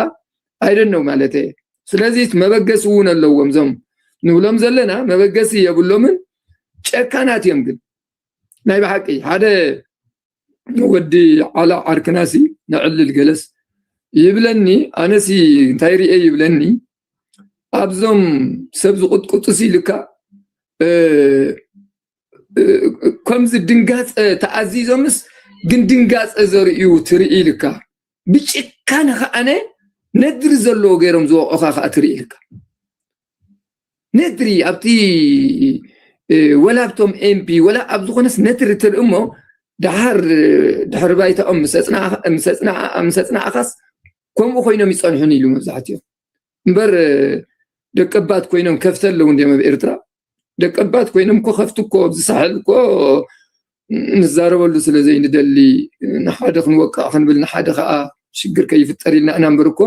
I don't know ማለት እየ። ስለዚ መበገሲ እውን ኣለዎም። እዞም ንብሎም ዘለና መበገሲ የብሎምን፣ ጨካናት እዮም። ግን ናይ ብሓቂ ሓደ ወዲ ዓላ ዓርክናሲ ነዕልል ገለስ ይብለኒ፣ ኣነሲ እንታይ ርኤ ይብለኒ፣ ኣብዞም ሰብ ዝቕጥቅጡሲ ኢልካ፣ እ፣ እ፣ ከምዚ ድንጋጸ ተኣዚዞምስ ግን ድንጋጸ ዘርእዩ ትርኢ ኢልካ፣ ብጭካነ ከኣነ ነድሪ ዘለዎ ገይሮም ዝወቕዑኻ ከኣ ትርኢ ኢልካ። ነድሪ ኣብቲ፣ እ፣ ወላ ኣብቶም ኤምፒ ወላ ኣብ ዝኾነስ ነድሪ ትርኢ እሞ፣ ደሓር ድሕሪ ባይታኦም ምስ ኣጽና-፣ ምስ ኣጽና-፣ ምስ ኣጽናዕኻስ ከምኡ ኮይኖም ይጸንሑን ኢሉ መብዛሕትኦም። እምበር፣ እ፣ ደቀባት ኮይኖም ከፍቲ ኣለዉ እንድዮም ኣብ ኤርትራ። ደቀባት ኮይኖም እኮ ከፍቲ እኮ ኣብዚ ሳሕል እኮ ንዛረበሉ ስለ ዘይንደሊ፣ ንሓደ ክንወቅዕ ክንብል፣ ንሓደ ከኣ ሽግር ከይፍጠር ኢልና ኢና እምበር እኮ፣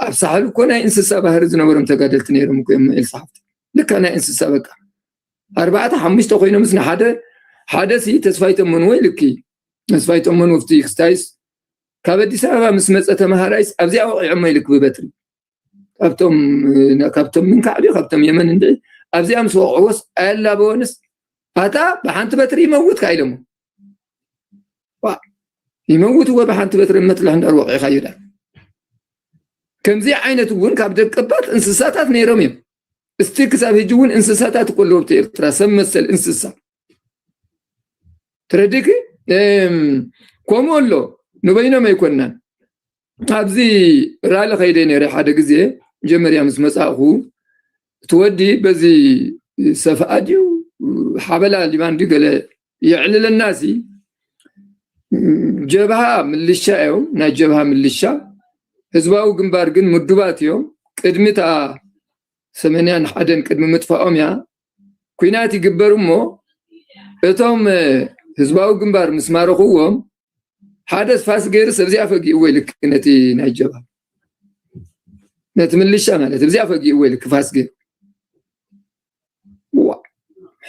ኣብ ሳሕል እኮ ናይ እንስሳ ባህሪ ዝነበሮም ተጋደልቲ ነይሮም እኮ እዮም፣ ኤልሳ ሓፍቲ። ልካ ናይ እንስሳ በቃ። ኣርባዕተ ሓሙሽተ ኮይኖምስ ንሓደ፣ ሓደሲ ተስፋይ ተመንዎ ኢልኪ። ተስፋይ ተመንዎ ኣብቲ ክስታይስ ካብ ኣዲስ ኣበባ ምስ መጸ ተመሃራይስ ኣብዚኣ ወቒዖሞ ኢልኪ ብበትሪ። ካብቶም፣ እ፣ ካብቶም ምንካዕ ድዩ፣ ካብቶም የመን እንድዒ፣ ኣብዚኣ ምስ ወቕዕዎስ ኣየላበወንስ፣ ኣታ ብሓንቲ በትሪ ይመውት ከኣ ኢሎሞ። ዋ፣ ይመውት እወ ብሓንቲ በትሪ መትልሕ እንዳር ወቒዕካዮ ዳ። ከምዚ ዓይነት እውን ካብ ደቀባት እንስሳታት ነይሮም እዮም። እስቲ ክሳብ ሕጂ እውን እንስሳታት እኮ ኣለዎ ኣብቲ ኤርትራ፣ ሰብ መሰል እንስሳ። ተረዲእኪ? እም፣ ከምኡ ኣሎ። ንበይኖም ኣይኮናን። ኣብዚ ራሊ ከይደ ነይረ ሓደ ግዜ መጀመርያ ምስ መጻእኹ፣ እቲ ወዲ በዚ ሰፍኣ ድዩ ሓበላ ሊባን ድዩ ገለ የዕልለና ሲ፣ ጀብሃ ምልሻ እዮም፣ ናይ ጀብሃ ምልሻ። ህዝባዊ ግንባር ግን ምዱባት እዮም። ቅድሚ እታ ሰመንያን ሓደን ቅድሚ ምጥፋኦም እያ ኩናት ይግበር እሞ፣ እቶም ህዝባዊ ግንባር ምስ ማረኽዎም፣ ሓደ ፋስ ገይሩ ሰብ እዚኣ ፈጊእዎ ኢልክ ነቲ ናይ ጀብሃ፣ ነቲ ምልሻ ማለት እዚኣ ፈጊእዎ ኢልክ ፋስ ገይሩ።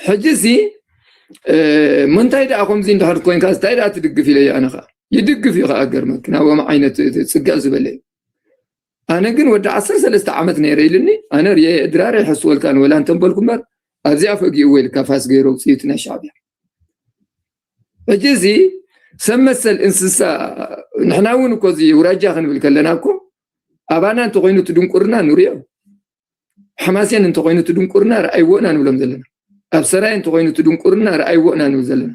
ሕጂ ሲ ምንታይ ደኣ ከምዚ እንድሕር ኮይንካ እንታይ ደኣ ትድግፍ ኢለ ኣነ ከዓ ይድግፍ እዩ ከዓ ገርመክ ናብኦም ዓይነት ፅግዕ ዝበለ እዩ። ኣነ ግን ወዲ ዓሰርተ ሰለስተ ዓመት ነይረ ኢልኒ። ኣነ ርየ ድራር ኣይሐስወልካን ወላ እንተንበልኩ እምበር ኣብዚኣ ፈጊእዎ ኢልካ ፋስ ገይሮ ውፅኢት ናይ ሻዕብያ። ሕጂ እዚ ሰብ መሰል እንስሳ ንሕና እውን እኮ እዚ ውራጃ ክንብል ከለና እኮ ኣባና እንተኮይኑ እቲ ድንቁርና ንሪኦ። ሓማሴን እንተኮይኑ እቲ ድንቁርና ረኣይዎ ኢና ንብሎም ዘለና። ኣብ ሰራየ እንተኮይኑ እቲ ድንቁርና ረኣይዎ ኢና ንብል ዘለና።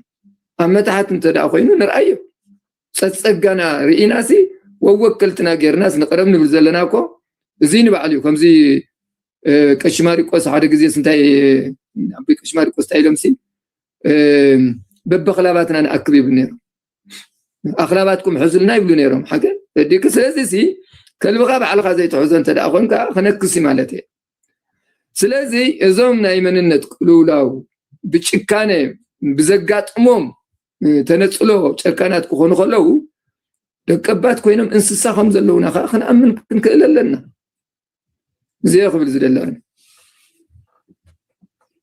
ኣብ መታሕት እንተ ደኣ ኮይኑ ንርኣዮ። ጸጸጋና ርኢናሲ ወወከልትና ጌርናስ ንቅረብ ንብል ዘለና እኮ እዚ ንባዕሉ እዩ። ከምዚ ቀሺ ማሪቆስ ሓደ ግዜ እንታይ ኣቦይ ቀሺ ማሪቆስ እንታይ ኢሎምሲ በበክላባትና ንኣክብ ይብል ነይሩ። ኣክላባትኩም ሕዙልና ይብሉ ነይሮም። ሓቂ ዲክ ስለዚ ሲ ከልብኻ ባዕልኻ ዘይትሕዞ እንተ ደኣ ኮንካ ክነክሲ ማለት እየ። ስለዚ እዞም ናይ መንነት ቅልውላው ብጭካነ ብዘጋጥሞም ተነፅሎ ጨካናት ክኾኑ ከለዉ ደቀባት ኮይኖም እንስሳ ከም ዘለዉና ከዓ ክንኣምን ክንክእል ኣለና። እዚ ክብል ዝደሊ ኣነ።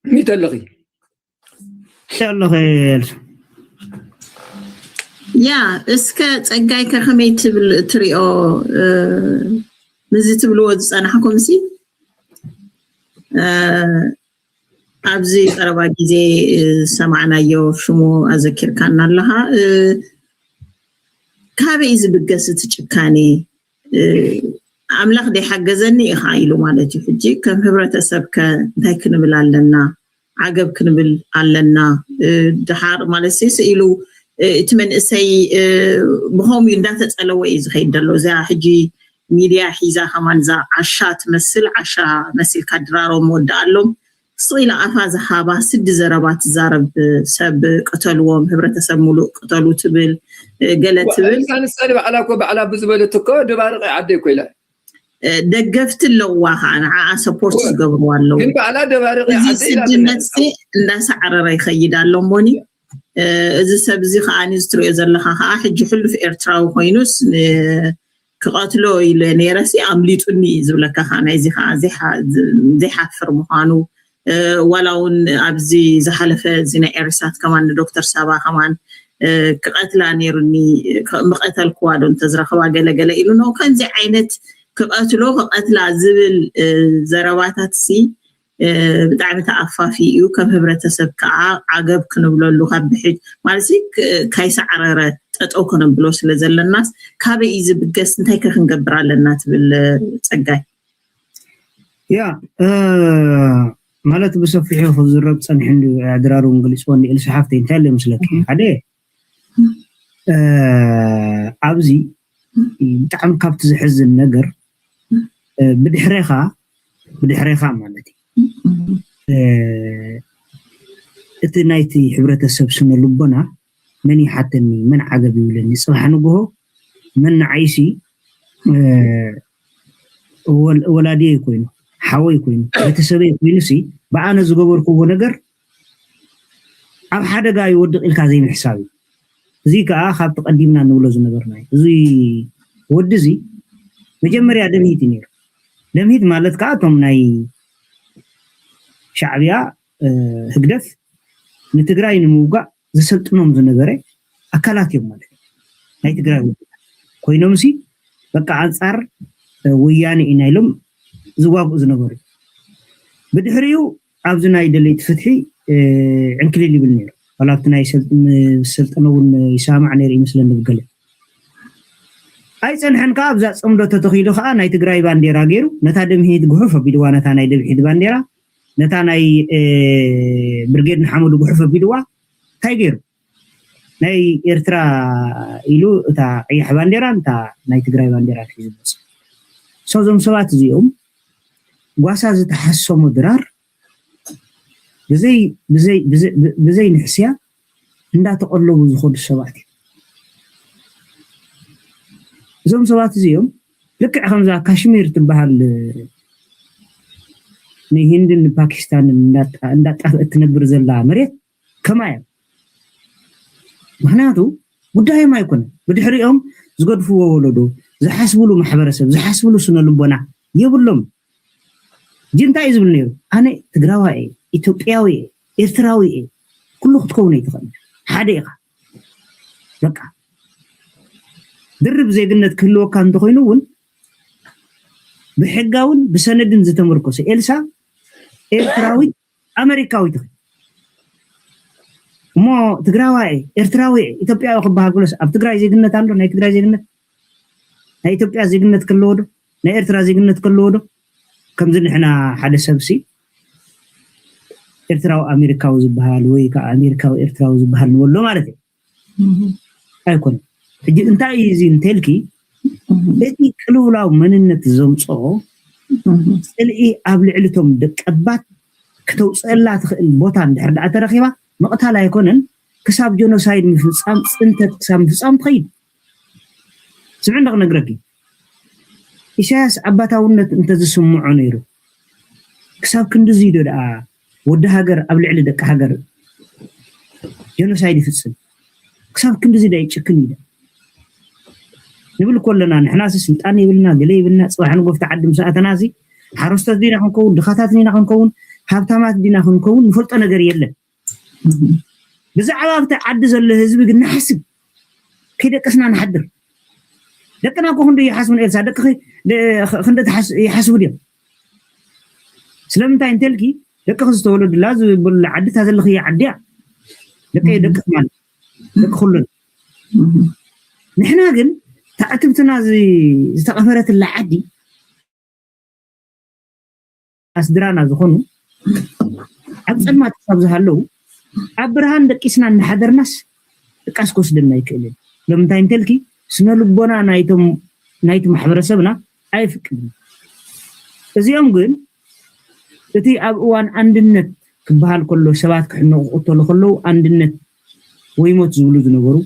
ሚተ ኣለኺ? ኣለኸ ያ እስከ ፀጋይ ከ ከመይ ትብል ትሪኦ? ምዚ ትብልዎ ዝፀናሕኩም ሲ ኣብዚ ቀረባ ግዜ ዝሰማዕናዮ ሽሙ ኣዘኪርካና ኣለኻ። ካበይ ዝብገስ እቲ ጭካኔ? ኣምላኽ ደይሓገዘኒ ኢኻ ኢሉ ማለት እዩ። ሕጂ ከም ህብረተሰብ ከ እንታይ ክንብል ኣለና? ዓገብ ክንብል ኣለና። ድሓር ማለት ሲ ስኢሉ እቲ መንእሰይ ብኸምኡ እንዳተፀለወ እዩ ዝኸይድ ዘሎ። እዚኣ ሕጂ ሚድያ ሒዛ ከማን እዛ ዓሻ ትመስል ዓሻ መሲልካ ድራሮም ወድኣሎም ስቕ ኢላ ኣፋ ዝሃባ ስዲ ዘረባ ትዛረብ ሰብ ቅተልዎም፣ ህብረተሰብ ሙሉእ ቅተሉ ትብል ገለ ትብል። ንሳ ንሳ ንባዕላ እኮ ባዕላ ብዝበለት እኮ ድባርቂ ዓደይ እኮ ኢላ። ደገፍቲ ኣለዋ ከዓ ንዓኣ ሰፖርት ዝገብርዋ ኣለዉ። ግን ባዕላ ደባርቂ እዚ ዓደይ ኢላ ስድነት እንዳሳዕረረ ይኸይድ ኣሎ እሞኒ እዚ ሰብ እዚ ከዓ እዚ ትሪኦ ዘለካ ከዓ ሕጂ ሕሉፍ ኤርትራዊ ኮይኑስ ክቐትሎ ኢለ ነይረሲ ኣምሊጡኒ እዩ ዝብለካ ከዓ ናይዚ ከዓ ዘይሓፍር ምዃኑ ዋላ እውን ኣብዚ ዝሓለፈ እዚ ናይ ኤሪሳት ከማን ንዶክተር ሳባ ከማን ክቐትላ ነይሩኒ ምቐተልክዋ ዶ እንተዝረኽባ ገለገለ ኢሉ ነው ከምዚ ዓይነት ክቐትሎ ክቐትላ ዝብል ዘረባታት ሲ ብጣዕሚ ተኣፋፊ እዩ። ከም ህብረተሰብ ከዓ ዓገብ ክንብለሉ ካብ ብሕጅ ማለት ካይሰዕረረ ጠጠው ከነብሎ ስለ ዘለናስ ካበይ እዩ ዝብገስ እንታይ ከ ክንገብር ኣለና ትብል ፀጋይ? ያ ማለት ብሰፊሑ ክዝረብ ፀኒሑ እንዲ ኣድራሩ ገሊፅዎ እንዲ ኤልሳ ሓፍተይ እንታይ ኣሎ ይመስለኪ ሓደ ኣብዚ ብጣዕሚ ካብቲ ዝሕዝን ነገር ብድሕሬኻ ብድሕሬኻ ማለት እዩ እቲ ናይቲ ሕብረተሰብ ስነ ልቦና መን ይሓተኒ መን ዓገብ ይብለኒ ፅባሕ ንግሆ መን ንዓይሲ ወላዲየይ ኮይኑ ሓወይ ኮይኑ ቤተሰበይ ኮይኑ ሲ ብኣነ ዝገበርክዎ ነገር ኣብ ሓደጋ ይወድቕ ኢልካ ዘይምሕሳብ እዩ። እዚ ከዓ ካብ ተቐዲምና ንብሎ ዝነበርና እዩ። እዚ ወዲ እዚ መጀመርያ ደምሂት እዩ ነይሩ። ደምሂት ማለት ከዓ እቶም ናይ ሻዕብያ ህግደፍ ንትግራይ ንምውጋእ ዘሰልጥኖም ዝነበረ ኣካላት እዮም ማለት እዩ። ናይ ትግራይ ውድባት ኮይኖም ሲ በቃ ኣንፃር ወያነ ኢና ኢሎም ዝዋግኡ ዝነበሩ። ብድሕሪኡ ኣብዚ ናይ ደለይቲ ፍትሒ ዕንክሊል ይብል ነይሩ። ዋላ ኣብቲ ናይ ሰልጠነ እውን ይሰማማዕ ነይሩ ይመስለኒ ብገለ ኣይፀንሐን ከዓ ኣብዛ ፅምዶ ተተኺሉ ከዓ ናይ ትግራይ ባንዴራ ገይሩ ነታ ደምሂት ጉሑፍ ኣቢልዋ ነታ ናይ ደምሂት ባንዴራ ነታ ናይ ብርጌድ ንሓመዱ ጉሑፍ ኣቢልዋ እንታይ ገይሩ ናይ ኤርትራ ኢሉ እታ ቀያሕ ባንዴራን እታ ናይ ትግራይ ባንዴራን ሒዙ መጽእ። So እዞም ሰባት እዚኦም ጓሳ ዝተሓሰሙ ድራር ብዘይ ብዘይ ብዘይ ብዘይ ንሕስያ እንዳተቐለቡ ዝኸዱ ሰባት እዮም። እዞም ሰባት እዚኦም ልክዕ ከምዛ ካሽሚር ትበሃል ንሂንድን ንፓኪስታንን እንዳጣፍአት ትነብር ዘላ መሬት ከማ እዮም። ምክንያቱ ጉዳዮም ኣይኮነን። ብድሕሪኦም ዝገድፍዎ ወለዶ፣ ዝሓስብሉ ማሕበረሰብ፣ ዝሓስብሉ ስነ ልቦና የብሎም። ጂ እንታይ እዩ ዝብል ነይሩ? ኣነ ትግራዋይ እየ፣ ኢትዮጵያዊ እየ፣ ኤርትራዊ እየ። ኩሉ ክትከውን ኣይትኽእል፣ ሓደ ኢኻ። በቃ ድርብ ዜግነት ክህልወካ እንተኮይኑ እውን ብሕጋውን ብሰነድን ዝተመርኮሰ። ኤልሳ ኤርትራዊት ኣመሪካዊት ኢኺ እሞ ትግራዋይ እየ፣ ኤርትራዊ እየ፣ ኢትዮጵያዊ ክበሃል ከሎስ ኣብ ትግራይ ዜግነት ኣሎ? ናይ ትግራይ ዜግነት፣ ናይ ኢትዮጵያ ዜግነት ክህልዎ ዶ? ናይ ኤርትራ ዜግነት ክህልዎ ዶ? ከምዚ ንሕና ሓደ ሰብሲ ኤርትራዊ ኣሜሪካዊ ዝበሃል ወይ ከዓ ኣሜሪካዊ ኤርትራዊ ዝበሃል ንበሎ ማለት እዩ። ኣይኮነን። ሕጂ እንታይ እዩ እዚ እንተልኪ፣ እቲ ቅልውላው መንነት ዘምፅኦ ፅልኢ ኣብ ልዕሊ እቶም ደቀባት ክተውፅአላ ትኽእል ቦታ እንድሕር ደኣ ተረኺባ፣ ምቕታል ኣይኮነን፣ ክሳብ ጀኖሳይድ ምፍፃም፣ ፅንተት ክሳብ ምፍፃም ትኸይድ። ስምዒ እንደ ክነግረኪ፣ ኢሳያስ ኣባታውነት እንተዝስምዖ ነይሩ፣ ክሳብ ክንድዚ ዶ ደኣ ወዲ ሃገር ኣብ ልዕሊ ደቂ ሃገር ጀኖሳይድ ይፍፅም? ክሳብ ክንድዚ ዶ ይጭክን እዩ? ንብል እኮ ኣለና። ንሕናሲ ስልጣን የብልና፣ ገለ የብልና። ፅባሕ ንጎፍቲ ዓዲ ምስ ኣተናሲ ሓረስቶት ዲና ክንከውን፣ ድኻታት ዲና ክንከውን፣ ሃብታማት ዲና ክንከውን ንፈልጦ ነገር የለን። ብዛዕባ ኣብቲ ዓዲ ዘሎ ህዝቢ ግን ንሓስብ፣ ከይደቀስና ንሓድር። ደቅና እኮ ክንዲ ይሓስቡ ንኤልሳ፣ ደቂ ክንዲ ይሓስቡ ድዮም? ስለምንታይ እንተልኪ፣ ደቅኺ ዝተወለዱላ ዝበሉላ ዓዲ እታ ዘለኽያ ዓዲ እያ። ደቂ ደቅኺ ማለት ደቂ ኩሉን። ንሕና ግን ታዕትብትና ዝተቐፈረትላ ዓዲ ኣስድራና ዝኾኑ ኣብ ጸልማት ክሳብ ዝሃለዉ ኣብ ብርሃን ደቂስና እናሓደርናስ ድቃስ ክወስደና ኣይክእልን። ስለምንታይ እንተልኪ ስነ ልቦና ናይቶም ናይቲ ማሕበረሰብና ኣይፍቅድን። እዚኦም ግን እቲ ኣብ እዋን ኣንድነት ክበሃል ከሎ ሰባት ክሕነቑ ክቕተሉ ከለዉ ኣንድነት ወይ ሞት ዝብሉ ዝነበሩ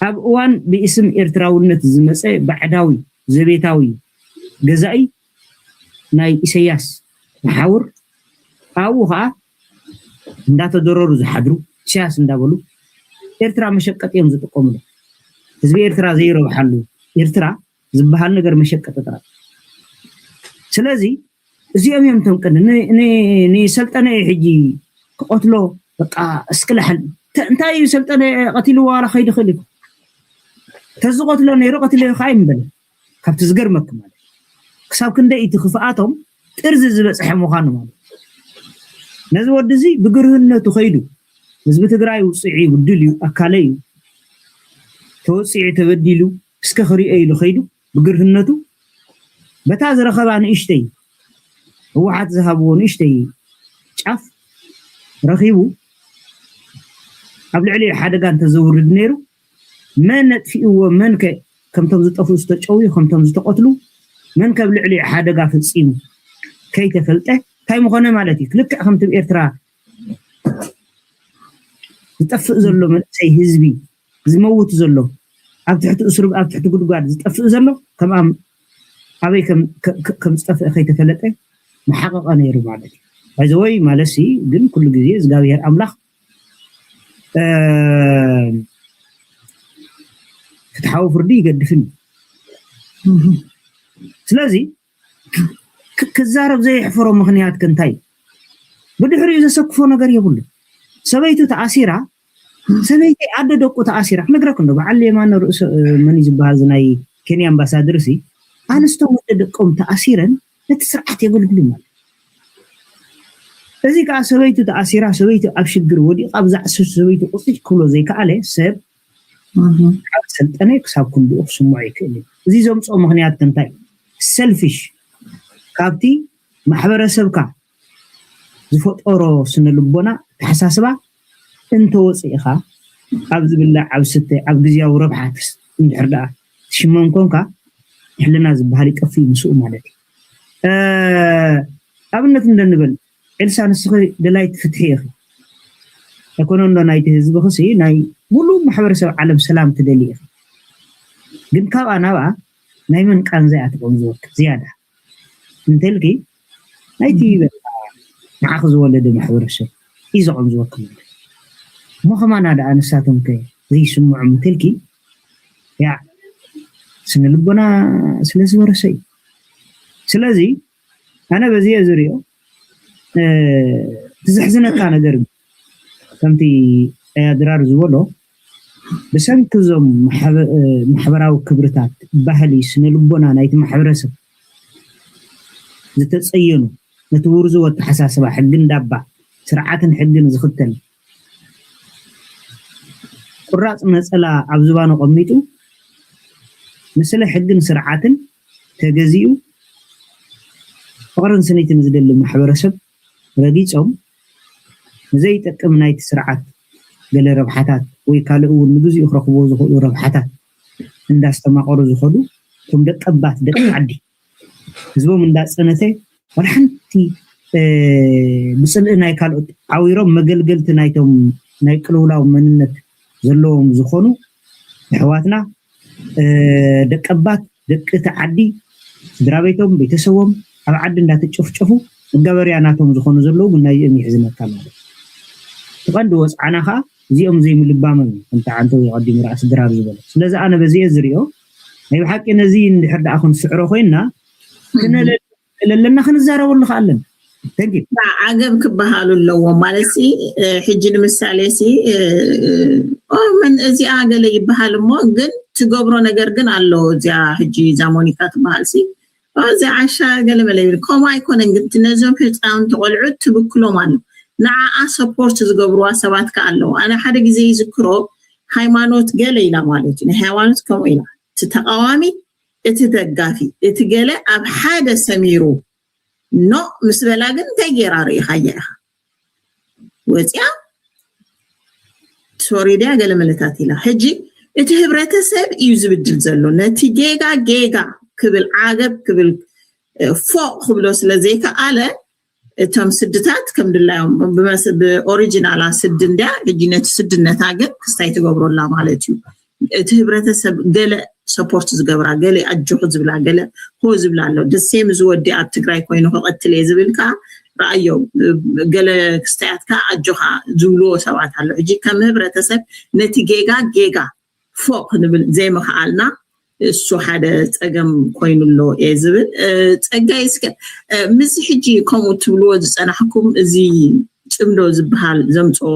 ኣብ እዋን ብእስም ኤርትራውነት ዝመፀ ባዕዳዊ ዘቤታዊ ገዛኢ ናይ ኢሰያስ መሓውር ኣብኡ ከዓ እንዳተደረሩ ዝሓድሩ ኢሰያስ እንዳበሉ ኤርትራ መሸቀጥ እዮም ዝጥቀምሉ። ህዝቢ ኤርትራ ዘይረብሓሉ ኤርትራ ዝበሃል ነገር መሸቀጢ ጥራይ። ስለዚ እዚኦም እዮም እቶም ቀንዲ ንሰልጠነ እዩ ሕጂ ክቐትሎ በቃ እስክልሓል እንታይ እዩ ሰልጠነ ቀቲልዎ ዋላ ከይድኽእል እዩ ተዝቐትሎ ነይሩ ቀትሎ ከዓ ይምበል ካብቲ ዝገርመክ ማለት ክሳብ ክንደይ እቲ ክፍኣቶም ጥርዚ ዝበፅሐ ምዃኑ ማለት ነዚ ወዲ እዚ ብግርህነቱ ከይዱ ህዝቢ ትግራይ ውፅዒ ውድል እዩ ኣካለ እዩ ተወፂዒ ተበዲሉ እስከ ክሪኦ ኢሉ ከይዱ ብግርህነቱ በታ ዝረኸባ ንእሽተይ ህወሓት ዝሃብዎ ንእሽተይ ጫፍ ረኺቡ ኣብ ልዕሊኡ ሓደጋ እንተዘውርድ ነይሩ መን ነጥፊእዎ መን ከ ከምቶም ዝጠፍኡ ዝተጨውዩ ከምቶም ዝተቐትሉ መን ከብ ልዕሊኡ ሓደጋ ፈፂሙ ከይተፈልጠ እንታይ ምኾነ ማለት እዩ ክልክዕ ከምቲ ኤርትራ ዝጠፍእ ዘሎ መንእሰይ ህዝቢ ዝመውት ዘሎ ኣብ ትሕቲ እስሩ ኣብ ትሕቲ ጉድጓድ ዝጠፍእ ዘሎ ከምኣም ኣበይ ከም ዝጠፍእ ከይተፈለጠ መሓቀቀ ነይሩ ማለት እዩ። ባይዘወይ ማለት ሲ ግን ኩሉ ግዜ እግዚኣብሔር ኣምላኽ ፍትሓዊ ፍርዲ ይገድፍን እዩ። ስለዚ ክዛረብ ዘየሕፈሮ ምኽንያት ከ እንታይ እዩ? ብድሕሪኡ ዘሰክፎ ነገር የብሉ። ሰበይቱ ተኣሲራ ሰበይቲ ኣደ ደቁ ተኣሲራ ክነግረክ እንዶ በዓል የማነ ርእሶ መን ዝበሃል ናይ ኬንያ ኣምባሳደር ሲ ኣንስቶም ወደ ደቆም ተኣሲረን ነቲ ስርዓት የገልግሉ ማለት እዚ ከዓ ሰበይቲ ተኣሲራ ሰበይቲ ኣብ ሽግር ወዲቕ ኣብዛ ዕስር ሰበይቲ ቁፅጭ ክብሎ ዘይከኣለ ሰብ ካብ ሰልጠነ ክሳብ ክንድኡ ክስምዖ ይክእል እዩ። እዚ ዘምፅኦ ምክንያት ከ እንታይ እዩ? ሰልፊሽ ካብቲ ማሕበረሰብካ ዝፈጠሮ ስነ ልቦና ተሓሳስባ እንተወፅእኻ ኣብ ዝብላዕ፣ ኣብ ዝስተ፣ ኣብ ግዝያዊ ረብሓ እንድሕር ደኣ ትሽመም ኮንካ፣ ሕልና ዝበሃል ይጠፍእ እዩ ምስኡ ማለት እዩ። ኣብነት እንደንበል፣ ኤልሳ፣ ንስኺ ደላይቲ ፍትሒ ኢኺ። ኣይኮነ እንዶ ናይቲ ህዝብኽሲ፣ ናይ ሙሉእ ማሕበረሰብ ዓለም ሰላም ትደሊ ኢኺ። ግን ካብኣ ናብኣ ናይ መን ቃንዛ እያ ትቆንዝወክ ዝያዳ እንተልኪ፣ ናይቲ በቃ ንዓኺ ዝወለደ ማሕበረሰብ እዩ ዘቆንዝወክ ማለት። እሞ ከማና ደኣ ንሳቶም ከ ዘይስምዖም እንተልኪ፣ ያ ስነ ልቦና ስለ ዝበረሰ እዩ። ስለዚ ኣነ በዚ እየ ዝሪኦ። እቲ ዘሕዝነካ ነገር ግን፣ ከምቲ ኣያ ድራር ዝበሎ፣ ብሰንኪ እዞም ማሕበ-፣ ማሕበራዊ ክብርታት፣ ባህሊ፣ ስነ ልቦና ናይቲ ማሕበረሰብ ዝተጸየኑ፣ ነቲ ውርዙ ኣተሓሳስባ፣ ሕጊ እንዳባ፣ ስርዓትን ሕግን ዝኽተል፣ ቁራጽ ነጸላ ኣብ ዝባኑ ቀሚጡ፣ ንስለ ሕግን ስርዓትን ተገዚኡ፣ ፍቕርን ስኒትን ዝደሊ ማሕበረሰብ ረጊጾም፣ ንዘይጠቅም ናይቲ ስርዓት ገለ ረብሓታት ወይ ካልእ እውን ንግዚኡ ክረኽብዎ ዝኽእሉ ረብሓታት እንዳስተማቐሩ ዝኸዱ፣ እቶም ደቀባት፣ ደቂ ዓዲ፣ ህዝቦም እንዳጸነተ፣ ዋላ ሓንቲ፣ እ፣ ብጽልኢ ናይ ካልኦት ዓዊሮም መገልገልቲ ናይቶም ናይ ቅልውላው መንነት ዘለዎም ዝኾኑ ኣሕዋትና፣ እ፣ ደቀባት፣ ደቂ እቲ ዓዲ፣ ስድራ ቤቶም፣ ቤተሰቦም ኣብ ዓዲ እንዳተጨፍጨፉ መጋበርያ ናቶም ዝኾኑ ዘለዉ ግን ናይዚኦም ይሕዝነካ ማለት እዩ። እቲ ቀንዲ ወጽዓና ኸኣ እዚኦም ዘይምልባሞም እዩ፣ ከምቲ ዓንተው ቀዲሙ ራእሲ ድራር ዝበሎ። ስለዚ ኣነ በዚ እየ ዝሪኦ። ናይ ብሓቂ ነዚ እንድሕር ደኣ ክንስዕሮ ኮይንና፣ ክነለ-፣ ለለና ክንዛረበሉ ከ ኣለና። Thank you። ዓገብ ክበሃሉ ኣለዎም ማለት ሲ፣ እ፣ ሕጂ ንምሳሌ ሲ፣ እ፣ ኦ፣ መን እዚኣ ገለ ይበሃል እሞ፣ ግን ትገብሮ ነገር ግን ኣሎ። እዚኣ ሕጂ እዛ ሞኒካ ትበሃል ሲ፣ ኦ፣ እዚኣ ዓሻ ገለ መለ ይብል። ከምኡ ኣይኮነን፣ ግን እቲ ነዞም ህፃውንቲ ቆልዑት ትብክሎም ኣሎ። ንዓኣ ሰፖርት ዝገብርዋ ሰባት ከ ኣለዉ። ኣነ ሓደ ግዜ ይዝክሮ፣ ሃይማኖት ገለ ኢላ ማለት እዩ። ናይ ሃይማኖት ከምኡ ኢላ። እቲ ተቃዋሚ፣ እቲ ደጋፊ፣ እቲ ገለ ኣብ ሓደ ሰሚሩ ኖ ምስ በላ ግን እንታይ ገይራ ርኢኻያ ኢኻ? ወፂኣ ሶሪ ድያ ገለ መለታት ኢላ። ሕጂ እቲ ህብረተሰብ እዩ ዝብድል ዘሎ። ነቲ ጌጋ ጌጋ ክብል፣ ዓገብ ክብል፣ እ፣ ፎቕ ክብሎ ስለ ዘይከኣለ፣ እቶም ስድታት ከም ድላዮም ብመስ-፣ ብኦሪጂናላ ስዲ እንድያ። ሕጂ ነቲ ስድነታ ግን ክስታይ ትገብሮ ኣላ ማለት እዩ። እቲ ህብረተሰብ ገለ ሰፖርት ዝገብራ፣ ገለ ኣጆኹ ዝብላ፣ ገለ ሆ ዝብላ ኣሎ። ደሴም እዚ ወዲ ኣብ ትግራይ ኮይኑ ክቐትል እየ ዝብል ከዓ ረኣዮ። ገለ ክስታያት ከዓ ኣጆኻ ዝብልዎ ሰባት ኣሎ። ሕጂ ከም ህብረተሰብ ነቲ ጌጋ ጌጋ ፎቕ ክንብል ዘይምኽኣልና እሱ ሓደ ጸገም ኮይኑ ኣሎ እየ ዝብል። እ፣ ጸጋይ፣ እስከ፣ እ፣ ምስዚ ሕጂ ከምኡ ትብልዎ ዝጸናሕኩም እዚ ጽምዶ ዝበሃል ዘምጽኦ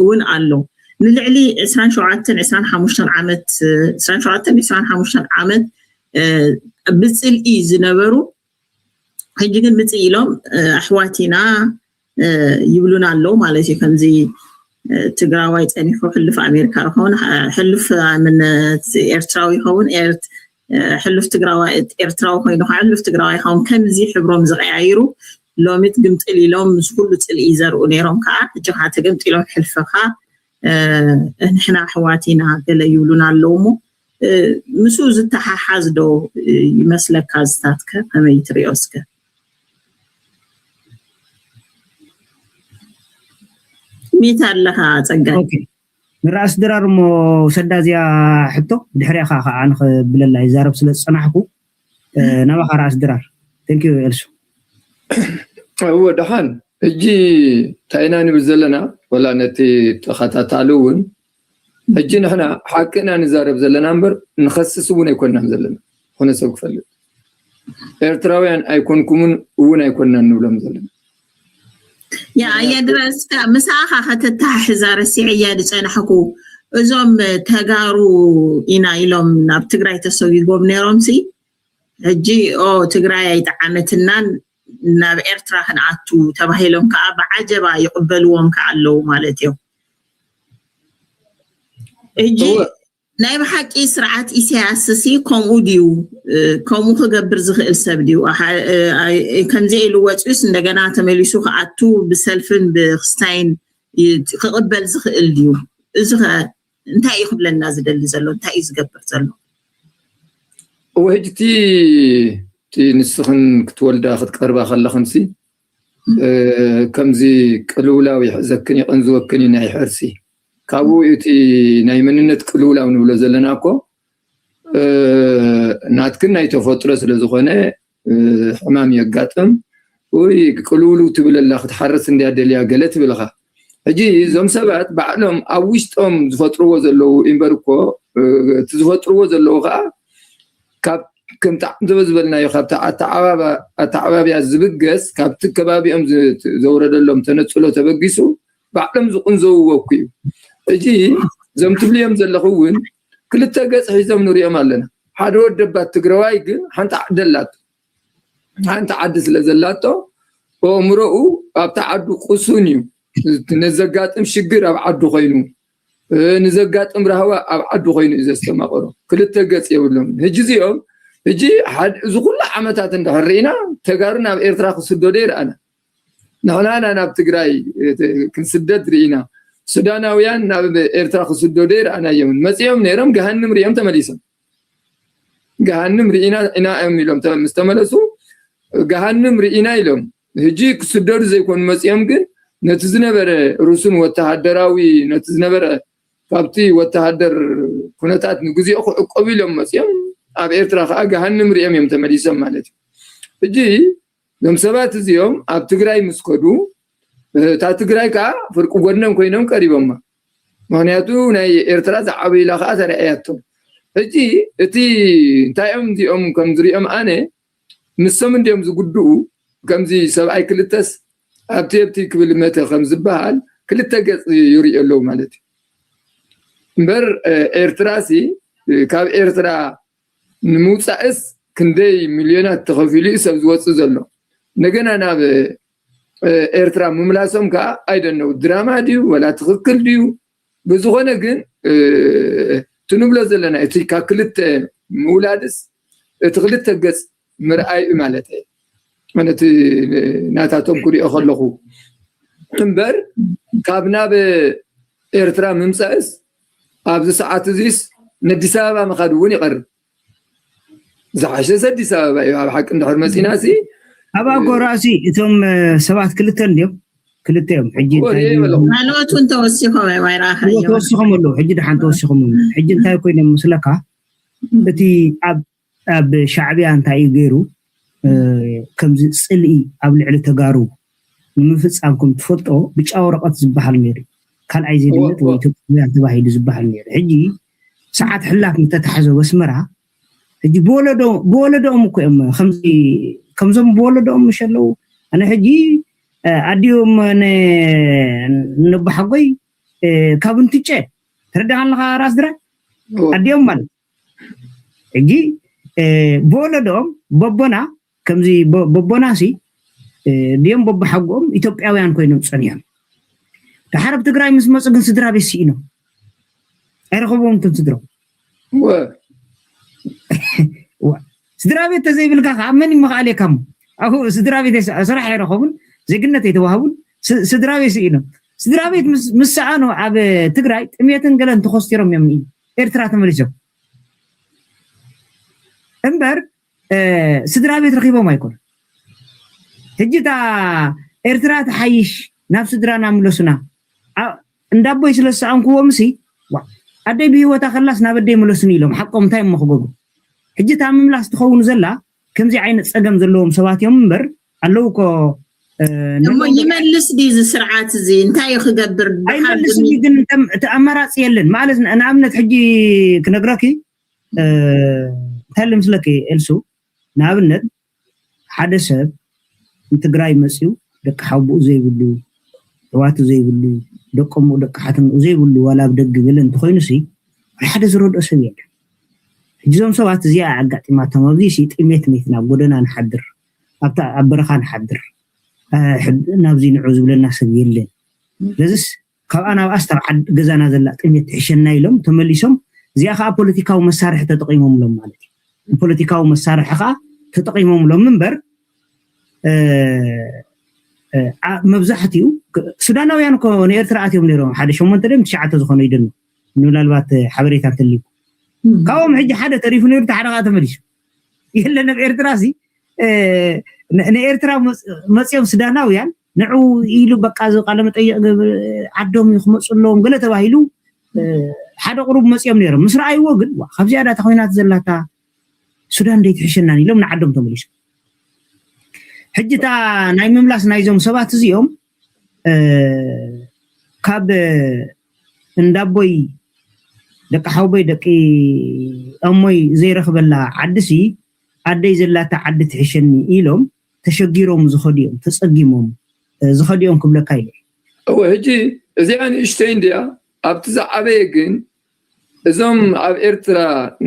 እውን ኣሎ። ንልዕሊ ዕስራን ሸውዓተን ዕስራን ሓሙሽተን ዓመት፣ ዕስራን ሸውዓተን ዕስራን ሓሙሽተን ዓመት፣ እ፣ ብጽልኢ ዝነበሩ ሕጂ ግን ምጽእ ኢሎም፣ እ፣ ኣሕዋት ኢና፣ እ፣ ይብሉና ኣለዉ ማለት እዩ። ከምዚ፣ እ፣ ትግራዋይ ጸኒሑ ሕሉፍ ኣሜሪካ ይኸውን፣ ሕ-፣ ሕሉፍ ኣምነት ኤርትራዊ ይኸውን፣ ኤርት-፣ እ፣ ሕሉፍ ትግራዋይ፣ ኤርትራዊ ኮይኑ ከዓ ሕሉፍ ትግራዋይ ይኸውን። ከምዚ ሕብሮም ዝቀያይሩ ሎሚት ግምጥል ኢሎም ምስ ኩሉ ጽልኢ ይዘርኡ ነይሮም ከዓ ሕጂ ከዓ ተገምጢሎም ሕልፍኻ፣ እ፣ ንሕና ኣሕዋት ኢና ገለ ይብሉና ኣለዉ እሞ፣ እ፣ ምስኡ ዝተሓሓዝ ዶ፣ እ፣ ይመስለካ? ዝታትከ ከመይ ትሪኦ እስከ? ሚት ኣለኻ ጸጋይ። ኦኬ። ንራእሲ ድራር እሞ ሰዳ እዚኣ ሕቶ፣ ድሕሪኣ ኸዓ፣ ኸዓ ንኽብለላ ይዛረብ ስለ ዝጸናሕኩ፣ እ፣ ናባኻ ራእሲ ድራር። Thank you ኤልሱ። እወ፣ ደሓን። ሕጂ እንታይ ኢና ንብል ዘለና? ወላ ነቲ ተኸታታሊ እውን፣ ሕጂ ንሕና ሓቂ ኢና ንዛረብ ዘለና እምበር፣ ንኸስስ እውን ኣይኮንናን ዘለና። ዝኾነ ሰብ ክፈልጥ። ኤርትራውያን ኣይኮንኩምን እውን ኣይኮንናን ንብሎም ዘለና። ያ፣ ኣያ ድራር፣ እስከ ምሳኻ ከተተሓሕዛ ረሲዐያ ዝጸናሕኩ፣ እዞም ተጋሩ ኢና ኢሎም ናብ ትግራይ ተሰጒጎም ነይሮም ሲ፣ ሕጂ፣ ኦ፣ ትግራይ ኣይጠዓመትናን፣ ናብ ኤርትራ ክንኣቱ ተባሂሎም ከዓ ብዓጀባ ይቕበልዎም ከዓ ኣለዉ ማለት እዮም። ሕጂ እወ። ናይ ብሓቂ ስርዓት ኢሳያስ ሲ ከምኡ ድዩ? እ፣ ከምኡ ክገብር ዝኽእል ሰብ ድዩ? ኣሓ-፣ እ፣ ኣይ-፣ እ፣ ከምዚ ኢሉ ወፂኡስ እንደገና ተመሊሱ ክኣቱ ብሰልፍን ብክስታይን ይ-፣ ክቕበል ዝኽእል ድዩ? እዚ ኸ እንታይ እዩ ክብለና ዝደሊ ዘሎ? እንታይ እዩ ዝገብር ዘሎ? እወ ሕጂ እቲ እቲ ንስኽን ክትወልዳ ክትቀርባ ከለኽንሲ ከምዚ ቅልውላው ይሕዘክን ይቐንዝወክን እዩ ናይ ሕርሲ። ካብኡ እቲ ናይ መንነት ቅልውላው ንብሎ ዘለና እኮ ናትክን ናይ ተፈጥሮ ስለ ዝኾነ ሕማም የጋጥም ወይ ቅልውልው ትብል ኣላ ክትሓርስ እንድያ ደልያ ገለ ትብልኻ። ሕጂ እዞም ሰባት ባዕሎም ኣብ ውሽጦም ዝፈጥርዎ ዘለዉ እምበር እኮ እቲ ዝፈጥርዎ ዘለዉ ከዓ ካብ ከምቲ ዓንተበ ዝበልናዮ ካብቲ ኣተዓባብያ ዝብገስ ካብቲ ከባቢኦም ዘውረደሎም ተነፅሎ ተበጊሱ ባዕሎም ዝቕንዘውዎ እኮ እዩ። ሕጂ እዞም ትብልዮም ዘለኹ እውን ክልተ ገፅ ሒዞም ንሪኦም ኣለና። ሓደ ወደባት ትግራዋይ ግን ሓንቲ ዓዲ ኣላቶ። ሓንቲ ዓዲ ስለ ዘላቶ ኣእምሮኡ ኣብታ ዓዱ ቅሱን እዩ። ነዘጋጥም ሽግር ኣብ ዓዱ ኮይኑ ንዘጋጥም ራህዋ ኣብ ዓዱ ኮይኑ እዩ ዘስተማቕሮ። ክልተ ገፅ የብሎም። ሕጂ እዚኦም ሕጂ እዚ ኩሉ ዓመታት እንድሕር ርኢና ተጋሩ ናብ ኤርትራ ክስደዱ ይረኣና። ንሕናና ናብ ትግራይ ክንስደድ ርኢና። ሱዳናውያን ናብ ኤርትራ ክስደዱ ይረኣናዮምን መፂኦም ነይሮም ገሃንም ሪኦም ተመሊሶም። ገሃንም ርኢና ኢና እዮም ኢሎም ምስ ተመለሱ ገሃንም ርኢና ኢሎም። ሕጂ ክስደዱ ዘይኮኑ መፂኦም ግን ነቲ ዝነበረ ሩሱን ወተሃደራዊ ነቲ ዝነበረ ካብቲ ወተሃደር ኩነታት ንግዜኡ ክዕቆቡ ኢሎም መፂኦም ኣብ ኤርትራ ከዓ ገሃንም ሪኦም እዮም ተመሊሶም ማለት እዩ። ሕጂ እዞም ሰባት እዚኦም ኣብ ትግራይ ምስ ከዱ እታ ትግራይ ከዓ ፍርቂ ጎድኖም ኮይኖም ቀሪቦማ። ምክንያቱ ናይ ኤርትራ ዝዓበዩላ ከዓ ተረኣያቶም። ሕጂ እቲ እንታይ እዮም እዚኦም ከም ዝሪኦም ኣነ ምሶም እንዲኦም ዝጉድኡ ከምዚ ሰብኣይ ክልተስ ኣብቲ ኣብቲ ክብል መተ ከም ዝበሃል ክልተ ገፅ ይሪኦ ኣለዉ ማለት እዩ። እምበር ኤርትራ ሲ ካብ ኤርትራ ንምውፃእስ ክንደይ ሚልዮናት ተኸፊሉ እዩ ሰብ ዝወፅእ ዘሎ። እንደገና ናብ ኤርትራ ምምላሶም ከዓ ኣይደነው ድራማ ድዩ ወላ ትኽክል ድዩ? ብዝኾነ ግን እቲ ንብሎ ዘለና እቲ ካብ ክልተ ምውላድስ እቲ ክልተ ገፅ ምርኣይ እዩ ማለት እዩ። ነቲ ናታቶም ክሪኦ ከለኹ እምበር ካብ ናብ ኤርትራ ምምፃእስ ኣብዚ ሰዓት እዚስ ነዲስ ኣበባ ምኻድ እውን ይቐርብ። ዝሓሸስ ኣዲስ ኣበባ እዩ። ኣብ ሓቂ እንድሕር መፂና ሲ ኣብ ኣጎራሲ እቶም ሰባት ክልተ እንዲዮም ክልተ እዮም። ሕጂ ካልኦት እውን ተወሲኾም ተወሲኾም ኣለዉ። ሕጂ ደሓን ተወሲኾም ኣለዉ። ሕጂ እንታይ ኮይኖም ምስለካ እቲ ኣብ ኣብ ሻዕብያ እንታይ እዩ ገይሩ ከምዚ ፅልኢ ኣብ ልዕሊ ተጋሩ ንምፍፃም ከም ትፈልጦ ብጫ ወረቐት ዝበሃል ነይሩ ካልኣይ ዜግነት ወይ ኢትዮጵያውያን ተባሂሉ ዝበሃል ነይሩ። ሕጂ ሰዓት ሕላፍ ምተታሕዘ በስመራ ሕጂ ብወለዶኦም እኮ እዮም ከምዞም ብወለዶኦም ምሽ ኣለዉ ኣነ ሕጂ ኣዲኦም ነባሓጎይ ካብ እንትጨ ተረዳኻ ኣለኻ ራስ ድረ ኣዲኦም ማለት ሕጂ ብወለዶኦም በቦና ከምዚ በቦናሲ ድዮም በቦሓጎኦም ኢትዮጵያውያን ኮይኖም ፀኒሖም። ዳሓር ኣብ ትግራይ ምስ መፁ ግን ስድራ ቤት ስኢኖም ኣይረኸብዎም እቶም ስድሮም። ስድራ ቤት ተዘይብልካ ከዓ መን ይመኽኣል የካሞ ኣብኡ ስድራ ቤት ስራሕ ኣይረኸቡን ዜግነት ኣይተዋህቡን ስድራ ቤት ስኢኖም። ስድራ ቤት ምስ ሰኣኑ ኣብ ትግራይ ጥሜትን ገለን ተኮስቲሮም እዮም ንኢ ኤርትራ ተመሊሶም እምበር ስድራ ቤት ረኺቦም ኣይኮኑ። ሕጂ እታ ኤርትራ ትሓይሽ ናብ ስድራና ምለሱና እንዳቦይ ስለ ዝሰኣንኩዎም ሲ ኣደይ ብሂወታ ከላስ ናብ ኣደይ ምለሱኒ ኢሎም ሓቆም እንታይ እሞ ክገብሩ። ሕጂ እታ ምምላስ ትኸውን ዘላ ከምዚ ዓይነት ፀገም ዘለዎም ሰባት እዮም እምበር ኣለዉ እኮ እሞ ይመልስ ድዩ እዚ ስርዓት እዚ እንታይ እዩ ክገብር? ኣይመልስን እዩ ግን እቲ ኣማራፂ የለን ማለት ንኣብነት ሕጂ ክነግረኪ እንታይ ልምስለኪ ኤልሱ ንኣብነት ሓደ ሰብ ንትግራይ መፅዩ ደቂ ሓቡኡ ዘይብሉ ኣሕዋቱ ዘይብሉ ደቆምኡ ደቂ ሓትንኡ ዘይብሉ ዋላ ኣብ ደጊ ገለ እንተኮይኑ ሲ ሓደ ዝረድኦ ሰብ የለን። ሕጂ እዞም ሰባት እዚኣ ኣጋጢማቶም ኣብዚ ሲ ጥሜት ሜት ናብ ጎደና ንሓድር ኣብታ ኣብ በረኻ ንሓድር ናብዚ ንዑ ዝብለና ሰብ የለን። ስለዚስ ካብኣ ናብኣስ ካብ ዓድ ገዛና ዘላ ጥሜት ትሕሸና ኢሎም ተመሊሶም እዚኣ ከዓ ፖለቲካዊ መሳርሒ ተጠቂሞምሎም ማለት እዩ። ንፖለቲካዊ መሳርሒ ከዓ ተጠቂሞምሎም እምበር እ፣ ዓ-፣ መብዛሕትኡ ክ-፣ ሱዳናውያን እኮ ንኤርትራ ኣትዮም ነይሮም፣ ሓደ ሸሞንተ ድዮም ትሽዓተ ዝኾኑ ይደኑ፣ ምናልባት፣ እ፣ ሓበሬታ እንተልዩ። እም። ካብኦም ሕጂ ሓደ ተሪፉ ነይሩ፣ እቲ ሓደ ከዓ ተመሊሱ። የለን ኣብ ኤርትራ ሲ፣ እ፣ ን-፣ ንኤርትራ መጽ-፣ መጽዮም ሱዳናውያን ንዑ ኢሉ በቃ እዚ ቃለ መጠይቕ ገብ-፣ ዓዶም እዩ ክመጹ ኣለዎም ገለ ተባሂሉ፣ እ፣ ሓደ ቁሩብ መጽዮም ነይሮም። ምስ ረኣይዎ ግን፣ "ዋ፣ ካብ ዝያዳ እታ ኮይናት ዘላታ ሱዳን ደይትሕሸናን?" ኢሎም ንዓዶም ተመሊሶም። ሕጂ እታ ናይ ምምላስ ናይዞም ሰባት እዚኦም፣ እ፣ ካብ እንዳቦይ ደቂ ሓውቦይ ደቂ እሞይ ዘይረኽበላ ዓዲ ሲ ኣደይ ዘላታ ዓዲ ትሕሸኒ ኢሎም ተሸጊሮም ዝኸዱ እዮም፣ ተጸጊሞም፣ እ፣ ዝኸዱ እዮም ክብለካ ኢለ። እወ፣ ሕጂ እዚኣ ንእሽተይ እንድያ፣ ኣብቲ ዝዓበየ ግን እዞም ኣብ ኤርትራ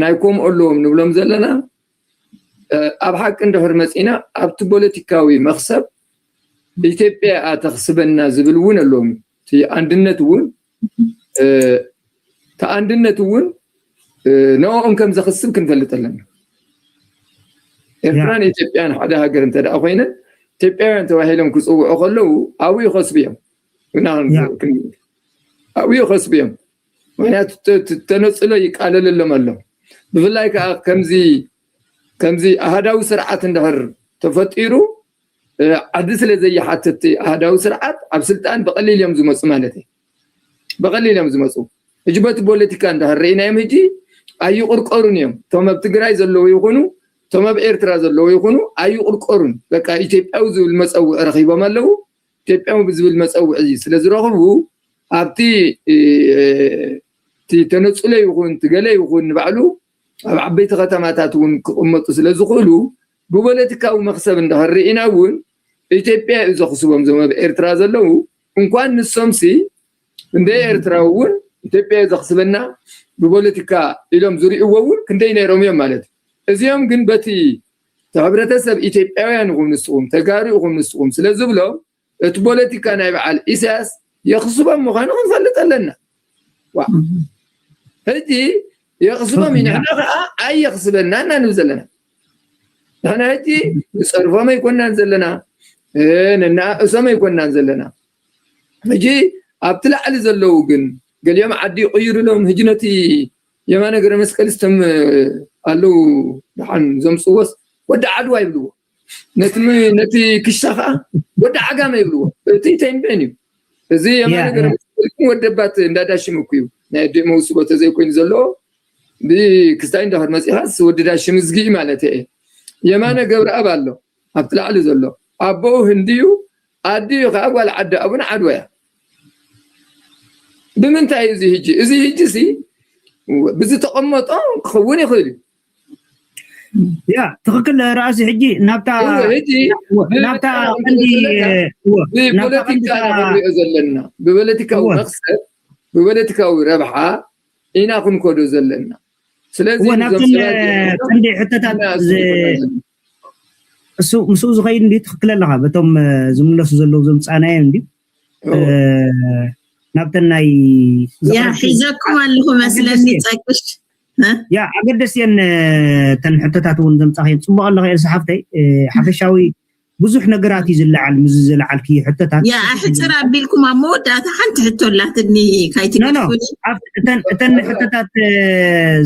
ናይ ከምኡ ኣለዎም ንብሎም ዘለና፣ እ፣ ኣብ ሓቂ እንድሕር መጺና ኣብቲ ፖለቲካዊ መኽሰብ ኢትዮጵያ እያ ተኽስበና ዝብል እውን ኣለዎም። እቲ ኣንድነት እውን፣ እ፣ እቲ ኣንድነት እውን፣ እ፣ ንዕኦም ከም ዘኽስብ ክንፈልጥ ኣለና። ኤርትራን ያ። ኢትዮጵያን ሓደ ሃገር እንተ ደኣ ኮይነን፣ ኢትዮጵያውያን ተባሂሎም ክጽውዑ ከለዉ ኣብኡ ይኸስቡ እዮም። እና ያ። ክን-፣ ኣብኡ ይኸስቡ እዮም። ምኽንያቱ ተ-፣ ተ-፣ ተነጽሎ ይቃለለሎም ኣሎ። ብፍላይ ከኣ ከምዚ፣ ከምዚ ኣሃዳዊ ስርዓት እንድሕር ተፈጢሩ፣ እ፣ ዓዲ ስለ ዘይሓትት ኣሃዳዊ ስርዓት ኣብ ስልጣን ብቐሊል እዮም ዝመጹ ማለት እዩ። ብቐሊል እዮም ዝመጹ። ሕጂ በቲ ፖለቲካ እንድሕር ርኢናዮም ሕጂ ኣይቕርቀሩን እዮም። እቶም ኣብ ትግራይ ዘለዉ ይኹኑ፣ እቶም ኣብ ኤርትራ ዘለዉ ይኹኑ ኣይቕርቀሩን። በቃ ኢትዮጵያዊ ዝብል መጸውዒ ረኺቦም ኣለዉ። ኢትዮጵያዊ ዝብል መጸውዒ ስለ ዝረኽቡ ኣብቲ፣ እ፣ እቲ ተነጽሎ ይኹን እቲ ገለ ይኹን ንባዕሉ ኣብ ዓበይቲ ከተማታት እውን ክቕመጡ ስለ ዝኽእሉ ብፖለቲካዊ መኽሰብ እንድሕር ርኢና እውን ኢትዮጵያ እዩ ዘኽስቦም። እዞም ኣብ ኤርትራ ዘለዉ እንኳን ንሶምሲ እንደ ኤርትራዊ እውን ኢትዮጵያ እዩ ዘኽስበና ብፖለቲካ ኢሎም ዝርእይዎ እውን ክንደይ ነይሮም እዮም ማለት እዩ። እዚኦም ግን በቲ እቲ ሕብረተሰብ ኢትዮጵያውያን ይኹም ንስኹም፣ ተጋሩ ይኹም ንስኹም ስለ ዝብሎም እቲ ፖለቲካ ናይ በዓል ኢሳያስ የኽስቦም ምዃኑ ክንፈልጥ ኣለና። ዋ። እም። ሕጂ የኽስቦም እዩ፣ ያ። ንሕና ኸዓ ኣየኽስበና ኢና ንብል ዘለና። ንሕና ሕጂ ንጸርፎም ኣይኮናን ዘለና፣ እ፣ ነናእእሶም ኣይኮናን ዘለና። ሕጂ ኣብቲ ላዕሊ ዘለዉ ግን ገሊኦም ዓዲ ይቕይሩሎም። ሕጂ ነቲ የማነ ገብረ መስቀል ዝተም ኣለዉ ደሓን ዘምጽዎስ ወዲ ዓድዋ ይብልዎ። ነቲ ም-፣ ነቲ ክሻ ኸዓ ወዲ ዓጋመ ይብልዎ። እቲ ተንቤን እዩ። እዚ የማነ ያ፣ ገብረ ያ። መስቀል ግን ወደባት እንዳዳሽም እኮ እዩ። ናይ ኣዲኡ መውስቦ ተዘይኮይኑ ዘለዎ ብክስታይ እንዳኸድ መጺኻስ ወዲ ዳሽም እዝጊ ማለት እየ። የማነ ገብረኣብ ኣሎ። ኣብቲ ላዕሊ ዘሎ ኣቦኡ ህንዲ እዩ፣ ኣዲኡ ከዓ ጓል ዓዲ ኣቡነ ዓድዋ እያ። ብምንታይ እዩ እዚ ሕጂ? እዚ ሕጂ ሲ ብዝተቐመጦ ክኸውን ይኽእል እዩ። ያ፣ ትኽክል ራእሲ። ሕጂ ናብታ፣ እወ፣ ሕጂ እወ፣ ናብታ ብፖለቲካ ቀንዲ፣ ዘለካ፣ እወ፣ ናብታ ቀንዲ ብፖለቲካ ኢና ክንሪኦ ዘለና። ብፖለቲካዊ እወ። መኽሰብ፣ ብፖለቲካዊ ረብሓ ኢና ክንከዶ ዘለና። ስለዚ እወ፣ እዞም ናብተን ሰባት እዚኦም ቀንዲ ሕቶታት ኢና ዝ-፣ ክንከዶ ዘለና። እሱ፣ ምስኡ ዝኸይድ እንድዩ፣ ትኽክል ኣለኻ። በቶም፣ እ፣ ዝምለሱ ዘለዉ ዘምጻእናዮም እንድዩ። እወ። እ፣ ናብተን ናይ ያ፣ ዘቕረብቲ ሒዘኩም ኣለኹ መስለኒ፣ ኣገደስቲ እየን። ጸግሽ። እ? ያ፣ ኣገደስቲ እየን፣ እ፣ ተን ሕቶታት እውን ዘምጻእኽየን። ጽቡቕ ኣለኻ ኤልሳ ሓፍተይ። እ፣ ሓፈሻዊ ብዙሕ ነገራት እዩ ዝለዓል፣ ምስዚ ዝለዓልክዮ ሕቶታት። ያ፣ ኣሕጽር ኣቢልኩም ኣብ መወዳእታ ሓንቲ ሕቶ ኣላትኒ፣ ኖ፣ ኖ። ካይትገድፉኒ። ኣብ-፣ እተን፣ እተን ሕቶታት፣ እ፣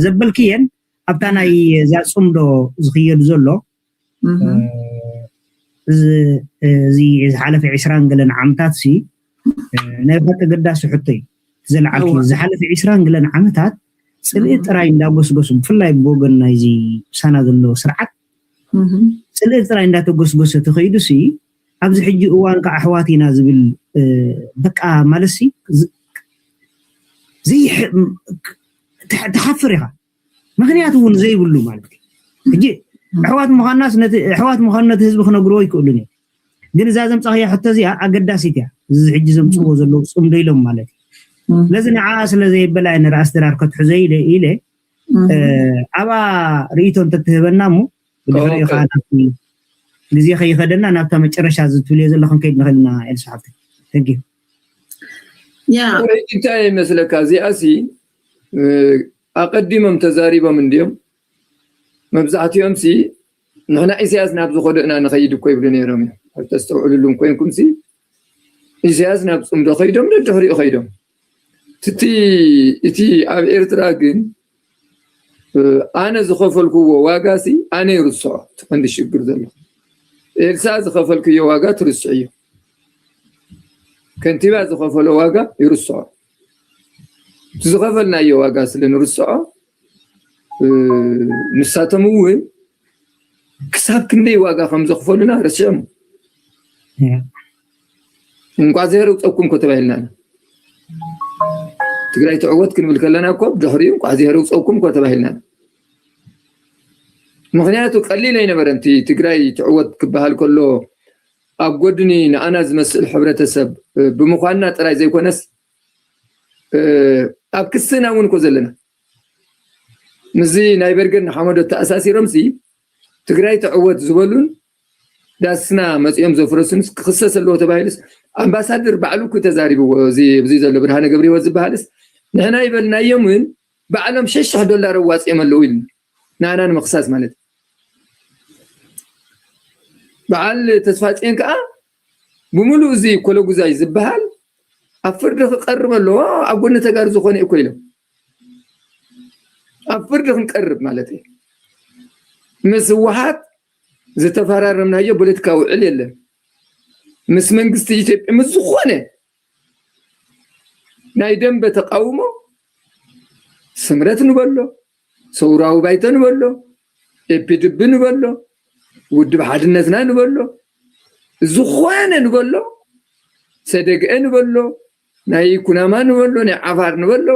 ዘበልክየን ኣብታ ናይ እዛ ጽምዶ ዝኽየድ ዘሎ እህ። እ፣ እዚ፣ እዚ ዝሓለፈ ዕስራን ገለን ዓመታት ሲ፣ እ፣ ናይ ብሓቂ ኣገዳሲ ሕቶ እዩ። ዘልዓልክዮ፣ እወ። ዝሓለፈ ዕስራን ገለን ዓመታት ጽልኢ እህ። ጥራይ እንዳጎስጎሱ፣ ብፍላይ ብወገን ናይዚ ምሳና ዘሎ ስርዓት፣ እህ። ጽልኢ ጥራይ እንዳተጎስጎሰ ተኸይዱ ሲ፣ ኣብዚ ሕጂ እዋን ከዓ ኣሕዋት ኢና ዝብል፣ እ፣ በቃ ማለት ሲ፣ ዝ-፣ ዘይሕ-፣ ም-፣ ክ-፣ ትሕ-፣ ትሓፍር ኢኻ። ምኽንያት እውን ዘይብሉ ማለት እዩ። ሕጂ ኣሕዋት ምዃንናስ ነቲ፣ ኣሕዋት ምዃኑ ነቲ ህዝቢ ክነግርዎ ኣይክእሉን እዮም። ግን እዛ ዘምጻኽያ ሕቶ እዚኣ ኣገዳሲት እያ። እዚ ሕጂ ዘምጽዎ ዘለዉ ጽምዶ ኢሎም ማለት እዩ። እም። ስለዚ ንዓ ስለ ዘየበላ እየ ንራእሲ ድራር ከትሕዞ ኢለ፣ ኢለ፣ እም። እ፣ ኣብኣ ርእይቶ እንተትህበና እሞ ብድሕሪኡ ኦኬ። ከዓ ናብቲ ግዜ ከይኸደና ናብታ መጨረሻ እዚ ትብልዮ ዘለኽን ከይድ ንኽእል ኢና ኤልሳ ሓፍተይ። Thank you። ያ። ወይ እንታይ ይመስለካ? እዚኣ ሲ፣ እ፣ ኣቐዲሞም ተዛሪቦም እንድዮም። መብዛሕትኦም ሲ፣ "ንሕና ኢሳያስ ናብ ዝኸዶ ኢና ንኸይድ" እኮ ይብሉ ነይሮም እዮም። ኣብ ተስተውዕልሉም ኮይንኩም ሲ፣ ኢሳያስ ናብ ጽምዶ ከይዶም፣ ደድሕሪኡ ከይዶም። እቲ እቲ ኣብ ኤርትራ ግን ኣነ ዝኸፈልክዎ ዋጋ ሲ ኣነ ይርስዖ። እቲ ቀንዲ ሽግር ዘሎ ኤልሳ ዝኸፈልክዮ ዋጋ ትርስዕዮ። ከንቲባ ዝኸፈሎ ዋጋ ይርስዖ። እቲ ዝኸፈልናዮ ዋጋ ስለ ንርስዖ ንሳቶም እውን ክሳብ ክንደይ ዋጋ ከም ዘኽፈሉና ረሲዖም። እንቋዕ ዘየረውፀኩም እኮ ተባሂልና ኢና። ትግራይ ትዕወት ክንብል ከለና እኮ ብድሕሪኡ እንቋዕ ዘየረውፀኩም እኮ ተባሂልና ኢና። ምክንያቱ ቀሊል ኣይነበረን። እቲ ትግራይ ትዕወት ክበሃል ከሎ ኣብ ጎድኒ ንኣና ዝመስል ሕብረተሰብ ብምዃንና ጥራይ ዘይኮነስ ኣብ ክስና እውን እኮ ዘለና ምስዚ ናይ በርገን ንሓመዶ ተኣሳሲሮምሲ ትግራይ ትዕወት ዝበሉን ዳስና መፂኦም ዘፍረሱንስ ክኽሰስ ኣለዎ ተባሂሉስ ኣምባሳደር ባዕሉ እኮ ተዛሪብዎ። እዚ ኣብዚ ዘሎ ብርሃነ ገብረ ህይወት ዝበሃልስ ንሕና ይበልናዮምን ባዕሎም ሽሕ ሽሕ ዶላር ኣዋፂኦም ኣለዉ ኢልና ንኣና ንምኽሳስ ማለት እዩ። በዓል ተስፋፅዮን ከዓ ብምሉእ እዚ ኮለጉዛይ ዝበሃል ኣብ ፍርዲ ክቀርብ ኣለዎ። ኣብ ጎኒ ተጋሩ ዝኾነ እኮ ኢሎም ኣብ ፍርዲ ክንቀርብ ማለት እዩ። ምስ ህወሓት ዝተፈራረምናዮ ፖለቲካዊ ውዕል የለን። ምስ መንግስቲ ኢትዮጵያ ምስ ዝኾነ ናይ ደንበ ተቃውሞ ስምረት ንበሎ፣ ሰውራዊ ባይቶ ንበሎ፣ ኤፒድቢ ንበሎ፣ ውድብ ሓድነትና ንበሎ፣ ዝኾነ ንበሎ፣ ሰደግኤ ንበሎ፣ ናይ ኩናማ ንበሎ፣ ናይ ዓፋር ንበሎ፣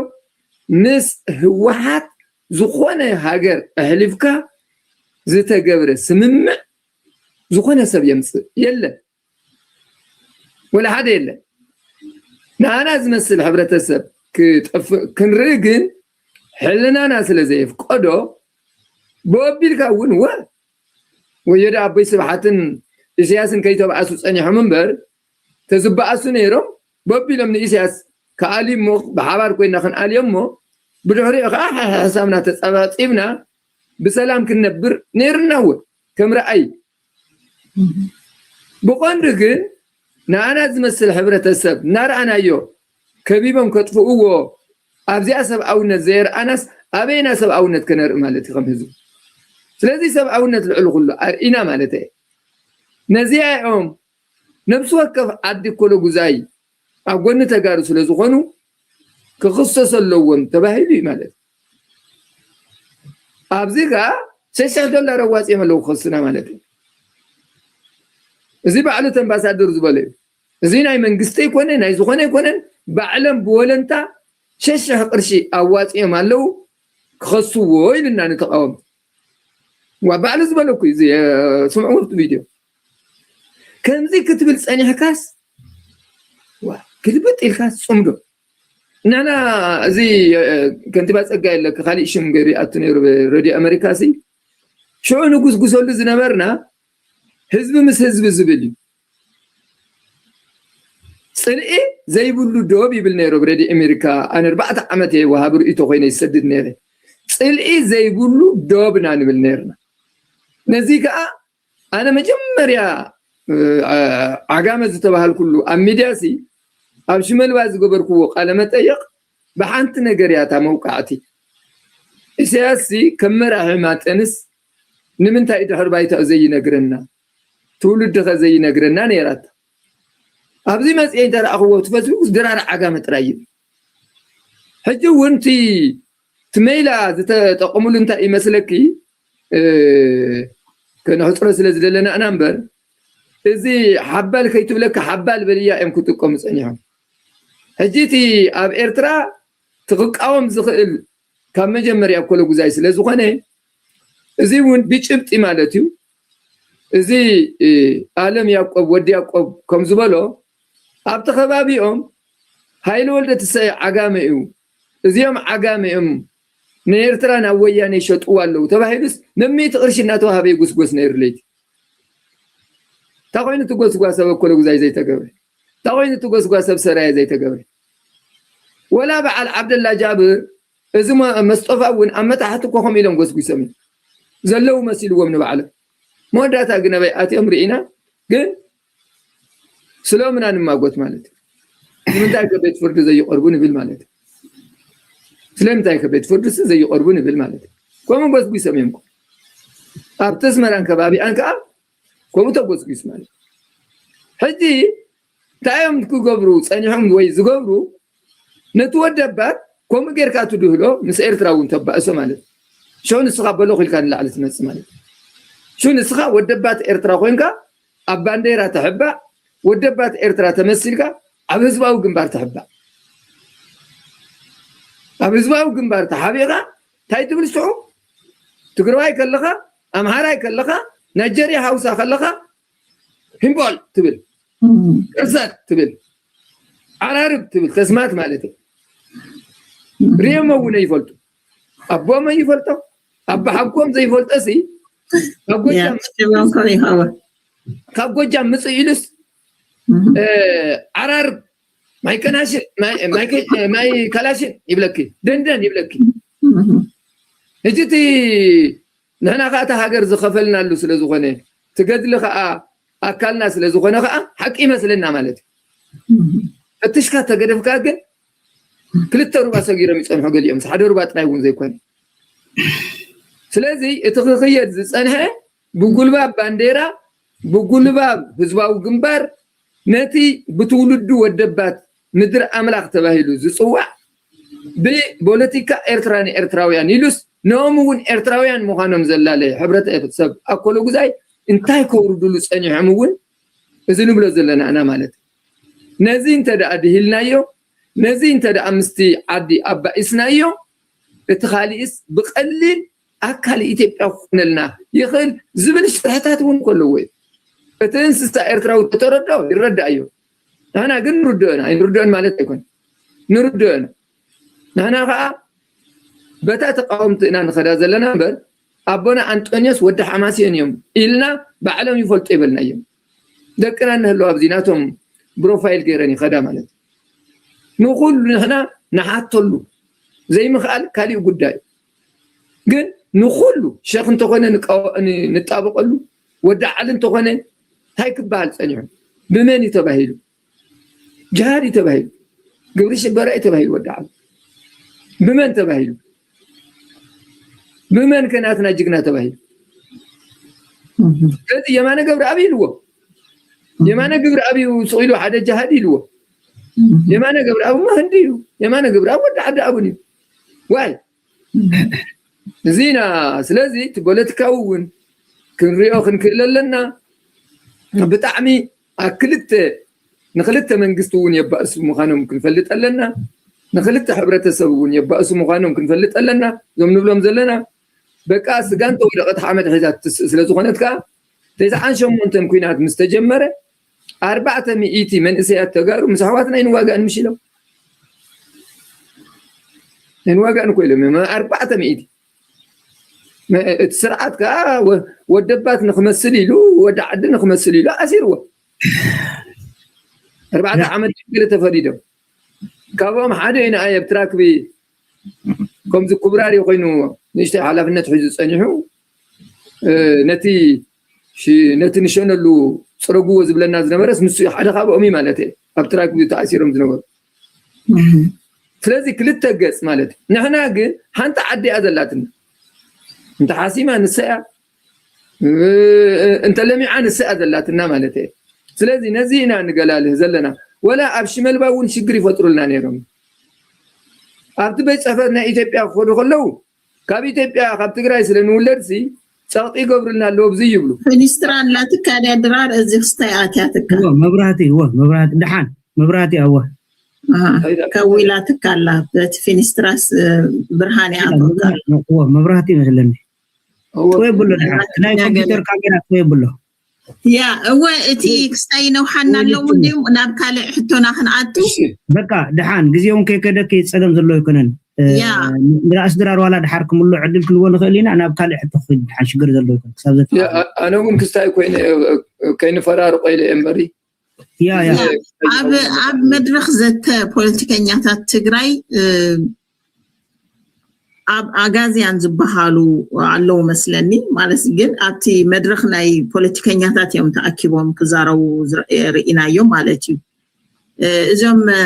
ምስ ህወሓት ዝኾነ ሃገር ኣሕሊፍካ ዝተገብረ ስምምዕ ዝኾነ ሰብ የምፅእ የለን። ወላ ሓደ የለን። ንኣና ዝመስል ሕብረተሰብ ክጠፍእ ክንርኢ ግን ሕልናና ስለ ዘየፍቀዶ ብኦቢልካ እውን ወ ወዮ ዳ ኣቦይ ስብሓትን ኢሳያስን ከይተባኣሱ ፀኒሖም እምበር ተዝበኣሱ ነይሮም በቢሎም ንኢሳያስ ከኣልዩ እሞ ብሓባር ኮይና ክንኣልዮ እሞ ብድሕሪኡ ከዓ ሕሕሳብና ተፀባፂብና ብሰላም ክንነብር ነይርና እውን ከም ረኣይ ብቐንዱ ግን ንኣና ዝመስል ሕብረተሰብ እናረኣናዮ ከቢቦም ከጥፍእዎ ኣብዚኣ ሰብኣውነት ዘየርኣናስ ኣበይና ሰብኣውነት ከነርኢ ማለት እዩ ከም ህዝቢ። ስለዚ ሰብኣውነት ልዕሊ ኩሉ ኣርኢና ማለት እየ። ነዚኣ እዮም ነብሲ ወከፍ ዓዲ ኮለጉዛይ ኣብ ጎኒ ተጋሩ ስለ ዝኾኑ ክኽሰሱ ኣለዎም ተባሂሉ እዩ ማለት እዩ። ኣብዚ ከዓ ሽሕ ሽሕ ዶላር ኣዋፂኦም ኣለዉ ክኸሱና ማለት እዩ። እዚ ባዕሉ እቲ ኣምባሳደር ዝበሎ እዩ። እዚ ናይ መንግስቲ ኣይኮነ ናይ ዝኾነ ኣይኮነን። ባዕሎም ብወለንታ ሽሕ ሽሕ ቅርሺ ኣዋፂኦም ኣለዉ ክኸስዎ ኢሉና ንተቃወምቲ። ዋ ባዕሉ ዝበሎ እኮ እዩ። እዚ ስምዕዎ ኣብቲ ቪድዮ ከምዚ ክትብል ፀኒሕካስ ግልብጥ ኢልካ ፅምዶ። ንሕና እዚ ከንቲባ ፀጋ የለክ ካሊእ ሽም ገይሩ ይኣቱ ነይሩ ሬድዮ ኣሜሪካ ሲ ሽዑ ንጉስጉሰሉ ዝነበርና ህዝቢ ምስ ህዝቢ ዝብል እዩ። ፅልኢ ዘይብሉ ዶብ ይብል ነይሩ ኣብ ሬድዮ ኣሜሪካ። ኣነ ኣርባዕተ ዓመት እየ ወሃቢ ርእይቶ ኮይነ ይሰድድ ነይረ። ፅልኢ ዘይብሉ ዶብ ኢና ንብል ነይርና። ነዚ ከዓ ኣነ መጀመርያ ዓጋመ ዝተባሃልኩሉ ኣብ ሚድያ ሲ ኣብ ሽመልባ ዝገበርክዎ ቃለ መጠየቕ ብሓንቲ ነገር እያ እታ መውቃዕቲ። ኢሳያስ ሲ ከም መራሒ ማጠንስ ንምንታይ ድሕር ባይታ ዘይነግረና ትውልዲ ከ ዘይነግረና ነይራታ። ኣብዚ መፅኤ እንተረኣኽዎ እቲ ፈስቡክ ድራር ዓጋመ ጥራይ እዩ። ሕጂ እውን እቲ እቲ ሜላ ዝተጠቐሙሉ እንታይ ይመስለኪ? ከነሕፅሮ ስለ ዝደለና ኢና እምበር እዚ ሓባል ከይትብለካ ሓባል በልያ እዮም ክጥቀሙ ፀኒሖም። ሕጂ እቲ ኣብ ኤርትራ ትክቃወም ዝኽእል ካብ መጀመርያ ኮለጉዛይ ስለ ዝኾነ እዚ እውን ብጭብጢ ማለት እዩ። እዚ ኣለም ያቆብ ወዲ ያቆብ ከም ዝበሎ ኣብቲ ከባቢኦም ሃይለ ወልደ ትሰይ ዓጋመ እዩ። እዚኦም ዓጋመ እዮም ንኤርትራ ናብ ወያነ ይሸጥዋ ኣለዉ ተባሂሉስ መሚእቲ ቅርሺ እናተዋሃበ ይጉስጎስ ነይሩ ለይቲ። እንታይ ኮይኑ እቲ ጎስጓስ ኣብ ኣኮለጉዛይ ዘይተገብረ? እንታይ ኮይኑ እቲ ጎስጓስ ኣብ ሰራየ ዘይተገብረ? ወላ በዓል ዓብደላ ጃብር እዚ መስጦፋ እውን ኣብ መታሕቲ እኮ ከምኡ ኢሎም ጎስጒሶም እዮም ዘለዉ መሲልዎም ንባዕሎም። መወዳእታ ግን ኣበይ ኣትዮም ርኢና። ግን ስለምና ንማጎት ማለት እዩ። ንምንታይ ከ ቤት ፍርዲ ዘይቀርቡ ንብል ማለት እዩ። ስለምንታይ ከ ቤት ፍርዲ ስ ዘይቀርቡ ንብል ማለት እዩ። ከምኡ ጎስጒሶም እዮም እኮ። ኣብቲ ኣስመራን ከባቢኣን ከዓ ከምኡ ተጎስጒስ ማለት እዩ። ሕጂ እንታይ እዮም ክገብሩ ጸኒሖም ወይ ዝገብሩ? ነቲ ወደባት ከምኡ ጌርካ ትድህሎ ምስ ኤርትራ እውን ተባእሶ ማለት እዩ። ሸው ንስኻ በሎ ኢልካ ንላዕሊ ትመጽእ ማለት እዩ። ሸው ንስኻ ወደባት ኤርትራ ኮይንካ ኣብ ባንዴራ ተሕባእ፣ ወደባት ኤርትራ ተመሲልካ ኣብ ህዝባዊ ግንባር ተሕባእ። ኣብ ህዝባዊ ግንባር ተሓቢእካ እንታይ ትብል ስዑ? ትግራዋይ ከለኻ፣ ኣምሓራይ ከለኻ፣ ናይጀርያ ሃውሳ ከለኻ ሂምቦል ትብል፣ ቅርሰት ትብል፣ ዓራርብ ትብል፣ ከስማት ማለት እዩ። ሪኦም እውን ይፈልጡ። ኣቦም ይፈልጦ። ኣቦ ሓጎም ዘይፈልጦ ሲ ካብ ጎጃም ካብ ጎጃም ምጽእ ኢሉስ ዓራርብ ማይ ከናሽን ማይ ካላሽን ይብለኪ፣ ደንደን ይብለኪ። ሕጂ እቲ ንሕና ከዓ እቲ ሃገር ዝኸፈልናሉ ስለ ዝኾነ፣ እቲ ገድሊ ከዓ ኣካልና ስለ ዝኾነ ከዓ ሓቂ ይመስለና ማለት እዩ። ፈትሽካ ተገደፍካ ግን ክልተ ሩባ ሰጊሮም ይፀንሑ ገሊኦም፣ ሓደ ሩባ ጥራይ እውን ዘይኮነ። ስለዚ እቲ ክኽየድ ዝፀንሐ ብጉልባብ ባንዴራ፣ ብጉልባብ ህዝባዊ ግንባር፣ ነቲ ብትውልዱ ወደባት ምድሪ ኣምላኽ ተባሂሉ ዝፅዋዕ ብፖለቲካ ኤርትራ ንኤርትራውያን ኢሉስ ንኦም እውን ኤርትራውያን ምዃኖም ዘላለየ ሕብረተሰብ ኣኮሎ ጉዛይ እንታይ ከውርድሉ ጸኒሖም እውን እዚ ንብሎ ዘለና ኢና ማለት እዩ። ነዚ እንተ ደኣ ድሂልናዮ፣ ነዚ እንተ ደኣ ምስቲ ዓዲ ኣባኢስናዮ፣ እቲ ካሊእስ ብቐሊል ኣካል ኢትዮጵያ ክኾነልና ይኽእል ዝብል ሽርሕታት እውን ከለዎ እዩ። እቲ እንስሳ ኤርትራዊ ተተረድኦ ይረዳእዮ። ንሕና ግን ንርድኦ ኢና፣ ኣይንርድኦን ማለት ኣይኮን። ንርድኦ ኢና። ንሕና ኸዓ በታ ተቃወምቲ ኢና ንኸዳ ዘለና እምበር፣ ኣቦና ኣንጦንዮስ ወዲ ሓማስዮን እዮም ኢልና ባዕሎም ይፈልጡ ይበልናዮም። ደቅና እንህለው ኣብዚ ናቶም ብሮፋይል ገይረን ይኸዳ ማለት እዩ። ንኹሉ ንሕና ንሓተሉ ዘይምኽኣል ካሊእ ጉዳይ እዩ። ግን ንኹሉ ሸኽ እንተኾነ ንቃወ-፣ ን-፣ ንጣበቐሉ፣ ወዲ ዓሊ እንተኾነ እንታይ ክበሃል ጸኒሑ? ብመን እዩ ተባሂሉ? ጅሃድ እዩ ተባሂሉ። ግብሪ ሽበራ እዩ ተባሂሉ ወዲ ዓሊ። ብመን ተባሂሉ? ብመን ከ ናትና ጅግና ተባሂሉ? እህ። ስለዚ የማነ ገብረኣብ ኢልዎ። የማነ ገብረኣብ እዩ ስቕ ኢሉ ሓደ ጅሃድ ኢልዎ። እህ። የማነ ገብረኣብ እሞ ህንዲ እዩ። የማነ ገብረኣብ ወዲ ዓዲ ኣቡን እዩ። ዋይ? እዚ ኢና። ስለዚ እቲ ፖለቲካዊ እውን ክንሪኦ ክንክእል ኣለና። ብጣዕሚ ኣብ ክልተ፣ ንክልተ መንግስቲ እውን የባእሱ ምዃኖም ክንፈልጥ ኣለና። ንክልተ ሕብረተሰብ እውን የባእሱ ምዃኖም ክንፈልጥ ኣለና። እዞም ንብሎም ዘለና በቃ ስጋ እንተወደቐት ሓመድ ሒዛ ትስእ ስለ ዝኾነት ከዓ ተስዓን ሸሞንተን ኲናት ምስ ተጀመረ ኣርባዕተ ሚእቲ መንእሰያት ተጋሩ ምስ ኣሕዋትና ኣይንዋጋእን ምሽ ኢሎም። ኣይንዋጋእን እኮ ኢሎም እዮም። ኣርባዕተ ሚእቲ። መ-፣ እቲ ስርዓት ከዓ ወ-፣ ወደባት ንክመስል ኢሉ፣ ወዲ ዓዲ ንክመስል ኢሉ ኣሲርዎ። ኣርባዕተ ያ። ዓመት ገለ ተፈሪዶም። ካብኦም ሓደ እዩ ንኣይ ኣብ ትራክቢ ከምዚ ኩብራሪ ኮይኑ ንእሽተይ ሓላፍነት ሒዙ ጸኒሑ፣ እ፣ ነቲ ሽ-፣ ነቲ ንሸነሉ ጽረግዎ ዝብለና ዝነበረስ ንሱ እዩ። ሓደ ካብኦም እዩ ማለት እየ። ኣብ ትራክቢ ተኣሲሮም ዝነበሩ። እህ። ስለዚ ክልተ ገጽ ማለት እዩ። ንሕና ግን ሓንቲ ዓዲ እያ ዘላትና። እንተ ሓሲማ ንሳ እያ፣ እ፣ እንተ ለሚዓ ንሳ እያ ዘላትና ማለት እየ። ስለዚ ነዚ ኢና ንገላልህ ዘለና። ወላ ኣብ ሽመልባ እውን ሽግር ይፈጥሩልና ነይሮም። ኣብቲ ቤት ጽሕፈት ናይ ኢትዮጵያ ክኸዱ ከለዉ፣ ካብ ኢትዮጵያ፣ ካብ ትግራይ ስለ ንውለድሲ ጸቕጢ ይገብሩልና ኣለዉ፣ ብዚ ይብሉ። ፊኒስትራ ኣላትካ ድያ ድራር? እዚ ክስታይ ኣትያትካ። እወ፣ መብራህቲ፣ እወ፣ መብራህቲ፣ ደሓን፣ መብራህቲ፣ እወ። ኣሃ፣ ከዊላትካ ኣላ። በቲ ፊኒስትራስ፣ እ፣ ብርሃን እያ እወ፣ ኣትወካ። መብራህቲ፣ እወ፣ መብራህቲ ይመስለኒ። እወ። ጥወይ ብሎ ደሓን። ናይ ኮምፒውተር ካሜራ ጥወይ ብሎ። ያ፣ እወ፣ እቲ ክስታይ ነውሓና ኣለዉ ወይልኩም። እንድዮም ናብ ካልእ ሕቶና ክንኣቱ። እሺ። በቃ፣ ደሓን፣ ግዜውን ከይከደኪ ጸገም ዘለዎ ኣይኮነን። እ፣ ያ። ንራእሲ ድራር ዋላ ደሓር ክምሎ ዕድል ክንቦ ንኽእል ኢና፣ ናብ ካልእ ሕቶ ክኸይድ ደሓን ሽግር ዘለዎ ኣይኮነን። ክሳብ ዘተ-፣ ያ፣ ኣ-፣ ኣነ እውን ክስታይ ኮይነ፣ እ፣ እ፣ ከይንፈራርቆ ኢለ እየ እምበሪ። ያ፣ ያ። ያ፣ ኣብ፣ ኣብ መድረኽ ዘተ ፖለቲከኛታት ትግራይ፣ እ፣ ኣብ ኣጋዝያን ዝበሃሉ ኣለዉ መስለኒ። ማለት ግን ኣብቲ መድረኽ ናይ ፖለቲከኛታት እዮም ተኣኪቦም ክዛረቡ ዝረ- ርኢናዮም ማለት እዩ። እ፣ እዞም እ፣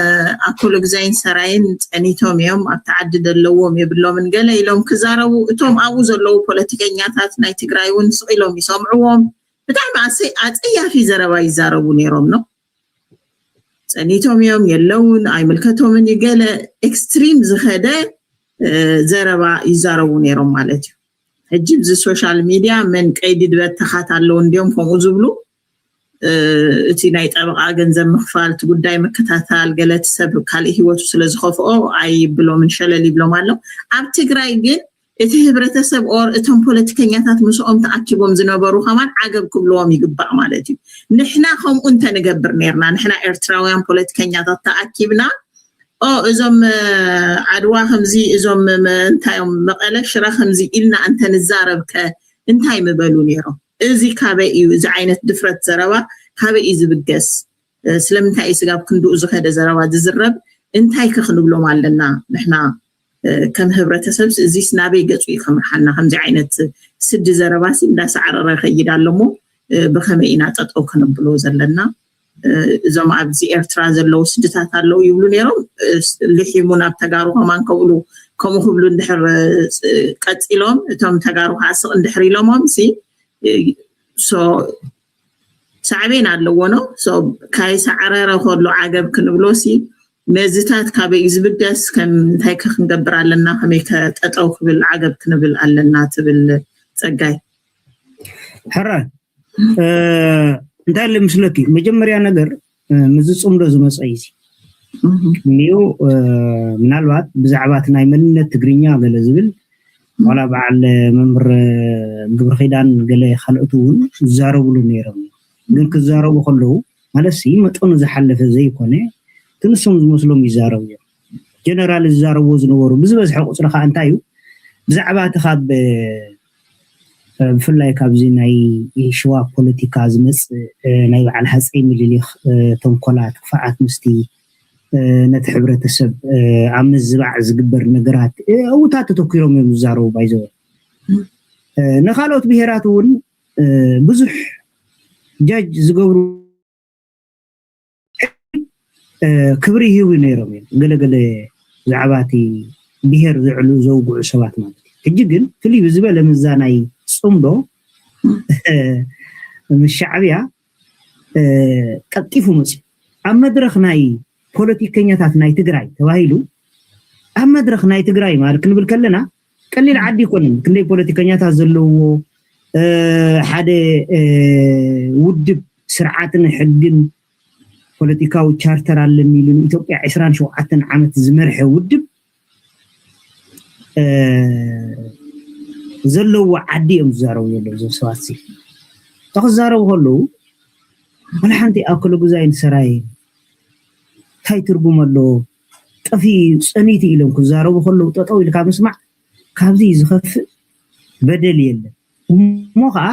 ኣኮሎግዛይን ሰራይን ጸኒቶም እዮም፣ ኣብቲ ዓዲ ዘለዎም የብሎምን ገለ ኢሎም ክዛረቡ፣ እቶም ኣብኡ ዘለዉ ፖለቲከኛታት ናይ ትግራይ እውን ስቕ ኢሎም ይሰምዕዎም። ብጣዕሚ ኣሰይ ኣጸያፊ ዘረባ ይዛረቡ ነይሮም ነው። ጸኒቶም እዮም፣ የለውን፣ ኣይምልከቶምን እዩ፣ ገለ ኤክስትሪም ዝኸደ እ፣ ዘረባ ይዛረቡ ነይሮም ማለት እዩ። ሕጂ ብዚ ሶሻል ሚድያ መን ቀይዲ ድበተኻት ኣለዉ እንዲዮም ከምኡ ዝብሉ፣ እ፣ እቲ ናይ ጠበቓ ገንዘብ ምኽፋል፣ እቲ ጉዳይ ምክታታል፣ ገለ እቲ ሰብ ካልእ ህይወቱ ስለ ዝኸፍኦ ኣይብሎምን፣ ሸለል ይብሎም ኣሎ። ኣብ ትግራይ ግን እቲ ህብረተሰብ ኦር እቶም ፖለቲከኛታት ምስኦም ተኣኪቦም ዝነበሩ ከማን ዓገብ ክብልዎም ይግባእ ማለት እዩ። ንሕና ከምኡ እንተንገብር ነይርና፣ ንሕና ኤርትራውያን ፖለቲከኛታት ተኣኪብና ኦ እዞም እ፣ ዓድዋ ከምዚ እዞም ም- እንታይ እዮም መቐለ ሽረ ከምዚ ኢልና እንተንዛረብ ከ እንታይ ምበሉ ነይሮም? እዚ ካበይ እዩ? እዚ ዓይነት ድፍረት ዘረባ ካበይ እዩ ዝብገስ? እ፣ ስለምንታይ እዩ ስጋብ ክንድኡ ዝኸደ ዘረባ ዝዝረብ? እንታይ ከ ክንብሎም ኣለና ንሕና እ፣ ከም ህብረተሰብ? እዚስ ናበይ ገጹ እዩ ከምርሓና? ከምዚ ዓይነት ስዲ ዘረባሲ እንዳሳዕረረ ይኸይድ ኣሎ እሞ እ፣ ብኸመይ ኢና ጠጠው ከነብሎ ዘለና? እ፣ እዞም ኣብዚ ኤርትራ ዘለዉ ስድታት ኣለዉ ይብሉ ነይሮም። እ፣ ስ- ልሒሙ ናብ ተጋሩ ከማን ከብሉ ከምኡ ክብሉ እንድሕር እ፣ ስ- ቀጺሎም እቶም ተጋሩ ከዓ ስቕ እንድሕር ኢሎሞም ሲ እ፣ ሶ ሳዕቤን ኣለዎ ነው። ሶ ካይሳዕረረ ከሎ ዓገብ ክንብሎ ሲ ነዚታት ካበይ እዩ ዝብገስ? ከም እንታይ ከ ክንገብር ኣለና? ከመይ ከ ጠጠው ክብል ዓገብ ክንብል ኣለና ትብል ጸጋይ? ሕራይ እ፣ እንታይ ኣሎ ምስለኪ? መጀመርያ ነገር እ፣ ምስ ዝፅምዶ ዝመፀ እዩ እዚ። እህ፣ እኒኡ እ፣ ምናልባት ብዛዕባ እቲ ናይ መንነት ትግርኛ ገለ ዝብል ዋላ በዓል መምህር ግብረ ኪዳን ገለ ካልኦት እውን ይዛረብሉ ነይሮም። ግን ክዛረቡ ከለዉ ማለት ሲ መጠኑ ዝሓለፈ ዘይኮነ እቲ ንሶም ዝመስሎም ይዛረቡ እዮም። ጀነራል ዝዛረብዎ ዝነበሩ ብዝበዝሐ ቁፅሪ ከዓ እንታይ እዩ ብዛዕባ እቲ ካብ እ፣ ብፍላይ ካብዚ ናይ ሽዋ ፖለቲካ ዝመፅእ እ፣ ናይ በዓል ሃፀይ ምኒልክ እ፣ ተንኮላት ክፍኣት ምስቲ እ፣ ነቲ ሕብረተሰብ እ፣ ኣብ ምዝባዕ ዝግበር ነገራት እ፣ ኣብኡታት ተተኪሮም እዮም ዝዛረቡ ባይዘወ ንካልኦት ብሄራት እውን እ፣ ብዙሕ ጃጅ ዝገብሩ እ፣ ክብሪ ይህቡ ነይሮም እዮም ገለገለ ብዛዕባ እቲ ብሄር ዝዕሉ ዘውግዑ ሰባት ማለት እዩ። ሕጂ ግን ፍልይ ብዝበለ ምዛ ናይ ፅምዶ ምስ ሻዕብያ እ፣ ቀልጢፉ መፅዩ ኣብ መድረክ ናይ ፖለቲከኛታት ናይ ትግራይ ተባሂሉ ኣብ መድረክ ናይ ትግራይ ማለት ክንብል ከለና ቀሊል ዓዲ ይኮነን። ክንደይ ፖለቲከኛታት ዘለውዎ እ፣ ሓደ እ፣ ውድብ ስርዓትን ሕግን ፖለቲካዊ ቻርተር ኣለኒ ኢሉ ንኢትዮጵያ ዕስራን ሸውዓተን ዓመት ዝመርሐ ውድብ እ፣ ዘለዎ ዓዲ እዮም ዝዛረቡ ዘለዉ እዞም ሰባት ሲ ተክዛረቡ ከለዉ ወላ ሓንቲ ኣክሎ ጉዛይን ሰራይ እንታይ ትርጉም ኣለዎ ጠፊኡ እዩ ጸኒቱ ኢሎም ክዛረቡ ከለዉ ጠጠው ኢልካ ምስማዕ ካብዚ ዝኸፍእ በደል የለን። እሞ ከዓ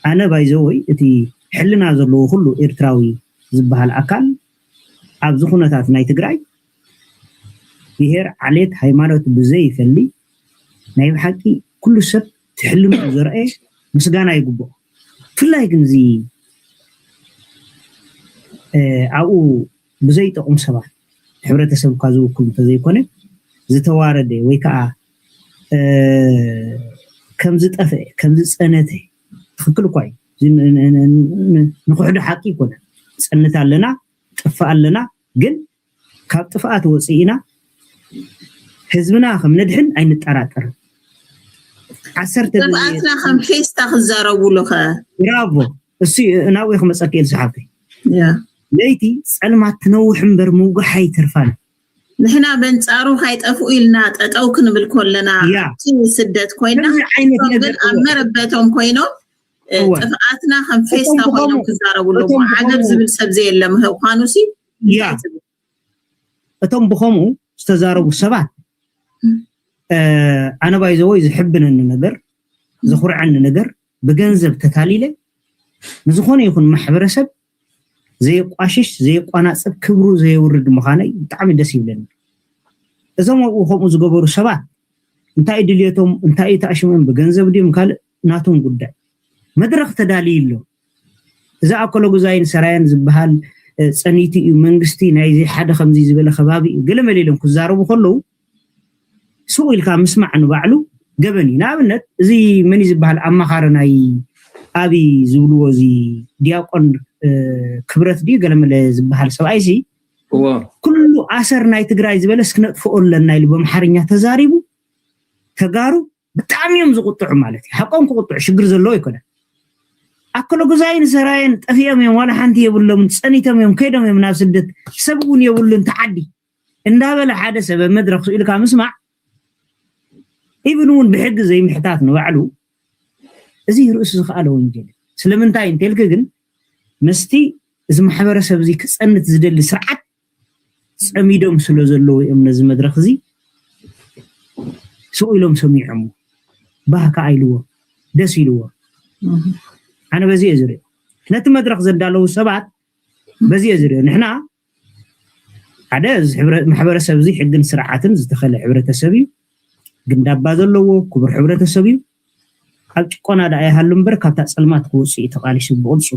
ኣነ ባይዘወይ እቲ ሕልና ዘለዎ ኩሉ ኤርትራዊ ዝበሃል ኣካል ኣብዚ ኩነታት ናይ ትግራይ ብሄር፣ ዓሌት፣ ሃይማኖት ብዘይፈሊ ናይ ብሓቂ ኩሉ ሰብ ትሕልኑ ዘርአ ምስጋና ይግብኦ። ብፍላይ ግን እዚ ኣብኡ ብዘይጠቕሙ ሰባት ሕብረተሰብ እኳ ዝውክል እንተዘይኮነ ዝተዋረደ ወይ ከዓ ከም ዝጠፍአ ከም ዝፀነተ ትኽክል እኳ እዩ። ንክሕዶ ሓቂ ይኮነ ፀንት ኣለና ጥፋእ ኣለና ግን ካብ ጥፍኣት ወፂእና ህዝብና ከም ነድሕን ኣይንጠራጠርን። ዓሰርተ ጥፍኣትና ከም ፌስታ ክዛረቡ ኣለኸ ብራቮ። እሱ ናብኡ ክመፀኪ ኢል ሰሓብተይ ለይቲ ፀልማት ትነውሕ እምበር ምውጋሕ ኣይተርፋን። ንሕና በንፃሩ ካይጠፍኡ ኢልና ጠጠው ክንብል ኮለና ኣብቲ ስደት ኮይና ግን ኣብ መረበቶም ኮይኖም ጥፍኣትና ከም ፌስታ ኮይኖም ክዛረቡ ኣለዎ። ዓገብ ዝብል ሰብ ዘየለ ምዃኑ ሲ እቶም ብኸምኡ ዝተዛረቡ ሰባት ኣነ ባይዘወይ ዝሕብነኒ ነገር ዘኹርዐኒ ነገር ብገንዘብ ተታሊለ ንዝኾነ ይኹን ማሕበረሰብ ዘየቋሽሽ ዘየቋናፅብ ክብሩ ዘየውርድ ምዃነይ ብጣዕሚ ደስ ይብለኒ። እዞም ኣብኡ ከምኡ ዝገበሩ ሰባት እንታይ እዩ ድልየቶም፣ እንታይ እዩ ተኣሽሞም፣ ብገንዘብ ድዮም ካልእ፣ ናቶም ጉዳይ። መድረኽ ተዳልዩ ኣሎ። እዚ ኣኮሎጉዛይን ሰራየን ዝበሃል ጸኒቱ እዩ፣ መንግስቲ ናይዚ ሓደ ከምዚ ዝበለ ከባቢ እዩ፣ ገለመለ ኢሎም ክዛረቡ ከለዉ፣ ሱቕ ኢልካ ምስማዕ ንባዕሉ ገበን እዩ። ንኣብነት፣ እዚ መን እዩ ዝበሃል ኣማኻሪ ናይ ኣብይ ዝብልዎ፣ እዚ ዲያቆን ክብረት ድዩ ገለመለ ዝበሃል ሰብኣይሲ፣ ኩሉ ኣሰር ናይ ትግራይ ዝበለስ ክነጥፍኦ ኣለና ኢሉ ብኣምሓርኛ ተዛሪቡ። ተጋሩ ብጣዕሚ እዮም ዝቁጥዑ ማለት እዩ። ሓቆም ክቁጥዑ ሽግር ዘለዎ ኣይኮነን። ኣኮሎጉዛይን ሰራየን ጠፊኦም እዮም፣ ዋላ ሓንቲ የብሎምን፣ ጸኒቶም እዮም፣ ከይዶም እዮም ናብ ስደት። ሰብ እውን የብሉን፣ ተዓዲ እንዳበለ ሓደ ሰብ ኣብ መድረኽ ስኢልካ ምስማዕ፣ ኢብን እውን ብሕጊ ዘይምሕታት ንባዕሉ፣ እዚ ርእሱ ዝኸኣለ ወንጀል እዩ። ስለምንታይ እንተልክ ግን፣ ምስቲ እዚ ማሕበረሰብ እዚ ክጸንት ዝደሊ ስርዓት ጸሚዶም ስለ ዘለዉ እዮም ነዚ መድረኽ እዚ ስቕ ኢሎም ሰሚዖም። ባህካ ኣይልዎ፣ ደስ ኢልዎ። ኣነ በዚ እየ ዝሪኦ። ነቲ መድረኽ ዘዳለዉ ሰባት በዚ እየ ዝሪኦ። ንሕና ሓደ፣ እዚ ማሕበረሰብ እዚ ሕግን ስርዓትን ዝተኸለ ሕብረተሰብ እዩ። ግንዳባ ዘለዎ ክቡር ሕብረተሰብ እዩ። ኣብ ጭቆና ደኣ ይሃሉ እምበር፣ ካብታ ጸልማት ክወጽእ እዩ ተቓሊሱ ብቕልጹ።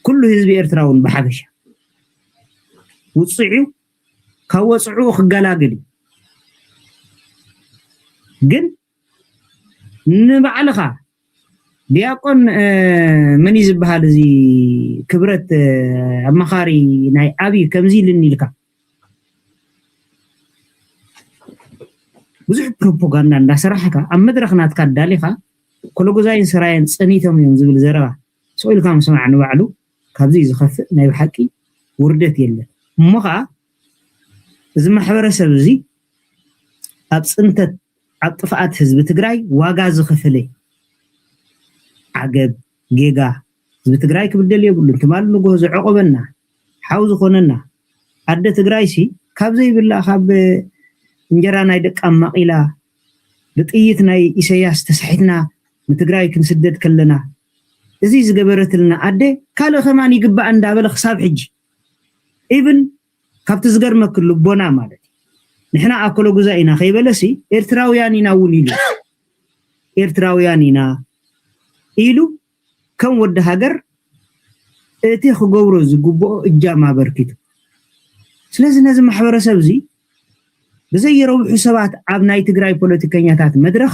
ኩሉ ህዝቢ ኤርትራ እውን ብሓፈሻ ውጽዕ እዩ። ካብ ወጽዑ ክገላገል እዩ። ግን ንባዕልኻ ዲያቆን፣ እ፣ መን እዩ ዝበሃል፣ እዚ ክብረት፣ እ፣ ኣማኻሪ ናይ ኣብይ ከምዚ ኢልኒ ኢልካ ብዙሕ ፕሮፓጋንዳ እንዳሰራሕካ ኣብ መድረኽ ናትካ ኣዳሊኻ፣ ኮሎጎዛይን ሰራየን ጸኒቶም እዮም ዝብል ዘረባ ስቕ ኢልካ ምስማዕ ንባዕሉ ካብዚ ዝኸፍእ ናይ ብሓቂ ውርደት የለን። እሞ ኸዓ እዚ ማሕበረሰብ እዚ ኣብ ጽንተት፣ ኣብ ጥፍኣት ህዝቢ ትግራይ ዋጋ ዝኸፈለ፣ ዓገብ፣ ጌጋ፣ ህዝቢ ትግራይ ክብደል የብሉን። ትማሊ ንጎሆ ዘዕቆበና፣ ሓው ዝኾነና ኣደ ትግራይሲ፣ ካብ ዘይብላ፣ ካብ እንጀራ ናይ ደቃ ማቒላ፣ ብጥይት ናይ ኢሰያስ ተሳሒትና ንትግራይ ክንስደድ ከለና፣ እዚ ዝገበረትልና ኣደ ካልእ ከማን ይግባእ እንዳበለ ክሳብ ሕጂ፣ ኢቭን ካብቲ ዝገርመክ ልቦና ማለት እዩ። ንሕና ኣኮሎጉዛይ ኢና ከይበለሲ፣ ኤርትራውያን ኢና እውን ኢሉ። ኤርትራውያን ኢና ኢሉ ከም ወዲ ሃገር እቲ ክገብሮ ዝግብኦ እጃም ኣበርኪቱ። ስለዚ ነዚ ማሕበረሰብ እዚ ብዘይረብሑ ሰባት ኣብ ናይ ትግራይ ፖለቲከኛታት መድረኽ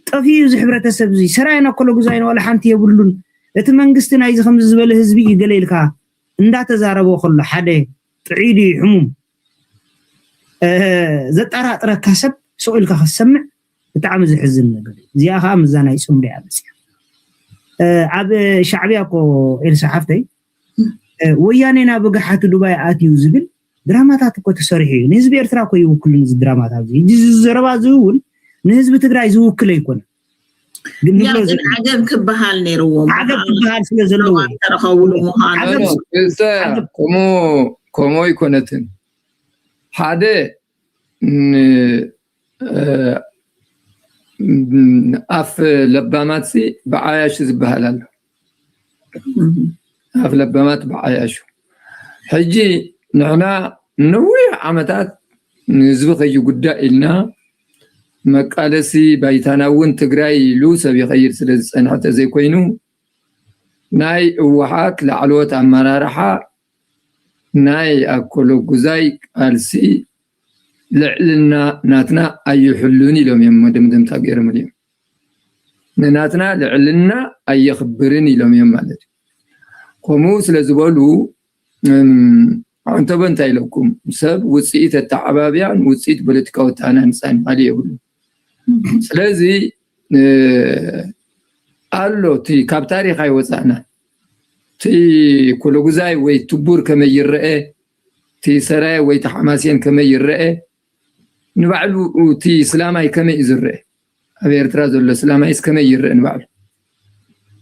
ጠፊኡ፣ እዚ ሕብረተሰብ እዚ ሰራየን ኣኮሎጉዛይን ዋላ ሓንቲ የብሉን። እቲ መንግስቲ ናይዚ ከምዚ ዝበለ ህዝቢ እዩ ገለ ኢልካ እንዳተዛረቦ ከሎ፣ ሓደ ጥዑይ ድዩ ሕሙም፣ እ፣ ዘጠራጥረካ ሰብ ስቕ ኢልካ ክትሰምዕ ብጣዕሚ ዘሕዝን ነገር እዩ። እዚኣ ከዓ ምዛ ናይ ጽምዶ እያ መጽያ። እ፣ ኣብ ሻዕብያ እኮ፣ ኤልሳ ሓፍተይ፣ እ፣ ወያኔና ብግሓቱ ዱባይ ኣትዩ ዝብል ድራማታት እኮ ተሰሪሑ እዩ። ንህዝቢ ኤርትራ እኮ ይውክልን እዚ ድራማታት እዚ። እዚ ዘረባ እዚ እውን ንህዝቢ ትግራይ ዝውክል ኣይኮነን። ግን ያ ንብሎ ግን ዘለና ዓገብ ክበሃል ነይርዎም። ዓገብ ክበሃል ስለ ዘለዎ እዩ። ተረኸብሉ ምዃኑ። ዓገብ ኖ፣ ኖ፣ ክልተ ዓገብ ከምኡ፣ ከምኡ ኣይኮነትን። ሓደ ን-፣ እ፣ ን-፣ ኣፍ ለባማትሲ ብዓያሹ ዝበሃል ኣሎ። እም። ኣፍ ለባማት ብዓያሹ። ሕጂ ንሕና ነዊሕ ዓመታት ንህዝቢ ከይጉዳእ ኢልና መቃለሲ ባይታና እውን ትግራይ ኢሉ ሰብ ይኸይድ ስለ ዝጸንሐ ተዘይኮይኑ፣ ናይ ህወሓት ላዕለዎት ኣመራርሓ ናይ ኣኮሎጉዛይ ቃልሲ ልዕልና ናትና ኣይሕሉን ኢሎም እዮም መደምደምታ ገይሮምሉ እዮም። ንናትና ልዕልና ኣየኽብርን ኢሎም እዮም ማለት እዩ። ከምኡ ስለ ዝበሉ፣ እም፣ ኣንተቦ እንታይ ኢለኩም፣ ሰብ ውፅኢት ኣተዓባብያን ውፅኢት ፖለቲካዊ ኣተሃናንፃን ማለት የብሉ። ስለዚ፣ እ፣ ኣሎ፣ እቲ ካብ ታሪኽ ኣይወፃእና። እቲ ኮሎጉዛይ ወይ ትቡር ከመይ ይረአ፣ እቲ ሰራየ ወይ እቲ ሓማሴን ከመይ ይረአ፣ ንባዕሉ እቲ እስላማይ ከመይ እዩ ዝረአ፣ ኣብ ኤርትራ ዘሎ እስላማይስ ከመይ ይረአ ንባዕሉ።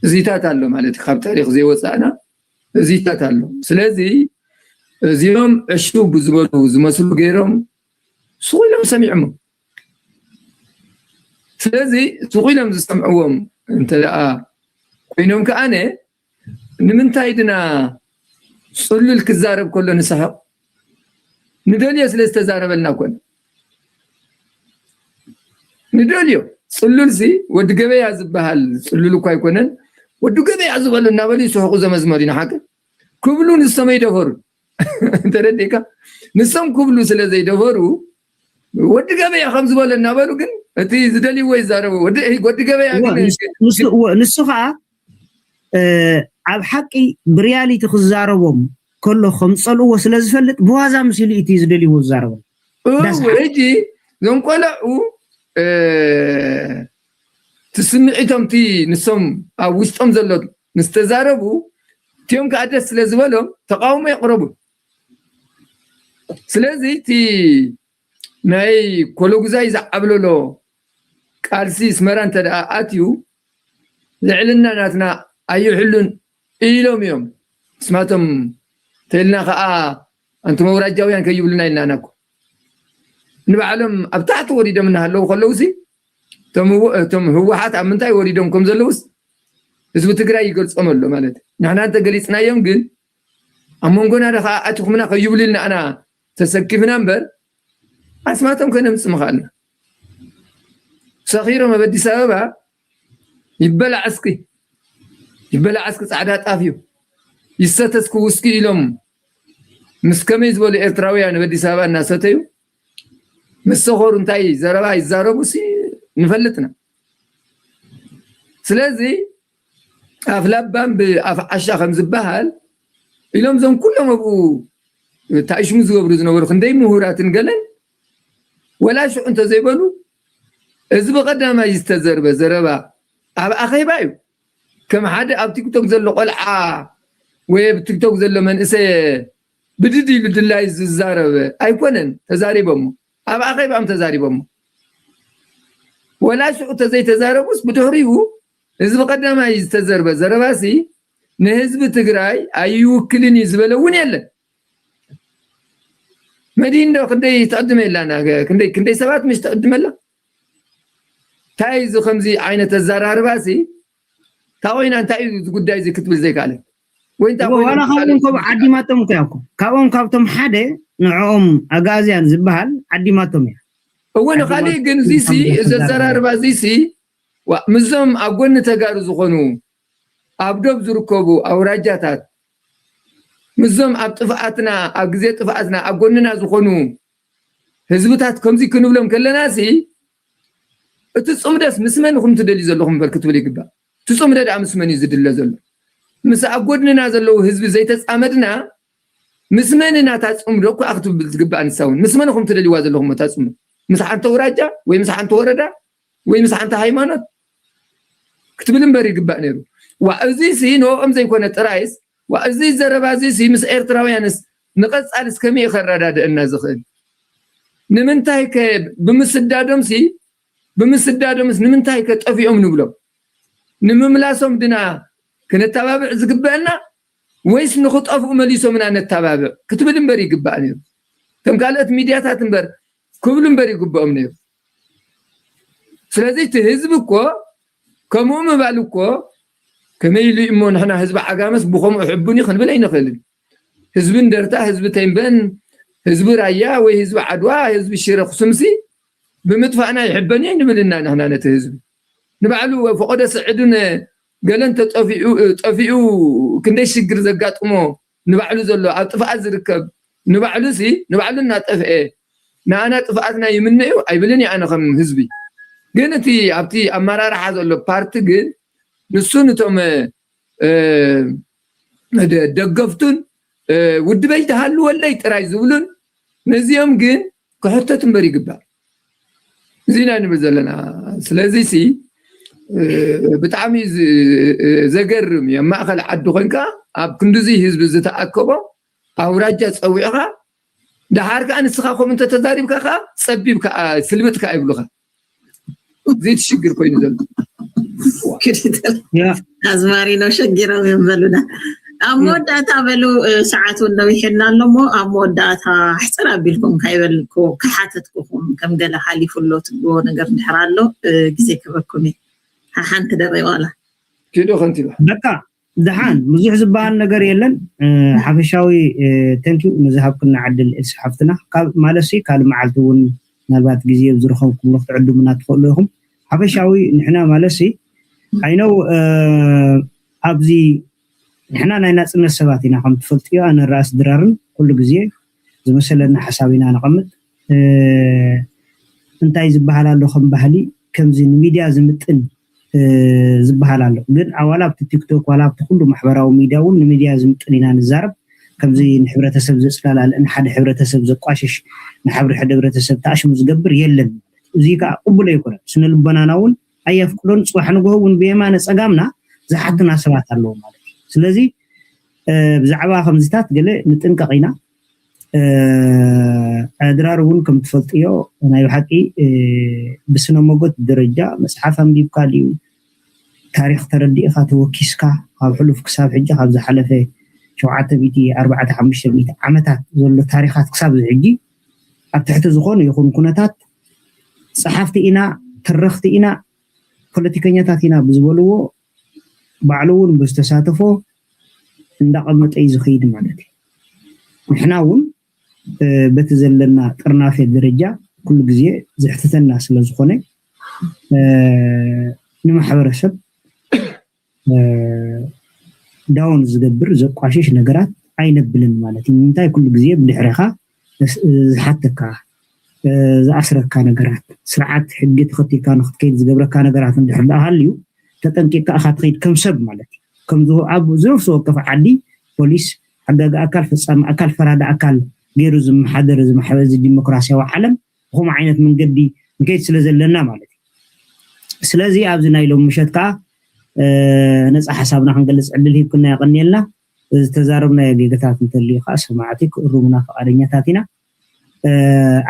እዚታት ኣሎ ማለት እዩ፣ ካብ ታሪኽ ዘይወፃእና እዚታት ኣሎ። ስለዚ እዚኦም ዕሹ ብዝበሉ ዝመስሉ ገይሮም ስቕ ኢሎም ሰሚዖሞ። ስለዚ ስቕ ኢሎም ዝሰምዕዎም እንተ ደኣ ኮይኖም ከኣነ፣ ንምንታይ ድና ጽሉል ክዛረብ ከሎ ንስሕቕ? ንደልዮ ስለ ዝተዛረበልና ኮነ። ንደልዮ። ጽሉል ሲ ወዲ ገበያ ዝበሃል ጽሉል እኳ ኣይኮነን። ወዲ ገበያ ዝበሎ እናበሉ ይስሕቁ ዘመዝመሩ ኢና ሓቂ ክብሉ ንሶም ኣይደፈሩ። ተረዲእካ? ንሶም ክብሉ ስለ ዘይደፈሩ ወዲ ገበያ ከም ዝበሎ እናበሉ ግን እቲ ዝደልይዎ ይዛረቡ። ወዲ ወዲ ገበያ እወ፣ ግን ንሱ- ንሱ እወ፣ ንሱ ከዓ እ፣ ኣብ ሓቂ ብሪያሊቲ ክዛረቦም ከሎ ከም ዝፀልእዎ ስለ ዝፈልጥ ብዋዛ መሲሉ እቲ ዝደልይዎ ዝዛረቦም። እው፣ ዳስ- ሕጂ እዞም ቆልዑ እ፣ እቲ ስምዒቶም እቲ ንሶም ኣብ ውሽጦም ዘሎ ምስ ተዛረቡ እቲኦም ከዓ ደስ ስለ ዝበሎም ተቃውሞ የቕረቡ። ስለዚ እቲ ናይ ኮሎጉዛይ ዝዓብለሎ ቃልሲ ኣስመራ እንተ ደኣ ኣትዩ ልዕልና ናትና ኣይሕሉን ኢሎም እዮም። ንስማቶም ተልና ከዓ ኣንቱም ኣውራጃውያን ከይብሉና ኢልና ኢና እኮ። ንባዕሎም ኣብ ታሕቲ ወሪዶም እናሃለዉ ከለውሲ እቶም ህወ- እቶም ህወሓት ኣብ ምንታይ ወሪዶም ከም ዘለውስ ህዝቢ ትግራይ ይገልጾም ኣሎ ማለት እዩ። ንሕና እንተገሊፅናዮም ግን ኣብ መንጎና ዶ ከዓ ኣቲኹምና ከይብሉ ኢልና ኣና ተሰኪፍና እምበር ኣስማቶም ከነምፅእ ምኽኣልና። ሰኺሮም ኣብ ኣዲስ ኣበባ ይበላዕ እስኪ ይበላዕ እስኪ ፃዕዳ ጣፍ እዩ ይሰተ እስኪ ውስኪ ኢሎም ምስ ከመይ ዝበሉ ኤርትራውያን ኣብ ኣዲስ ኣበባ እናሰተዩ ምስ ሰኸሩ እንታይ ዘረባ ይዛረቡ ሲ ንፈልጥና። ስለዚ ኣፍ ላባም ብኣፍ ዓሻ ከም ዝበሃል ኢሎም እዞም ኩሎም ኣብኡ ታይሽሙ ዝገብሩ ዝነበሩ ክንደይ ምሁራትን ገለን ወላ ሽዑ እንተዘይበሉ እዚ ብቐዳማይ ዝተዘርበ ዘረባ ኣብ ኣኼባ እዩ። ከም ሓደ ኣብ ቲክቶክ ዘሎ ቆልዓ ወይ ኣብ ቲክቶክ ዘሎ መንእሰይ ብድድ ኢሉ ድላይ ዝዛረብ ኣይኮነን። ተዛሪቦሞ ኣብ ኣኼባም ተዛሪቦሞ ወላ ሽዑ ተዘይተዛረቡስ ብድሕሪኡ እዚ ብቐዳማይ ዝተዘርበ ዘረባሲ ንህዝቢ ትግራይ ኣይውክልን እዩ ዝበለ እውን የለን። መዲን ዶ ክንደይ ትዕድመ የላና ክንደይ ክንደይ ሰባት ምሽ ትዕድመላ እንታይ እዚ ከምዚ ዓይነት ኣዘራርባሲ እንታይ ኮይና እንታይ እዩ እዚ ጉዳይ እዚ ክትብል ዘይካለ ወይ እንታይ እወ፣ ኮይና ዋላ ካብኦም ከም ዓዲማቶም እኮ እያ እኮ። ካብኦም ካብቶም ሓደ ንዕኦም ኣጋዝያን ዝበሃል ዓዲማቶም እያ። እወ ንካሊእ ግን እዚሲ እዚ ኣዘራርባ እዚሲ ዋ- ምስዞም ኣብ ጎኒ ተጋሩ ዝኾኑ ኣብ ዶብ ዝርከቡ ኣውራጃታት ምስዞም ኣብ ጥፍኣትና ኣብ ግዜ ጥፍኣትና ኣብ ጎንና ዝኾኑ ህዝብታት ከምዚ ክንብሎም ከለና ሲ እቲ ፅምደስ ምስ መን ኢኹም ትደልዩ ዘለኹም እምበር ክትብል ይግባእ። እቲ ፅምደ ደኣ ምስ መን እዩ ዝድለ ዘሎ? ምስ ኣብ ጎድንና ዘለዉ ህዝቢ ዘይተፃመድና ምስ መን ኢና እታ ፅምዶ እኮ ክትብል ዝግባእ ንሳ እውን ምስ መን ኢኹም ትደልይዋ ዘለኹም እታ ፅምዶ? ምስ ሓንቲ ኣውራጃ ወይ ምስ ሓንቲ ወረዳ ወይ ምስ ሓንቲ ሃይማኖት ክትብል እምበር ይግባእ ነይሩ። ዋ እዚ ሲ ንኦም ዘይኮነ ጥራይስ ዋ እዚ ዘረባ እዚ ሲ ምስ ኤርትራውያንስ ንቐፃልስ ከመይ ከረዳድእና ዝኽእል? ንምንታይ ከ ብምስዳዶም ሲ ብምስዳዶምስ ንምንታይ ከ ጠፊኦም ንብሎም? ንምምላሶም ድና ክነተባብዕ ዝግበአና ወይስ ንኽጠፍኡ መሊሶምና ነተባብዕ ክትብል እምበር ይግባእ ነይሩ። ከም ካልኦት ሚድያታት እምበር ክብሉ እምበር ይግበኦም ነይሩ። ስለዚ እቲ ህዝቢ እኮ ከምኡ ምባል እኮ ከመይ ኢሉ እሞ ንሕና ህዝቢ ዓጋመስ ብኸምኡ ሕቡን እዩ ክንብል ኣይንኽእልን። ህዝቢ እንደርታ፣ ህዝቢ ተንበን፣ ህዝቢ ራያ ወይ ህዝቢ ዓድዋ፣ ህዝቢ ሽረ ክሱምሲ ብምጥፋእና ይሕበን እዩ ኣይንብልና ንሕና ነቲ ህዝቢ። ንባዕሉ ፈቆዶ ስዕድን ገለን ተጠፊኡ ጠፊኡ ክንደይ ሽግር ዘጋጥሞ ንባዕሉ ዘሎ ኣብ ጥፍኣት ዝርከብ ንባዕሉ ሲ ንባዕሉ እናጠፍኤ ንኣና ጥፍኣትና ይምነ እዩ ኣይብልን እዩ ኣነ ከም ህዝቢ። ግን እቲ ኣብቲ ኣመራርሓ ዘሎ ፓርቲ ግን ንሱ ንቶም እ፣ ደ- ደገፍቱን እ፣ ውድበይ ዝሃልወለይ ጥራይ ዝብሉን ነዚኦም ግን ክሕተት እምበር ይግባእ። እዚ ኢና ንብል ዘለና። ስለዚ ሲ እ፣ ብጣዕሚ ዝ- እ፣ ዘገርም እዩ። ኣብ ማእኸል ዓዲ ኮንካ ኣብ ክንድዚ ህዝቢ ዝተኣከቦ ኣውራጃ ፀዊዕኻ ደሓር ከዓ ንስኻ ከምኡ እንተተዛሪብካ ከዓ ፀቢብ ከዓ ስልብጥ ከዓ ይብሉኻ። እዚ እቲ ሽግር ኮይኑ ዘሎ። ያ ኣዝማሪኖ ሸጊሮም እዮም በሉና። ኣብ መወዳእታ በሉ እ፣ ሰዓት እውን ነዊሕና ኣሎ እሞ ኣብ መወዳእታ ሕፅር ኣቢልኩም ካይበልኩ ከሓተትኩኹም ከም ገለ ሓሊፉ ኣሎ ትብልዎ ነገር እንድሕር ኣሎ እ፣ ግዜ ክበኩም እዩ። ሓ- ሓንቲ ደቂቕ ዋላ ኪዶ ከንቲባ በቃ ደሓን ብዙሕ ዝበሃል ነገር የለን። እ፣ ሓፈሻዊ ቴንኪዩ ንዝሃብክና ዕድል ኤልሲ ሓፍትና። ካብ ማለትሲ ካልእ መዓልቲ እውን ምናልባት ግዜ ዝረኸብኩምሉ ክትዕድሙና ትኽእሉ ኢኹም። ሓፈሻዊ ንሕና ማለት ሲ፣ I know፣ እ፣ ኣብዚ ንሕና ናይ ናጽነት ሰባት ኢና፣ ከም ትፈልጥዮ፣ ኣነ ራእሲ ድራርን ኩሉ ግዜ ዝመሰለና ሓሳብ ኢና ነቐምጥ። እ፣ እንታይ ዝበሃል ኣሎ ከም ባህሊ፣ ከምዚ ንሚድያ ዝምጥን፣ እ፣ ዝበሃል ኣሎ። ግን ዋላ ኣብቲ ቲክቶክ ዋላ ኣብቲ ኩሉ ማሕበራዊ ሚድያ እውን ንሚድያ ዝምጥን ኢና ንዛረብ። ከምዚ ንሕብረተሰብ ዘጽላላልእ፣ ንሓደ ሕብረተሰብ ዘቋሽሽ፣ ንሓብሪ ሓደ ሕብረተሰብ ተኣሽሙ ዝገብር የለን። እዚ ከዓ ቅቡል ኣይኮነን። ስነ ልቦናና እውን ኣየፍቅዶን። ጽባሕ ንግሆ እውን ብየማነ ጸጋምና ዝሓትና ሰባት ኣለዉ ማለት እዩ። ስለዚ፣ እ፣ ብዛዕባ ከምዚታት ገለ ንጥንቀቕ ኢና። እ፣ ኣድራር እውን ከም ትፈልጥዮ ናይ ብሓቂ፣ እ፣ ብስነ መጎት ደረጃ መጽሓፍ ኣንቢብካ ድዩ፣ ታሪኽ ተረዲእኻ ተወኪስካ፣ ካብ ሕሉፍ ክሳብ ሕጂ፣ ካብ ዝሓለፈ ሸውዓተ ሚእቲ፣ ኣርባዕተ፣ ሓሙሽተ ሚእቲ ዓመታት ዘሎ ታሪኻት ክሳብ እዚ ሕጂ ኣብ ትሕቲ ዝኾነ ይኹን ኩነታት ጸሓፍቲ ኢና፣ ተረኽቲ ኢና፣ ፖለቲከኛታት ኢና ብዝበልዎ ባዕሉ እውን ብዝተሳተፎ እንዳቐመጠ እዩ ዝኸይድ ማለት እዩ። ንሕና እውን፣ እ፣ በቲ ዘለና ጥርናፌ ደረጃ ኩሉ ግዜ ዘሕትተና ስለ ዝኾነ፣ እ፣ ንማሕበረሰብ፣ እ፣ ዳውን ዝገብር ዘቋሽሽ ነገራት ኣይነብልን ማለት እዩ። ንምንታይ ኩሉ ግዜ ብድሕሬኻ ዝስ-፣ ዝሓተካ፣ እ፣ ዝኣስረካ ነገራት፣ ስርዓት ሕጊ ተኸቲልካ ንክትከይድ ዝገብረካ ነገራት እንድሕር ደኣ ሃልዩ፣ ተጠንቂቕካ ኢኻ ትኸይድ ከም ሰብ ማለት እዩ። ከምዚ ኣብ ዝነፍሲ ወከፍ ዓዲ ፖሊስ፣ ሓጋጊ ኣካል፣ ፈጻሚ ኣካል፣ ፈራዲ ኣካል ገይሩ ዝመሓደር እዚ ማሕበ-፣ እዚ ዲሞክራሲያዊ ዓለም ብኸምኡ ዓይነት መንገዲ ንከይድ ስለ ዘለና ማለት እዩ። ስለዚ ኣብዚ ናይ ሎሚ ምሸት ከዓ፣ እ፣ ነጻ ሓሳብና ክንገልጽ ዕድል ሂብክና የቐንየልና። ዝተዛረብናዮ ጌጋታት እንተልዩ ከዓ ሰማዕቲ ክእርሙና ፈቓደኛታት ኢና። እ፣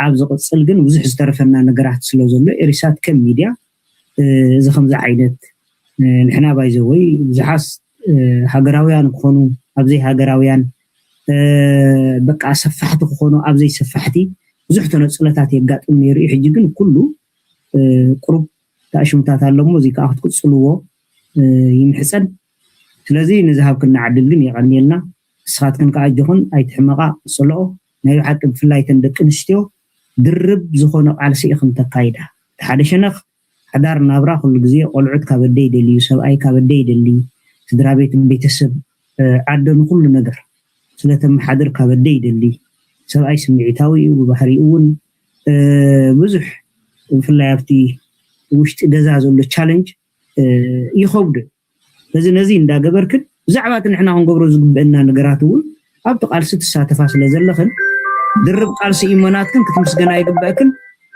ኣብ ዝቕጽል ግን ብዙሕ ዝተረፈና ነገራት ስለ ዘሎ ኤሪሳት ከም ሚድያ፣ እ፣ እዚ ከምዚ ዓይነት፣ እ፣ ንሕና ባይዘወይ ብዙሓት፣ እ፣ ሃገራውያን ክኾኑ፣ ኣብዘይ ሃገራውያን፣ እ፣ በቃ ሰፋሕቲ ክኾኑ፣ ኣብዘይ ሰፋሕቲ ብዙሕ ተነጽሎታት የጋጥም ነይሩ እዩ። ሕጂ ግን ኩሉ፣ እ፣ ቁሩብ ተኣሽምታት ኣሎ እሞ፣ እዚ ከዓ ክትቅጽልዎ፣ እ፣ ይምሕጸን። ስለዚ ንዝሃብክና ዕድል ግን የቐንየልና። ንስኻትክን ከዓ ኣጆኽን ኣይትሕመቓ፣ ጽልኦ። ናይ ብሓቂ ብፍላይ እተን ደቂ ኣንስትዮ ድርብ ዝኾነ ቃልሲ ኢኽን ተካይዳ። እቲ ሓደ ሸነኽ ሓዳር ናብራ ኩሉ ግዜ ቆልዑት ካብ ኣደ ይደልዩ፣ ሰብኣይ ካብ ኣደ ይደሊ፣ ስድራ ቤት፣ ቤተሰብ፣ እ፣ ዓዶ ንኩሉ ነገር ስለ ተመሓድር ካብ ኣደ ይደሊ። ሰብኣይ ስምዒታዊ እዩ ብባህሪኡ እውን፣ እ፣ ብዙሕ ብፍላይ ኣብቲ ውሽጢ ገዛ ዘሎ ቻለንጅ፣ እ፣ ይኸብዶ። ስለዚ ነዚ እንዳገበርክን ብዛዕባ እቲ ንሕና ክንገብሮ ዝግበአና ነገራት እውን ኣብቲ ቃልሲ ትሳተፋ ስለ ዘለኽን ድርብ ቃልሲ እዩ እሞ ናትክን ክትምስገና ይግበእክን።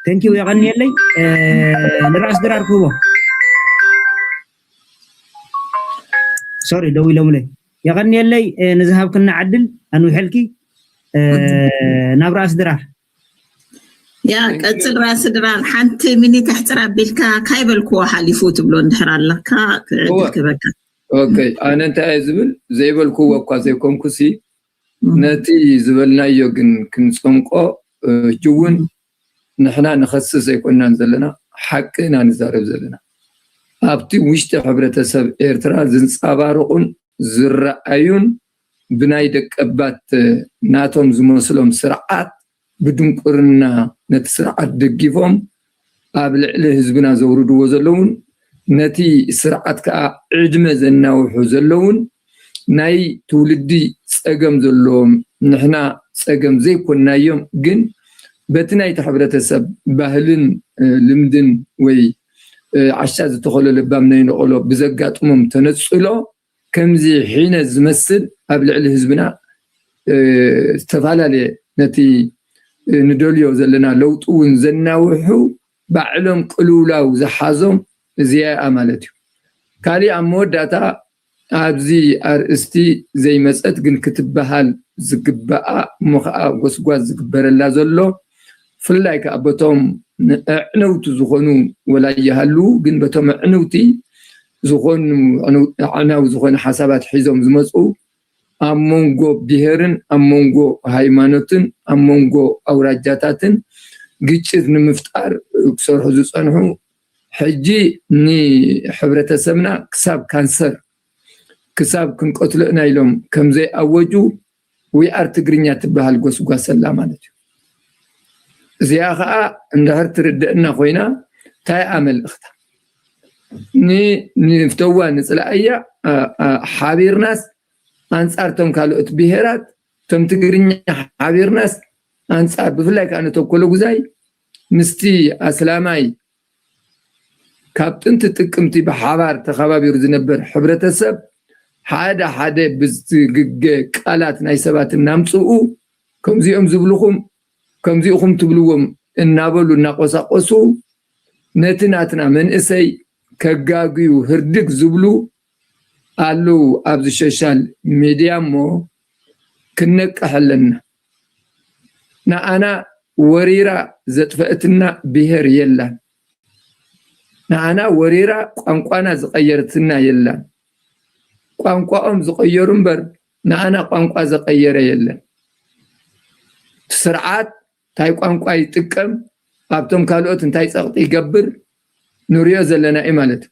ተንኪው የቐንየለይ። እ፣ ንራእሲ ድራር ክህቦ። ሶሪ፣ ደው ኢሎምለይ። የቐንየለይ፣ እ፣ ንዝሃብክና ዕድል ኣንውሐልኪ። እ፣ ናብ ራእሲ ድራር። ያ፣ ቀጽል ራእሲ ድራር። ሓንቲ ሚኒት ኣሕጽር ኣቢልካ ካይበልክዎ ሓሊፉ ትብሎ እንድሕር ኣለካ፣ ዕድል እወ። ክበካ። ኦኬ፣ ኣነ እንታይ እየ ዝብል፣ ዘይበልክዎ እኳ ዘይኮንኩሲ፣ እም። ነቲ ዝበልናዮ ግን ክንጸንቆ፣ እ፣ ሕጂ እውን ንሕና ንኸስስ ዘይኮንናን ዘለና፣ ሓቂ ኢና ንዛረብ ዘለና። ኣብቲ ውሽጢ ሕብረተሰብ ኤርትራ ዝንጸባረቑን ዝረኣዩን ብናይ ደቀባት ናቶም ዝመስሎም ስርዓት ብድንቁርና ነቲ ስርዓት ደጊፎም ኣብ ልዕሊ ህዝብና ዘውርድዎ ዘለውን ነቲ ስርዓት ከዓ ዕድመ ዘናውሑ ዘለውን ናይ ትውልዲ ጸገም ዘለዎም ንሕና ጸገም ዘይኮንናዮም፣ ግን በቲ ናይቲ ሕብረተሰብ ባህልን፣ እ፣ ልምድን ወይ፣ እ፣ ዓሻ ዝተኸሎ ለባም ነይነቐሎ ብዘጋጥሞም ተነጽሎ ከምዚ ሒነ ዝመስል ኣብ ልዕሊ ህዝብና፣ እ፣ ዝተፈላለየ ነቲ፣ እ፣ ንደልዮ ዘለና ለውጢ እውን ዘናውሑ ባዕሎም ቅልውላው ዝሓዞም እዚኣ እያ ማለት እዩ። ካሊእ ኣብ መወዳእታ ኣብዚ ኣርእስቲ ዘይመጸት ግን ክትበሃል ዝግበኣ እሞ ኸኣ ጎስጓስ ዝግበረላ ዘሎ፣ ብፍላይ ከኣ በቶም ኣዕነውቲ ዝኾኑ ወላ ይሃልዉ፣ ግን በቶም ኣዕነውቲ ዝኾኑ፣ ኣዕነው-፣ ኣዕናዊ ዝኾነ ሓሳባት ሒዞም ዝመጹ፣ ኣብ መንጎ ብሄርን ኣብ መንጎ ሃይማኖትን ኣብ መንጎ ኣውራጃታትን ግጭት ንምፍጣር ክሰርሑ ዝጸንሑ፣ ሕጂ ንሕብረተሰብና ክሳብ ካንሰር፣ ክሳብ ክንቀትሎ ኢና ኢሎም ከም ዘይኣወጁ፣ ዊ ኣር ትግርኛ ትበሃል ጎስጓስ ኣላ ማለት እዩ። እዚኣ ከዓ እንድሕር ትርደእና ኮይና እንታይ እያ መልእኽታ? ን- ንፍተዋ ንፅላእያ ሓቢርናስ ኣንፃር ቶም ካልኦት ብሄራት፣ ቶም ትግርኛ ሓቢርናስ ኣንፃር፣ ብፍላይ ከዓ ነተኮለጉዛይ ምስቲ ኣስላማይ ካብ ጥንቲ ጥቅምቲ ብሓባር ተኸባቢሩ ዝነበር ሕብረተሰብ ሓደ ሓደ ብዝትግገ ቃላት ናይ ሰባት እናምፅኡ ከምዚኦም ዝብልኹም ከምዚኡኹም ትብልዎም እናበሉ እናቆሳቆሱ ነቲ ናትና መንእሰይ ከጋግዩ ህርድግ ዝብሉ ኣለዉ ኣብዚ ሶሻል ሚድያ እሞ ክነቅሕ ኣለና። ንኣና ወሪራ ዘጥፈእትና ብሄር የላን። ንኣና ወሪራ ቋንቋና ዝቐየርትና የላን። ቋንቋኦም ዝቐየሩ እምበር ንኣና ቋንቋ ዘቐየረ የለን። እቲ ስርዓት እንታይ ቋንቋ ይጥቀም፣ ኣብቶም ካልኦት እንታይ ፀቕጢ ይገብር ንሪኦ ዘለና እዩ ማለት እዩ።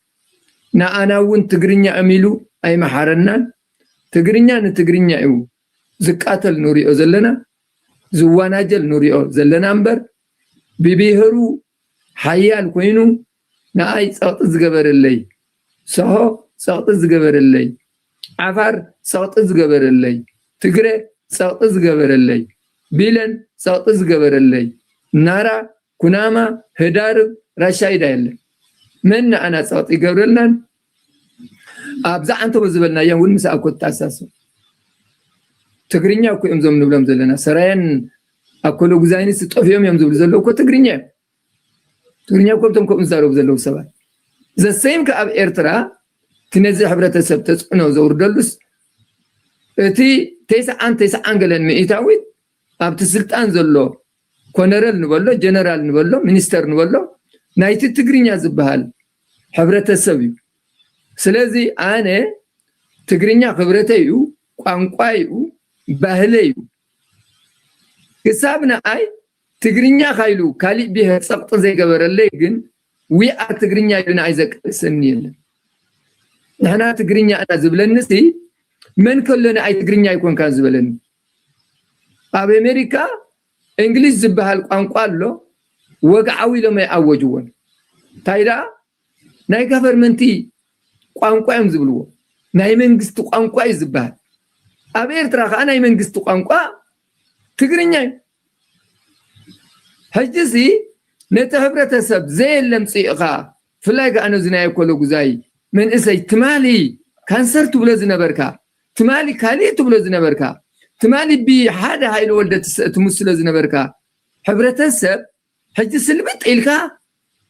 ንኣና እውን ትግርኛ እዮም ኢሉ ኣይመሓረናን። ትግርኛ ንትግርኛ እዩ ዝቃተል ንሪኦ ዘለና፣ ዝዋናጀል ንሪኦ ዘለና እምበር ብብሄሩ ሓያል ኮይኑ ንኣይ ፀቕጢ ዝገበረለይ፣ ሰሆ ፀቕጢ ዝገበረለይ፣ ዓፋር ፀቕጢ ዝገበረለይ፣ ትግረ ፀቕጢ ዝገበረለይ፣ ቢለን ፀቕጢ ዝገበረለይ፣ ናራ፣ ኩናማ፣ ህዳርብ፣ ራሻይዳ የለን። መን ንኣና ፀቕጢ ይገብረልናን ኣብዛ ዓንተቦ ዝበልናያ እውን ምስ ኣኮ ትተኣሳሰር። ትግርኛ እኮ እዮም ዞም ንብሎም ዘለና። ሰራየን ኣኮሎ ጉዛይንስ ጠፊኦም እዮም ዝብሉ ዘለዉ እኮ ትግርኛ እዮም። ትግርኛ እኮ እቶም ከምኡ ዝዛረቡ ዘለዉ ሰባት ዘሰይም ከ ኣብ ኤርትራ እቲ ነዚ ሕብረተሰብ ተፅዕኖ ዘውርደሉስ እቲ ተስዓን ተስዓን ገለን ሚእታዊት ኣብቲ ስልጣን ዘሎ ኮነረል ንበሎ፣ ጀነራል ንበሎ፣ ሚኒስተር ንበሎ ናይቲ ትግርኛ ዝበሃል ሕብረተሰብ እዩ። ስለዚ ኣነ ትግርኛ ክብረተይ እዩ፣ ቋንቋይ እዩ፣ ባህለይ እዩ። ክሳብ ንኣይ ትግርኛ ካይሉ ካሊእ ብሄር ፀቕጢ ዘይገበረለይ ግን we are ትግርኛ ኢሉ ንኣይ ዘቃልሰኒ የለን። ንሕና ትግርኛ ኢና ዝብለኒ ሲ መን ከሎ ንኣይ ትግርኛ ኣይኮንካን ዝበለኒ? ኣብ ኣሜሪካ እንግሊዝ ዝበሃል ቋንቋ ኣሎ፣ ወግዓዊ ኢሎም ኣይኣወጅዎን። እንታይ ደኣ ናይ ጋቨርመንቲ ቋንቋ እዮም ዝብልዎ፣ ናይ መንግስቲ ቋንቋ እዩ ዝበሃል። ኣብ ኤርትራ ከዓ ናይ መንግስቲ ቋንቋ ትግርኛ እዩ። ሕጂ ሲ ነቲ ሕብረተሰብ ዘየለ ምፅእኻ፣ ብፍላይ ከዓ ነዚ ናይ ኣኮሎ ጉዛይ መንእሰይ ትማሊ ካንሰር ትብሎ ዝነበርካ፣ ትማሊ ካሊእ ትብሎ ዝነበርካ፣ ትማሊ ብሓደ ሃይለ ወልደ ትስ- ትምስሎ ዝነበርካ ሕብረተሰብ ሕጂ ስልብጥ ኢልካ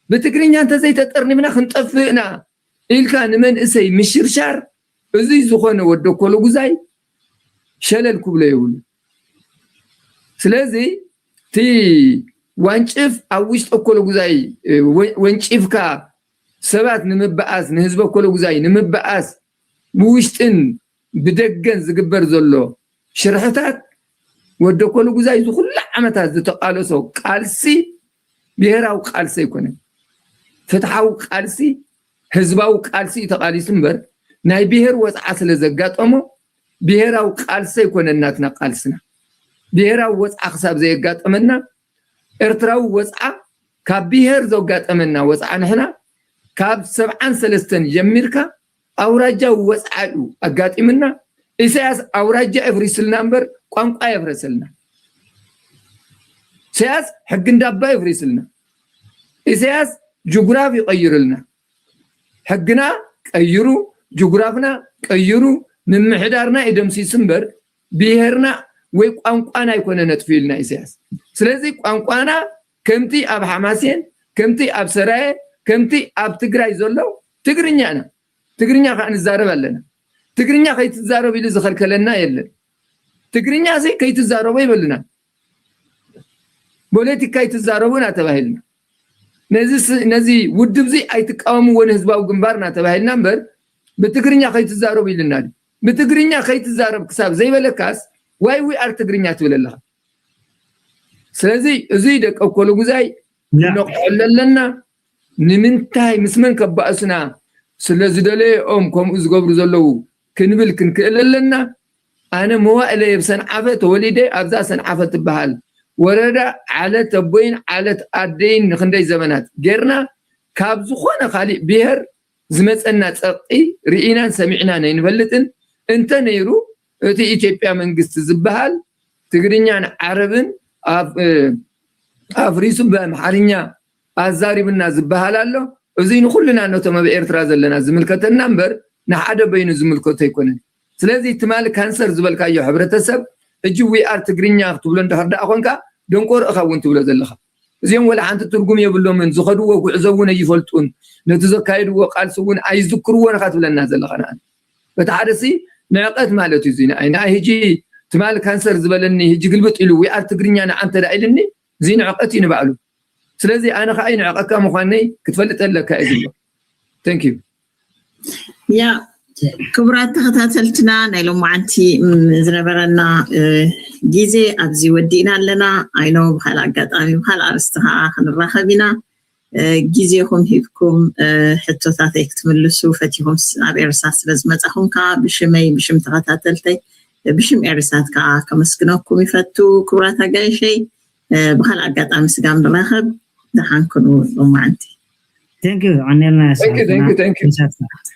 ብትግርኛ እንተዘይተጠርኒፍና ክንጠፍእና ኢልካ ንመንእሰይ ምሽርሻር፣ እዙይ ዝኾነ ወዲ ኣኮሎ ጉዛይ ሸለል ክብሎ የብሉ። ስለዚ እቲ ዋንጭፍ ኣብ ውሽጢ ኣኮሎ ጉዛይ ወ- ወንጪፍካ ሰባት ንምበኣስ፣ ንህዝቢ ኣኮሎ ጉዛይ ንምበኣስ ብውሽጥን ብደገን ዝግበር ዘሎ ሽርሕታት ወዲ ኣኮሎ ጉዛይ እዚ ኩሉ ዓመታት ዝተቃለሶ ቃልሲ ብሄራዊ ቃልሲ ኣይኮነን። ፍትሓዊ ቃልሲ፣ ህዝባዊ ቃልሲ እዩ ተቃሊሱ እምበር ናይ ብሄር ወፅዓ ስለ ዘጋጠሞ ብሄራዊ ቃልሲ ኣይኮነን ናትና ቃልስና። ብሄራዊ ወፅዓ ክሳብ ዘየጋጠመና ኤርትራዊ ወፅዓ ካብ ብሄር ዘጋጠመና ወፅዓ ንሕና ካብ ሰብዓን ሰለስተን ጀሚርካ ኣውራጃዊ ወፅዓ እዩ ኣጋጢምና። ኢሳያስ ኣውራጃ የፍሪስልና እምበር ቋንቋ የፍረሰልና። ኢሳያስ ሕጊ እንዳባ የፍሪስልና። ኢሳያስ ጅጉራፍ ይቀይርልና። ሕግና ቀይሩ፣ ጅጉራፍና ቀይሩ፣ ምምሕዳርና ይደምሲስ እምበር ብሄርና ወይ ቋንቋና ኣይኮነ ነጥፊ ኢልና ኢሳያስ። ስለዚ ቋንቋና ከምቲ ኣብ ሓማሴን፣ ከምቲ ኣብ ሰራየ፣ ከምቲ ኣብ ትግራይ ዘሎ ትግርኛ ኢና። ትግርኛ ከዓ ንዛረብ ኣለና። ትግርኛ ከይትዛረብ ኢሉ ዝኸልከለና የለን። ትግርኛ ሲ ከይትዛረቦ ይበሉና። ፖለቲካ ኣይትዛረቡ ኢና ተባሂልና። ነዚ ስ- ነዚ ውድብ ዚ ኣይትቃወምዎ ንህዝባዊ ግንባር ኢና ተባሂልና እምበር ብትግርኛ ከይትዛረቡ ኢልና ድዩ? ብትግርኛ ከይትዛረብ ክሳብ ዘይበለካስ ዋይ ዊ ኣር ትግርኛ ትብል ኣለኻ? ስለዚ እዚ ደቂ ኣኮሎ ጉዛይ ያ። ክነቕሐሉ ኣለና። ንምንታይ ምስ መን ከባእሱና ስለ ዝደለየኦም ከምኡ ዝገብሩ ዘለዉ ክንብል ክንክእል ኣለና። ኣነ መዋእለ ኣብ ሰንዓፈ ተወሊደ ኣብዛ ሰንዓፈ ትበሃል ወረዳ ዓለት ኣቦይን ዓለት ኣደይን ንክንደይ ዘመናት ጌርና ካብ ዝኾነ ካሊእ ብሄር ዝመፀና ፀቕጢ ርኢናን ሰሚዕናን ኣይንፈልጥን። እንተ ነይሩ እቲ ኢትዮጵያ መንግስቲ ዝበሃል ትግርኛን ዓረብን ኣፍ- እ፣ ኣፍሪሱ ብኣምሓርኛ ኣዛሪብና ዝበሃል ኣሎ። እዚ ንኩልና ነቶም ኣብ ኤርትራ ዘለና ዝምልከተና እምበር ንሓደ በይኑ ዝምልከቶ ኣይኮነን። ስለዚ ትማሊ ካንሰር ዝበልካዮ ሕብረተሰብ ሕጂ ዊኣር ትግርኛ ክትብሎ እንድሕር ደኣ ኮንካ ደንቆሮ ኢኻ እውን ትብሎ ዘለኻ። እዚኦም ወላ ሓንቲ ትርጉም የብሎምን፣ ዝኸድዎ ጉዕዞ እውን ኣይፈልጡን፣ ነቲ ዘካየድዎ ቃልሲ እውን ኣይዝክርዎን ኢኻ ትብለና ዘለኻ። ንኣን በቲ ሓደሲ ንዕቀት ማለት እዩ። እዚ ንኣይ ንኣይ ሕጂ ትማሊ ካንሰር ዝበለኒ ሕጂ ግልብጥ ኢሉ ዊኣር ትግርኛ ንዓ እንተ ደኣ ኢልኒ እዚ ንዕቀት እዩ ንባዕሉ። ስለዚ ኣነ ከዓ ይንዕቀካ ምዃነይ ክትፈልጥ ኣለካ እዩ ዝብሎ። Thank you። ያ ክቡራት ተኸታተልትና ናይ ሎማዓንቲ ም፣ ዝነበረና እ፣ ግዜ ኣብዚ ወዲእና ኣለና። ኣይኖ ብካልእ ኣጋጣሚ ብካልእ ኣርስቲ ከዓ ክንራኸብ ኢና። እ፣ ግዜኹም ሂብኩም እ፣ ሕቶታተይ ክትምልሱ ፈቲኹም ስ- ኣብ ኤርሳ ስለ ዝመፃኹም ከዓ ብሽመይ ብሽም ተኸታተልተይ እ፣ ብሽም ኤርሳት ከዓ ከመስግነኩም ይፈቱ። ክቡራት ኣጋይሸይ እ፣ ብካልእ ኣጋጣሚ ስጋብ ንራኸብ ደሓን ኩኑ ሎማዓንቲ። Thank you። ዓኔልና Thank you, thank you, thank you። ምሳትካ